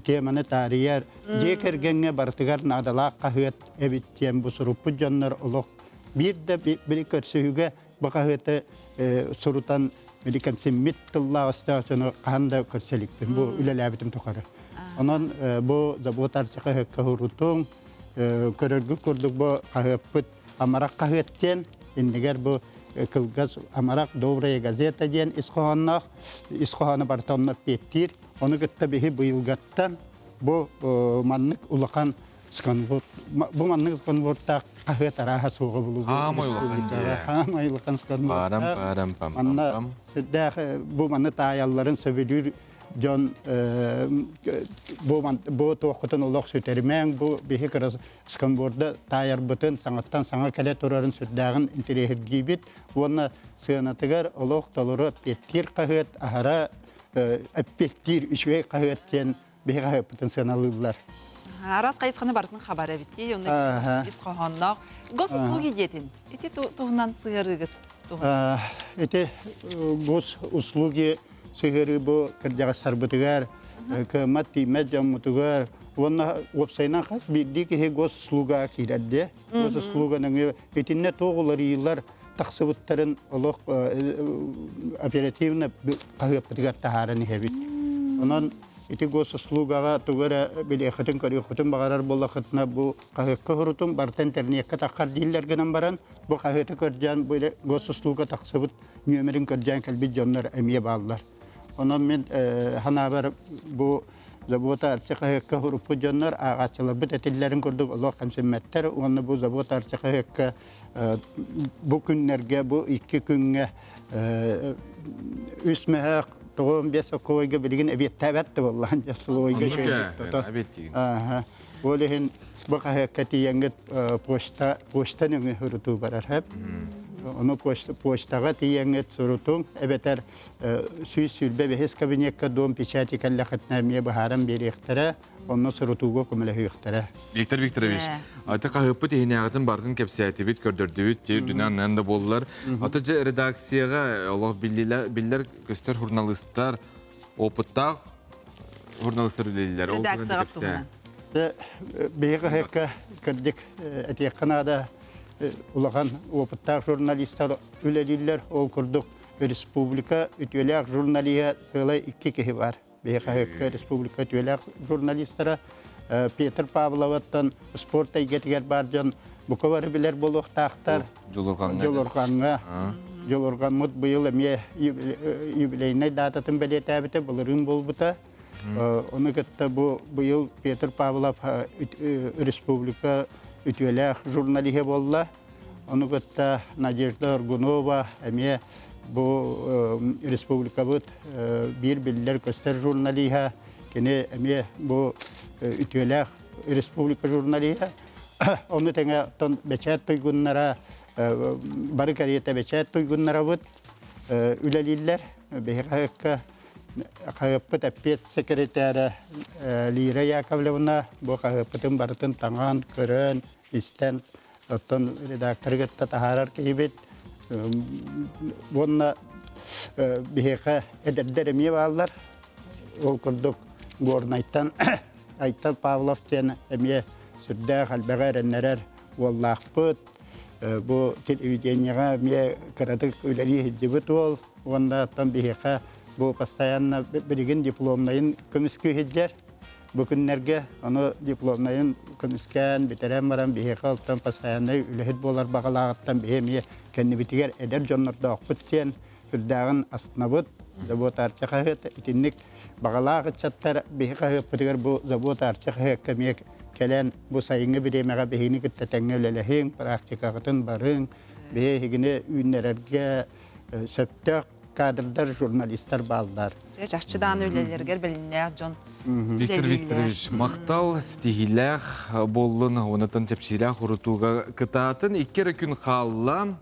теманы таарыйар, дьиэ кэргэҥҥэ барытыгар наадалаах хаһыат эбит диэн бу суруппут дьоннор олох биир да били көрсүһүүгэ бу хаһыаты сурутан били кэмсиммит тыллаах өстөөх дьону хаһан да көрсө иликпин бу үлэлээбитим тухары. Онон бу Забот Арчы хаһыакка сурутуҥ, көрөргүт курдук бу хаһыаппыт Амарах хаһыат диэн иннигэр бу кылгас Амарах добрая газета диэн ис хоһоонноох ис хоһооно барыта онно эппиэттиир. Ону кытта биһи быйылгаттан бу маннык улахан сканворд бу маннык сканвордтаах хаһыат арааһа суоҕа булуу республикаҕа хаамай улахан сканвордтаах манна сүрдээх бу маны таайалларын сөбүлүүр дьон бу бу туоххутун олох сүтэримэҥ бу биһи кыра сканворда таайарбытын саҥаттан саҥа кэлэ турарын сүрдээҕин интэриэһиргиибит уонна сыанатыгар олох толору эппиэттиир хаһыат аһара эппиэттиир үчүгэй хаһыат диэн биһи хаһыаппытын сыаналыыллар. Араас хайысханы барытын хабар эбит дии, онно ис хоһоонноох. Госуслуги диэтин. Ити туһунан сыһыарыыгыт туһунан. Ити госуслуги сыһыарыы бу кырдьаҕастарбытыгар, кыаммат тииймэт дьоммутугар уонна уопсайынан хас биирдии киһи госуслуга киирэр диэ. Госуслуга нөҥүө итиннэ туох уларыйыылар тахсыбыттарын олох оперативно хаһыаппытыгар таһааран иһэбит. Онон ити госуслугаҕа тугу эрэ билиэххитин, көрүөххүтүн баҕарар буоллаххытына бу хаһыакка сурутун барыта интернеккэ таххар дииллэр гынан баран бу хаһыаты көрдөөн бу госуслуга тахсыбыт нүөмэрин көрдөөн кэлбит дьоннор эмиэ бааллар. Онон мин санаабар бу Забота Арчы хаһыакка суруппут дьоннор ааҕааччыларбыт этиллэрин курдук олох кэмсиммэттэр уонна бу Забота Арчы хаһыакка бу күннэргэ, бу икки күҥҥэ үс мөһөөх 95 оккуойга билигин эбиэттээбэт да буоллаан дьэ слойга үчүгэйдик Ол иһин бу хаһыакка тиийэҥҥит почта почта нөҥүө сурутуу барар хэп. Ону почтаҕа тиийэҥҥит сурутуҥ эбэтэр 125 кабинекка дом печати кэллэххитинэ эмиэ быһааран биэриэхтэрэ, онно сурутууга көмөлөһүөхтэрэ. Виктор Викторович, аты хаһыаппыт иһинээҕитин барытын кэпсээтибит, көрдөрдүбүт, тиэр үрдүнэн аннан да буоллар. Аты дьэ редакцияҕа олох биллэр көстөр журналистар, опыттаах журналистар үлэлииллэр. Ол туһунан кэпсээ. Биһиги хаһыакка кырдьык этиэххэ наада улахан опыттаах журналистар үлэлииллэр. Ол курдук республика үтүөлээх журналиһа сыалай икки киһи бар. Биһи хаһыакка республика үтүөлээх журналистара Петр Павловаттан спорт эйгэтигэр баар дьон бука бары билэр буолуохтаахтар. Дьулурҕаҥҥа. Дьулурҕаммыт быйыл эмиэ юбилейнай дататын бэлиэтээбитэ, былырыын буолбута. Ону кытта бу быйыл Петр Павлов республика үтүөлээх журналиһа буолла. Ону кытта Надежда Аргунова эмиэ бу республикабыт биир биллэр-көстөр журналиһа, кини эмиэ бу үтүөлээх республика журналиһа. Ону тэҥэ оттон бэчээт туйгуннара бары кэриэтэ бэчээт туйгуннарабыт үлэлииллэр. Биһиги хаһыакка хаһыаппыт эппиэт секретарэ Лира Яковлевна бу хаһыаппытын барытын таҥан, көрөн, истэн оттон редакторы кытта таһаарар киһибит уонна биһиэхэ эдэрдэр эмиэ бааллар ол курдук Горнайтан Айтал Павлов диэн эмиэ сүрдээх элбэҕи эрэннэрэр уоллаахпыт бу телевидениеҕа эмиэ кыратык үлэлии сылдьыбыт уол уонна оттон биһиэхэ бу постоянно билигин дипломнайын көмүскүү сылдьар. Бу күннэргэ ону дипломнайын көмүскээн бүтэрэн баран биһиэхэ алтан постояннай үлэһит буолар баҕалааҕыттан биһи эмиэ кэннибитигэр эдэр дьоннордоохпут диэн сүрдээҕин астынабыт. Завод Арчы хаһыат итинник баҕалаах ыччаттар биһи хаһыаппытыгар бу Завод Арчы хаһыакка эмиэ кэлэн бу сайыҥҥы бириэмэҕэ биһигини кытта тэҥҥэ үлэлэһиҥ, практикаҕытын барыҥ, биһи эһигини үүннэрэргэ сөптөөх кадрдар, журналистар бааллар. Дьэ, чахчы даҕаны үлэлэригэр бэлиннээх дьон Виктор Викторович, махтал, ситиһиилээх буоллун, уонатан чэпчиилээх урутууга кытаатын. Икки эрэ күн хаалла,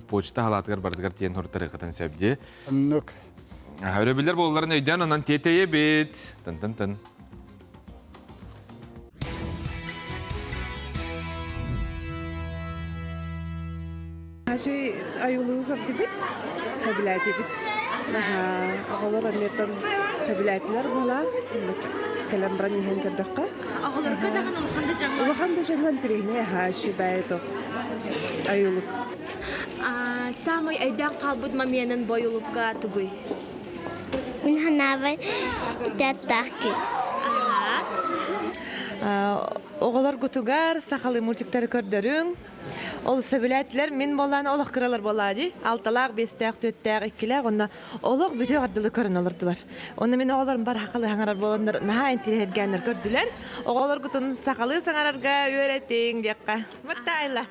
почта халаатыгар барытыгар тиэн хортарыахытын сөп дии. Оннук. Өрөбүллэр буолларын өйдөөн, онон тиэтэйэбит. Тын-тын-тын. Хаши айылуу көрдүбүт, хөбүлээтибит. Оҕолор эмиэтон хөбүлээтилэр буола кэлэн баран иһэн көрдөххө. Оҕолорго даҕаны улахан да дьоҥҥо. Улахан да дьоҥҥо интэриэһинэй аһаа баайы айылык. Самый өйдөөн хаалбыт моменын бойулукка тугуй? Мин ханаабар итаттаах кыыс. Оҕолоргутугар сахалыы мультиктары көрдөрүҥ. Ол сөбүлээтилэр. Мин буоллаан олох кыралар буоллаа дии. Алталаах, биэстээх, түөртээх, иккилээх уонна олох бүтүөх ардылы көрөн олордулар. Онно мин оҕолорум бар сахалыы саҥарар буоланнар наһаа интириэһиргээннэр көрдүлэр. Оҕолоргутун сахалыы саҥарарга үөрэтиҥ диэххэ. Маттаайла.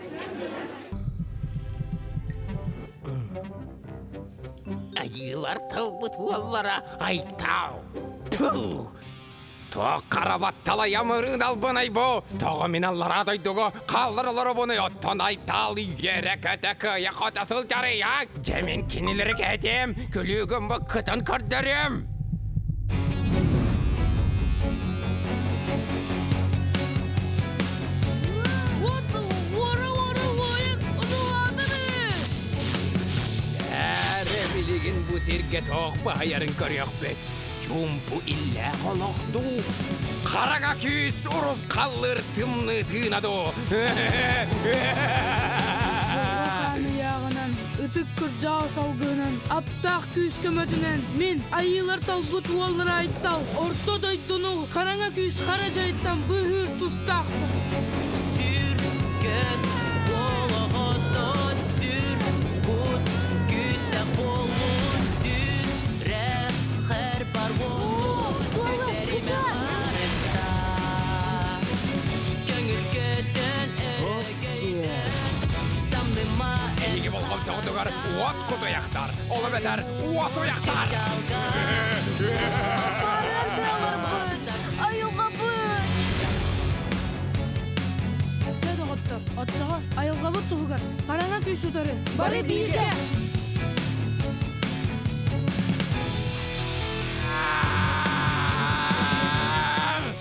Айыылар тылбыт уоллара Айтау! Пу! Туох харабаттала ямырыын албынай бу? Тоҕо мин аллараа дойдуга хааллар олоробунуй оттон Айтаал үөрэ-көтө кыайа-хото сылдьарый, а? Дьэ мин кинилэри кэтиэм, күлүүгүм быккытын көрдөрүөм! Эрэ билигин бу сиргэ туох баһыйарын көрүөхпүт. Чуумпу иллээх олох дуу? Хараҥа күүс урус халлыр тымныы тыына дуу? Хаан ытык кырдьаҕас алгыһынан, аптаах күүс көмөтүнэн мин, айыылар талбыт уоллара Айтал, орто дойдуну хараҥа күүс хара дьайыттан быыһыыр тустаахпын. Сүргэн олоҕото сүр кут күүстээх буолун сүрэхэр бар уоту сүтэримэ харыста көҥүл көтөн өрөгөйдө самныма Эһиги болҕомтоҕутугар уот кутуйахтар, ол эбэтэр уот уйахтар! Баран Айылҕабыт! Дьэ, доҕоттор, оччоҕо айылҕабыт туһугар хараҥа күүс утары бары бииргэ!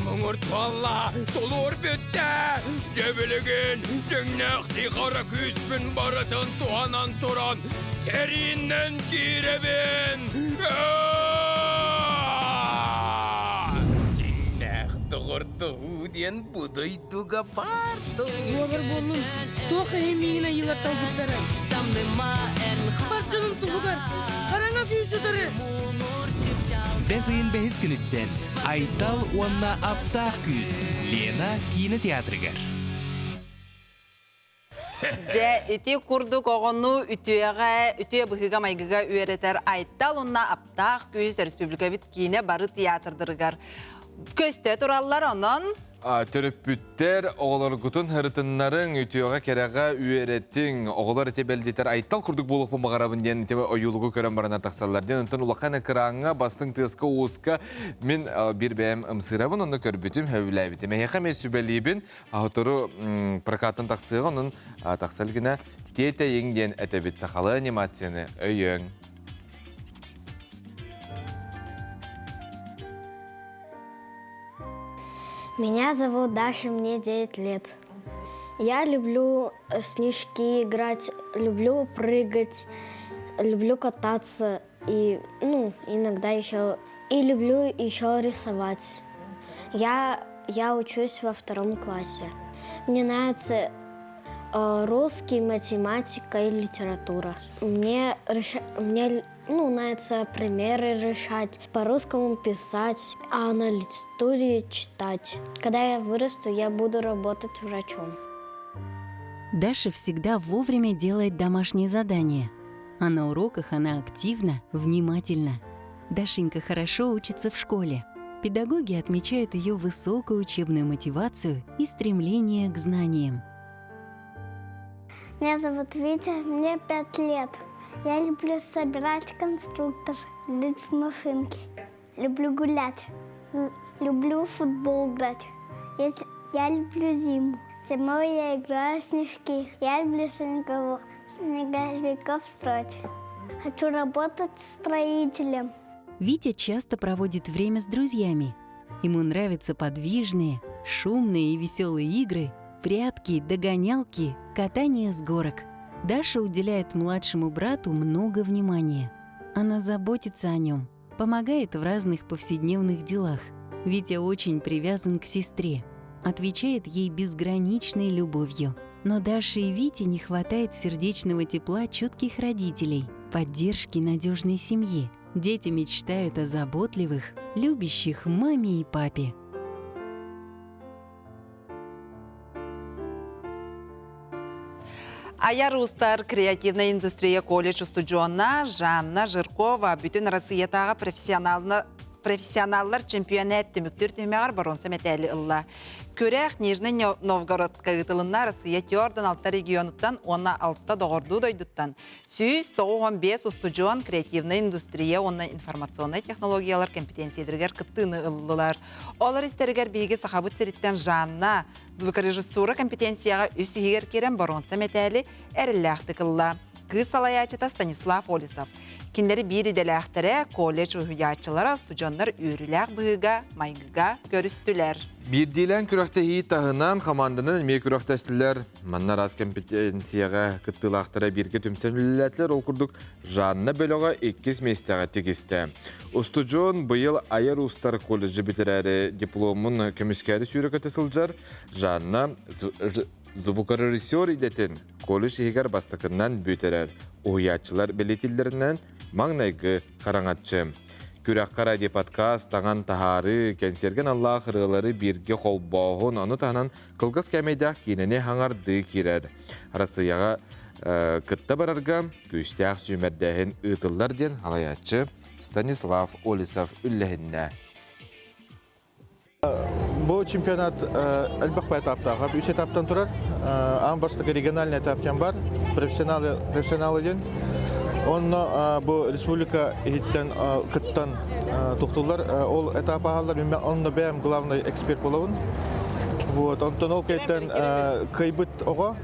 Муҥур туолла, тулуур бүттэ! Дьэ билигин дьиҥнээхтии хара күүспүн барытын туһанан туран сэрииннэн киирэбин! Дьиҥнээх доҕордоһуу диэн бу дойдуга баар Уолар буоллун, туох иһин миигин айыылар талбыттарай? Бар дьонум туһугар хараҥа күүс утары! Бэс ыйын бэһис күнүттэн Айтал уонна Аптаах күүс Лена киинэ театрыгар. Дьэ, ити курдук оҕону үтүөҕэ, үтүө быһыыга-майгыга үөрэтэр Айтал уонна Аптаах күүс республикабыт киинэ бары театрдарыгар көстө тураллар. Онон Төрөппүттэр оҕолоргутун ырытыннарыҥ, үтүөҕэ-кэрэҕэ үөрэтиҥ. Оҕолор ити бэлдитэр Айтал курдук буолуохпун баҕарабын диэн ити ойуулугу көрөн баранар тахсаллар диэн. Онтон улахан экраҥҥа, бастыҥ тыаска-ууска мин биир бэйэм ымсыырабын, онно көрбүтүм, сөбүлээбитим. Эһиэхэ эмиэ сүбэлиибин. Сотору прокаттан тахсыаҕа, онон тахса илгинэ тиэтэйиҥ диэн этэбит сахалыы анимацияны өйөөҥ. Меня зовут Даша, мне 9 лет. Я люблю в снежки играть, люблю прыгать, люблю кататься и, ну, иногда еще и люблю еще рисовать. Я, я учусь во втором классе. Мне нравится русский, математика и литература. Мне, мне Ну, нравится примеры решать, по-русскому писать, а на литературе читать. Когда я вырасту, я буду работать врачом. Даша всегда вовремя делает домашние задания. А на уроках она активна, внимательна. Дашенька хорошо учится в школе. Педагоги отмечают ее высокую учебную мотивацию и стремление к знаниям. Меня зовут Витя, мне 5 лет. Я люблю собирать конструктор, лепить машинки. Люблю гулять, люблю в футбол играть. Если я люблю зиму. Зимой я играю в снежки. Я люблю снеговиков строить. Хочу работать строителем. Витя часто проводит время с друзьями. Ему нравятся подвижные, шумные и веселые игры, прятки, догонялки, катание с горок. Даша уделяет младшему брату много внимания. Она заботится о нем, помогает в разных повседневных делах. Витя очень привязан к сестре, отвечает ей безграничной любовью. Но Даше и Вите не хватает сердечного тепла чутких родителей, поддержки надежной семьи. Дети мечтают о заботливых, любящих маме и папе. Айар Уустар креативная индустрия колледж устудьуона Жанна Жиркова бүтүн Россиятааҕы профессионаллар чемпионат түмүктүүр түһүмэҕэр боруонса мэтээли ылла. Күрэх Нижний Новгородка ыытылынна. Россия 46 регионуттан уонна алта доҕордуу дойдуттан 195 устудьуон креативная индустрия уонна информационнай технологиялар компетенцияларыгар кыттыыны ыллылар. Олар истэригэр биһиги Сахабыт сириттэн Жанна звукорежиссура компетенцияҕа үс иһигэр киирэн боруонса мэтээли эрэллээхтик ылла. Кыыс салайааччыта Станислав Олесов. Кинилэри биир идэлээхтэрэ, колледж уһуйааччылара, устудьуоннар үөрүүлээх быһыыга-майгыга көрүстүлэр. Биирдиилээн күрэхтэһии таһынан хамаанданан эмиэ күрэхтэстилэр. Манна араас компетенцияҕа кыттыылаахтара бииргэ түмсэн үлэлээтилэр. Ол курдук Жанна бөлөҕө иккис миэстэҕэ тигистэ. Устудьуон быйыл Айар уустар колледжы бүтэрээри дипломун көмүскээри сүүрэ-көтө сылдьар. Жанна звукорежиссер идэтин колледж иһигэр бастакыннан бүтэрэр. Уһуйааччылар бэлиэтииллэринэн маҥнайгы хараҥаччы. Күрэххэ радиоподкаст, таҥан таһаарыы, кэнсиэргэ аналлаах ырыалары бииргэ холбооһун, ону таһынан кылгас кээмэйдээх киинэни хаҥардыы киирэр. Арассыыйаҕа кытта барарга күүстээх сүүмэрдээһин ыытыллар диэн салайааччы Станислав Олесов үллэһиннэ. Бу чемпионат элбэх этаптаах. Үс этаптан турар. Аан бастакы региональный этап диэн бар. Профессионалы, профессионалы диэн. Онно бу республика иһиттэн кыттан тухтуллар. Ол этап аһаллар. Онно бэйэм главный эксперт болобун. Вот, онтон ол кэйтен кыйбыт оҕо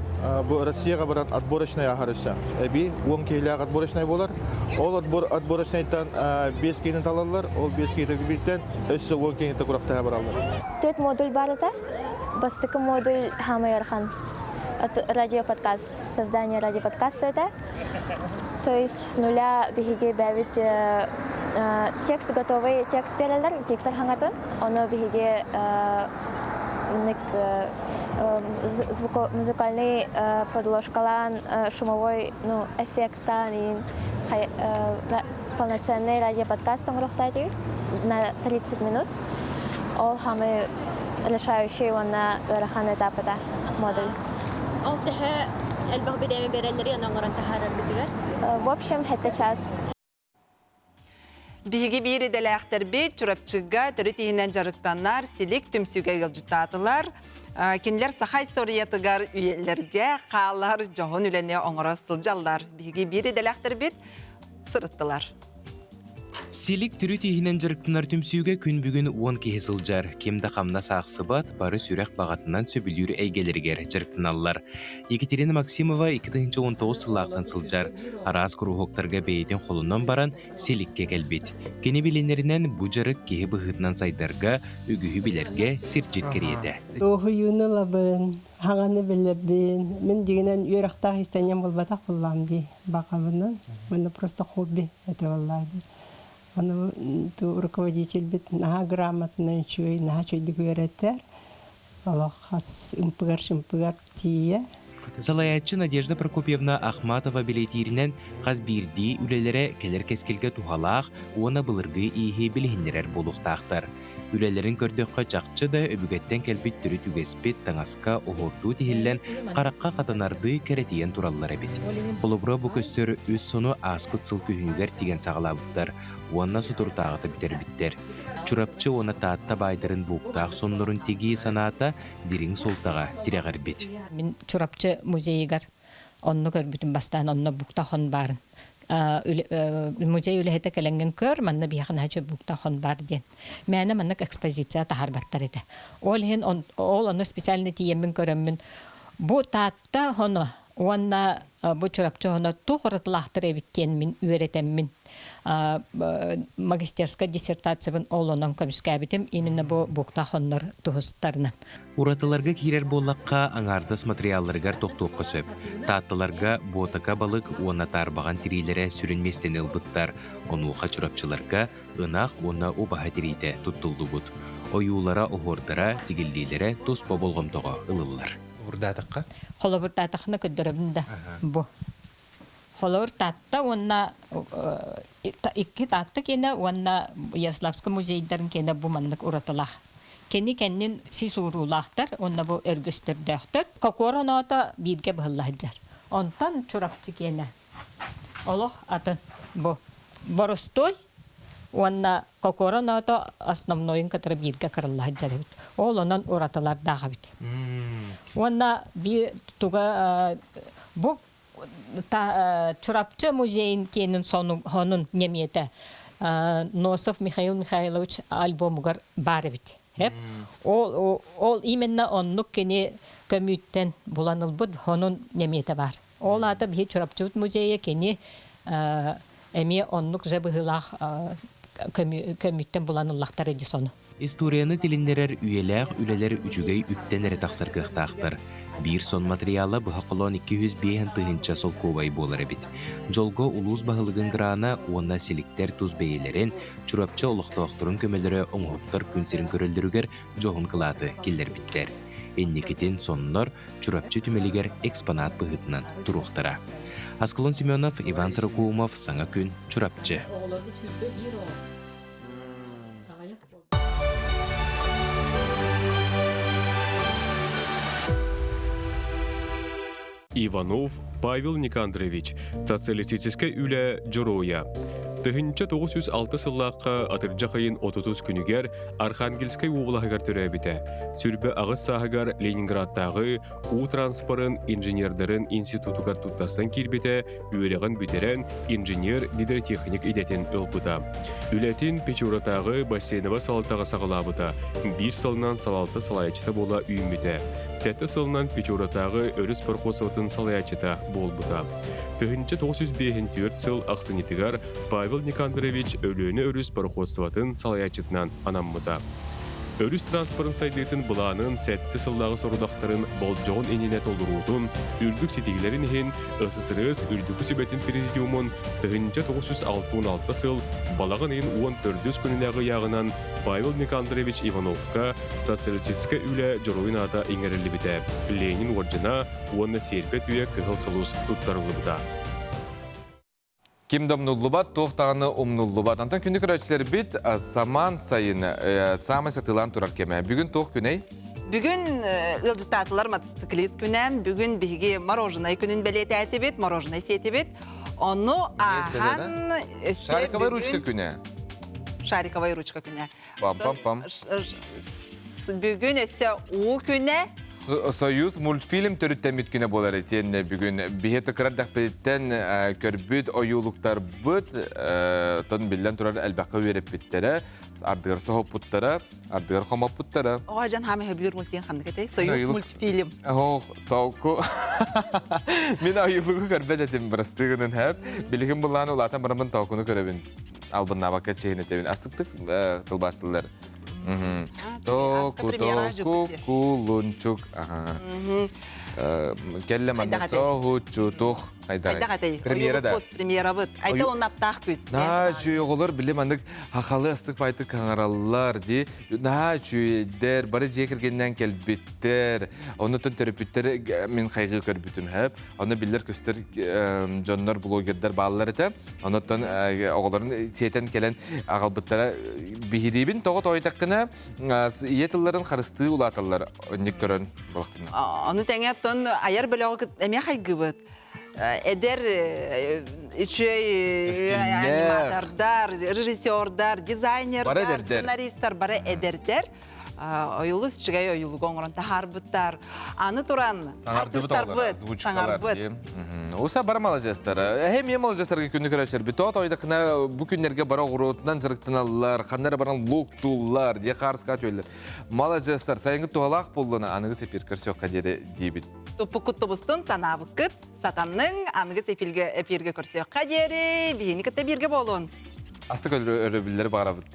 бу Россияға баран отборочный аһар өссө. Эби 10 киһилээх отборочный болар. Ол отбор отборочныйтан 5 киһини талаллар. Ол 5 киһи өссө 10 киһини курахтаһа бараллар. Төрт модуль бар этэ. Бастакы модуль саамай ыарахан. Радиоподкаст, создание радиоподкаста этэ. То есть с нуля биһиги бэйэбит текст готовый текст биэрэллэр, диктор хаҥатын. Ону биһиги звуко музыкальный подложкалаан шумовой ну, эффекттаан иин полноценный радиоподкаст оҥоруохтаах на 30 минут. Ол саамай решающий уонна ыарахан этап этэ модуль. Ол төһө элбэх бириэмэ биэрэллэри оҥорон таһаараргытыгар? В общем, это час. Биһиги биир идэлээхтэрбит Чурапчыга төрүт иһинэн дьарыктанар Силик түмсүүгэ ыалдьыттаатылар. Кинилэр саха историятыгар үйэлэргэ хаалар дьоһун үлэни оҥоро сылдьаллар. Биһиги биир идэлээхтэрбит сырыттылар. Силик төрүт иһинэн дьарыктанар түмсүүгэ күн бүгүн 10 киһи сылдьар. Ким да хамнас аахсыбат, бары сүрэх баҕатынан сөбүлүүр эйгэлэригэр дьарыктаналлар. Екатерина Максимова 2019 сыллаахтан сылдьар. Араас куруһуоктарга бэйэтин холунан баран Силиккэ кэлбит. Кини билинэринэн бу дьарык киһи быһыытынан сайдарга, үгүһү билэргэ сирдьит кэриэтэ. Дуоһуйууну ылабын, хаҥаны билэбин. Мин дьиҥинэн үөрэхтээх иистэнньэҥ буолбатах буоллаҕым дии баҕабынан. Манна просто хобби этэ буоллаҕа дии. Аны руководительбит наһаа грамотнай, үчүгэй, наһаа үчүгэйдик үөрэтэр. Олох хас ымпыгар-шымпыгар тиийэ. Салайааччы Надежда Прокопьевна Ахматова бэлиэтииринэн, хас биирдии үлэлэрэ кэлэр кэскилгэ туһалаах уонна былыргы ииһи билиһиннэрэр буолуохтаахтар. Үлэлэрин көрдөххө чахчы да өбүгэттэн кэлбит төрүт үгэспит таҥаска оһуордуу тиһиллэн, харахха хатанардыы кэрэтийэн тураллар эбит. Холобура, бу көстөр үс сону ааспыт сыл күһүнүгэр тигэн саҕалаабыттар уонна соторутааҕыта бүтэрбиттэр. Чурапчы уонна Таатта баайдарын бууктаах соннорун тигии санаата дириҥ суолтаҕа тирэҕирбит. Мин Чурапчы музейыгар онно көрбүтүм бастаан онно буктахон баарын. Музей үлэһитэ кэлэҥҥин көр, манна биһиэхэ наһаа үчүгэй буктахон баар диэн. Мээнэ маннык экспозиция таһаарбаттар этэ. Ол иһин ол ону специально тиийэммин көрөммүн бу Таатта хоно уонна бу Чурапчы хоно туох уратылаахтар эбит диэн мин үөрэтэммин магистерскай диссертациябын ол онон көмүскээбитим именно бу буктаах хоннор туһустарынан. Уратыларга киирэр буоллахха, аҥаардас материалларыгар тохтуохха сөп. Таатталарга буотака балык уонна таарбаҕан тириилэрэ сүрүн миэстэни ылбыттар, онуоха чурапчыларга ынах уонна убаһа тириитэ туттуллубут. Ойуулара, оһуордара, тигиллиилэрэ туспа болҕомтоҕо ылыллар. Холобурдаатахха? Холобурдаатаххына көрдөрөбүн да бу. Холобур Таатта уонна икки Таатта киэнэ уонна Ярославскай музейдарын киэнэ бу маннык уратылаах. Кини кэннин сис ууруулаахтар уонна бу өргөстөрдөөхтөр. Кокуор оноото бииргэ быһылла сылдьар. Онтон Чурапчы киэнэ олох атын бу боростуой уонна кокуора оноото основнойун кытары бииргэ кырылла сылдьар эбит. Ол онон уратылардаах эбит. Уонна биир туга бу Чурапчы музейын киэнин сонун ньэмиэтэ Носов Михаил Михайлович альбомугар баар эбит. Ол, ол именно оннук кини көмүүттэн булан ылбыт хонун ньэмиэтэ баар. Ол аата биһи Чурапчыбыт музейа кини эмиэ оннук же быһыылаах көмүүттэн булан ыллахтар ди сону. Историяны тилиннэрэр үйэлээх үлэлэр үчүгэй үптэн эрэ тахсар кыахтаахтар. Биир сон матырыйаала быһа холоон 205 тыһыынча солкуобай буолар эбит. Дьолго улуус баһылыгын грана уонна силиктэр тус бэйэлэрин, Чурапчы олохтоохторун көмөлөрө оҥоһуктар күн сирин көрөллөрүгэр дьоһун кылааты киллэрбиттэр. Инникитин соннор Чурапчы түмэлигэр экспонат быһыытынан туруохтара. Аскалон Семенов, Иван Сорокоумов, Саҥа күн, Чурапчы. Иванов Павел Никандрович, социалистическай үлэ дьоруойа. 1906 сыллаахха атырдьах ыйын 30 күнүгэр Архангельскай уобалаһыгар төрөөбүтэ. Сүрбэ аҕыс сааһыгар Ленинградтааҕы уу транспорын инженердарын институтугар туттарсан киирбитэ, үөрэҕин бүтэрэн инженер-гидротехник идэтин ылбыта. Үлэтин Печоратааҕы бассейнова салалтаҕа саҕалаабыта, биир сылынан салалта салайааччыта буола үүммүтэ. Сэттэ сылынан Печоратааҕы өрүс пароходствотын салайааччыта буолбута. 1954 сыл ахсынньытыгар Павел Никандрович Өлүөнэ өрүс пароходствотын салайааччытынан анаммыта. Өрүс транспорын сайдыытын былаанын сэттэ сыллааҕы сорудахтарын болдьоҕун иннинэ толоруутун, үрдүк ситиһиилэрин иһин СССР Үрдүкү Сүбэтин Президиумун 1966 сыл балаҕан ыйын 14 күнүнээҕи ыйааҕынан Павел Никандрович Ивановка социалистическай үлэ дьоруойун аата иҥэриллибитэ, Ленин уордьана уонна Сиэрпэ үйэ Кыһыл Сулус туттарыллыбыта. Ким да умнуллубат, туох даҕаны умнуллубат. Антон күндү көрөөччүлэрбит самаан сайын саамай сатыылаан турар кэмэ. Бүгүн туох күнэй? Бүгүн ыалдьыттаатылар мотоциклист күнэ. Бүгүн биһиги мороженое күнүн бэлиэтээтибит, мороженое сиэтибит. Ону ааһан өссө Шариковая ручка күнэ. Шариковая ручка күнэ. Пам-пам-пам. Бүгүн өссө уу күнэ. Союз мультфильм төрүттэммит күнэ буолар итиэннэ бүгүн биһи тыкырар дэхпититтэн көрбүт ойуулуктарбыт тон биллэн турар элбэххэ үөрэппиттэрэ, ардыгар соһуппуттара, ардыгар хомоппуттара. Оҕо дьан хаамы хөбүлүр мультфильм ханнык этэй? Союз мультфильм. Ох, толку. Мин ойуулугу көрбөт этим, бырастыы гынын хэп. Билигин булаан улаатан бараммын толкуну көрөбүн. Албыннаабакка чиһин этэбин. Астыктык тылбаастылар. Току току кулунчук. Кэллэ манна соһуччу тух. Хайдах этэй? Премьера да. Премьерабыт. Айтал онно аптаах күс. Наһаа үчүгэй оҕолор били маннык хахалы астык байтык хаҥараллар дии. Наһаа үчүгэйдэр, бары дьиэ кэргэнинэн кэлбиттэр. Оннуттан төрөппүттэр мин хайгыы көрбүтүм хэп. Онно биллэр-көстөр дьоннор, блогердар бааллар этэ. Оннуттан оҕолорун сиэтэн кэлэн аҕалбыттара биһириибин тоҕо тоойдаххына ийэ тылларын харыстыы улааталлар оннук көрөн балахтына. Ону тэҥэ оттон айар бөлөҕү эмиэ хайгыбыт. Эдэр үчүгэй аниматордар, режиссердар, дизайнердар, сценаристар бары эдэрдэр. Ойулус үчүгэй ойулугу оҥорон таһаарбыттар. Аны туран артыыстарбыт саҥарбыт. Уса бары маладьыастар. Эһэ эмиэ маладьыастарга күнү көрөсөрбүт. Тоот ойдакына бу күннэргэ бары оҕуруотунан дьарыктаналлар, ханна эрэ баран луктууллар, дьиэ хаарыска түөллэр. Маладьыастар, сайыҥҥы туһалаах буоллуна аныгы эпир көрсүөххэ диэри диибит. Туппуккут тубустун, санаабыккыт сатанныҥ, аныгы эфиргэ, эфиргэ көрсүөххэ диэри, биһини кытта бииргэ буолуон. Астык өрөбүллэри баҕарабыт.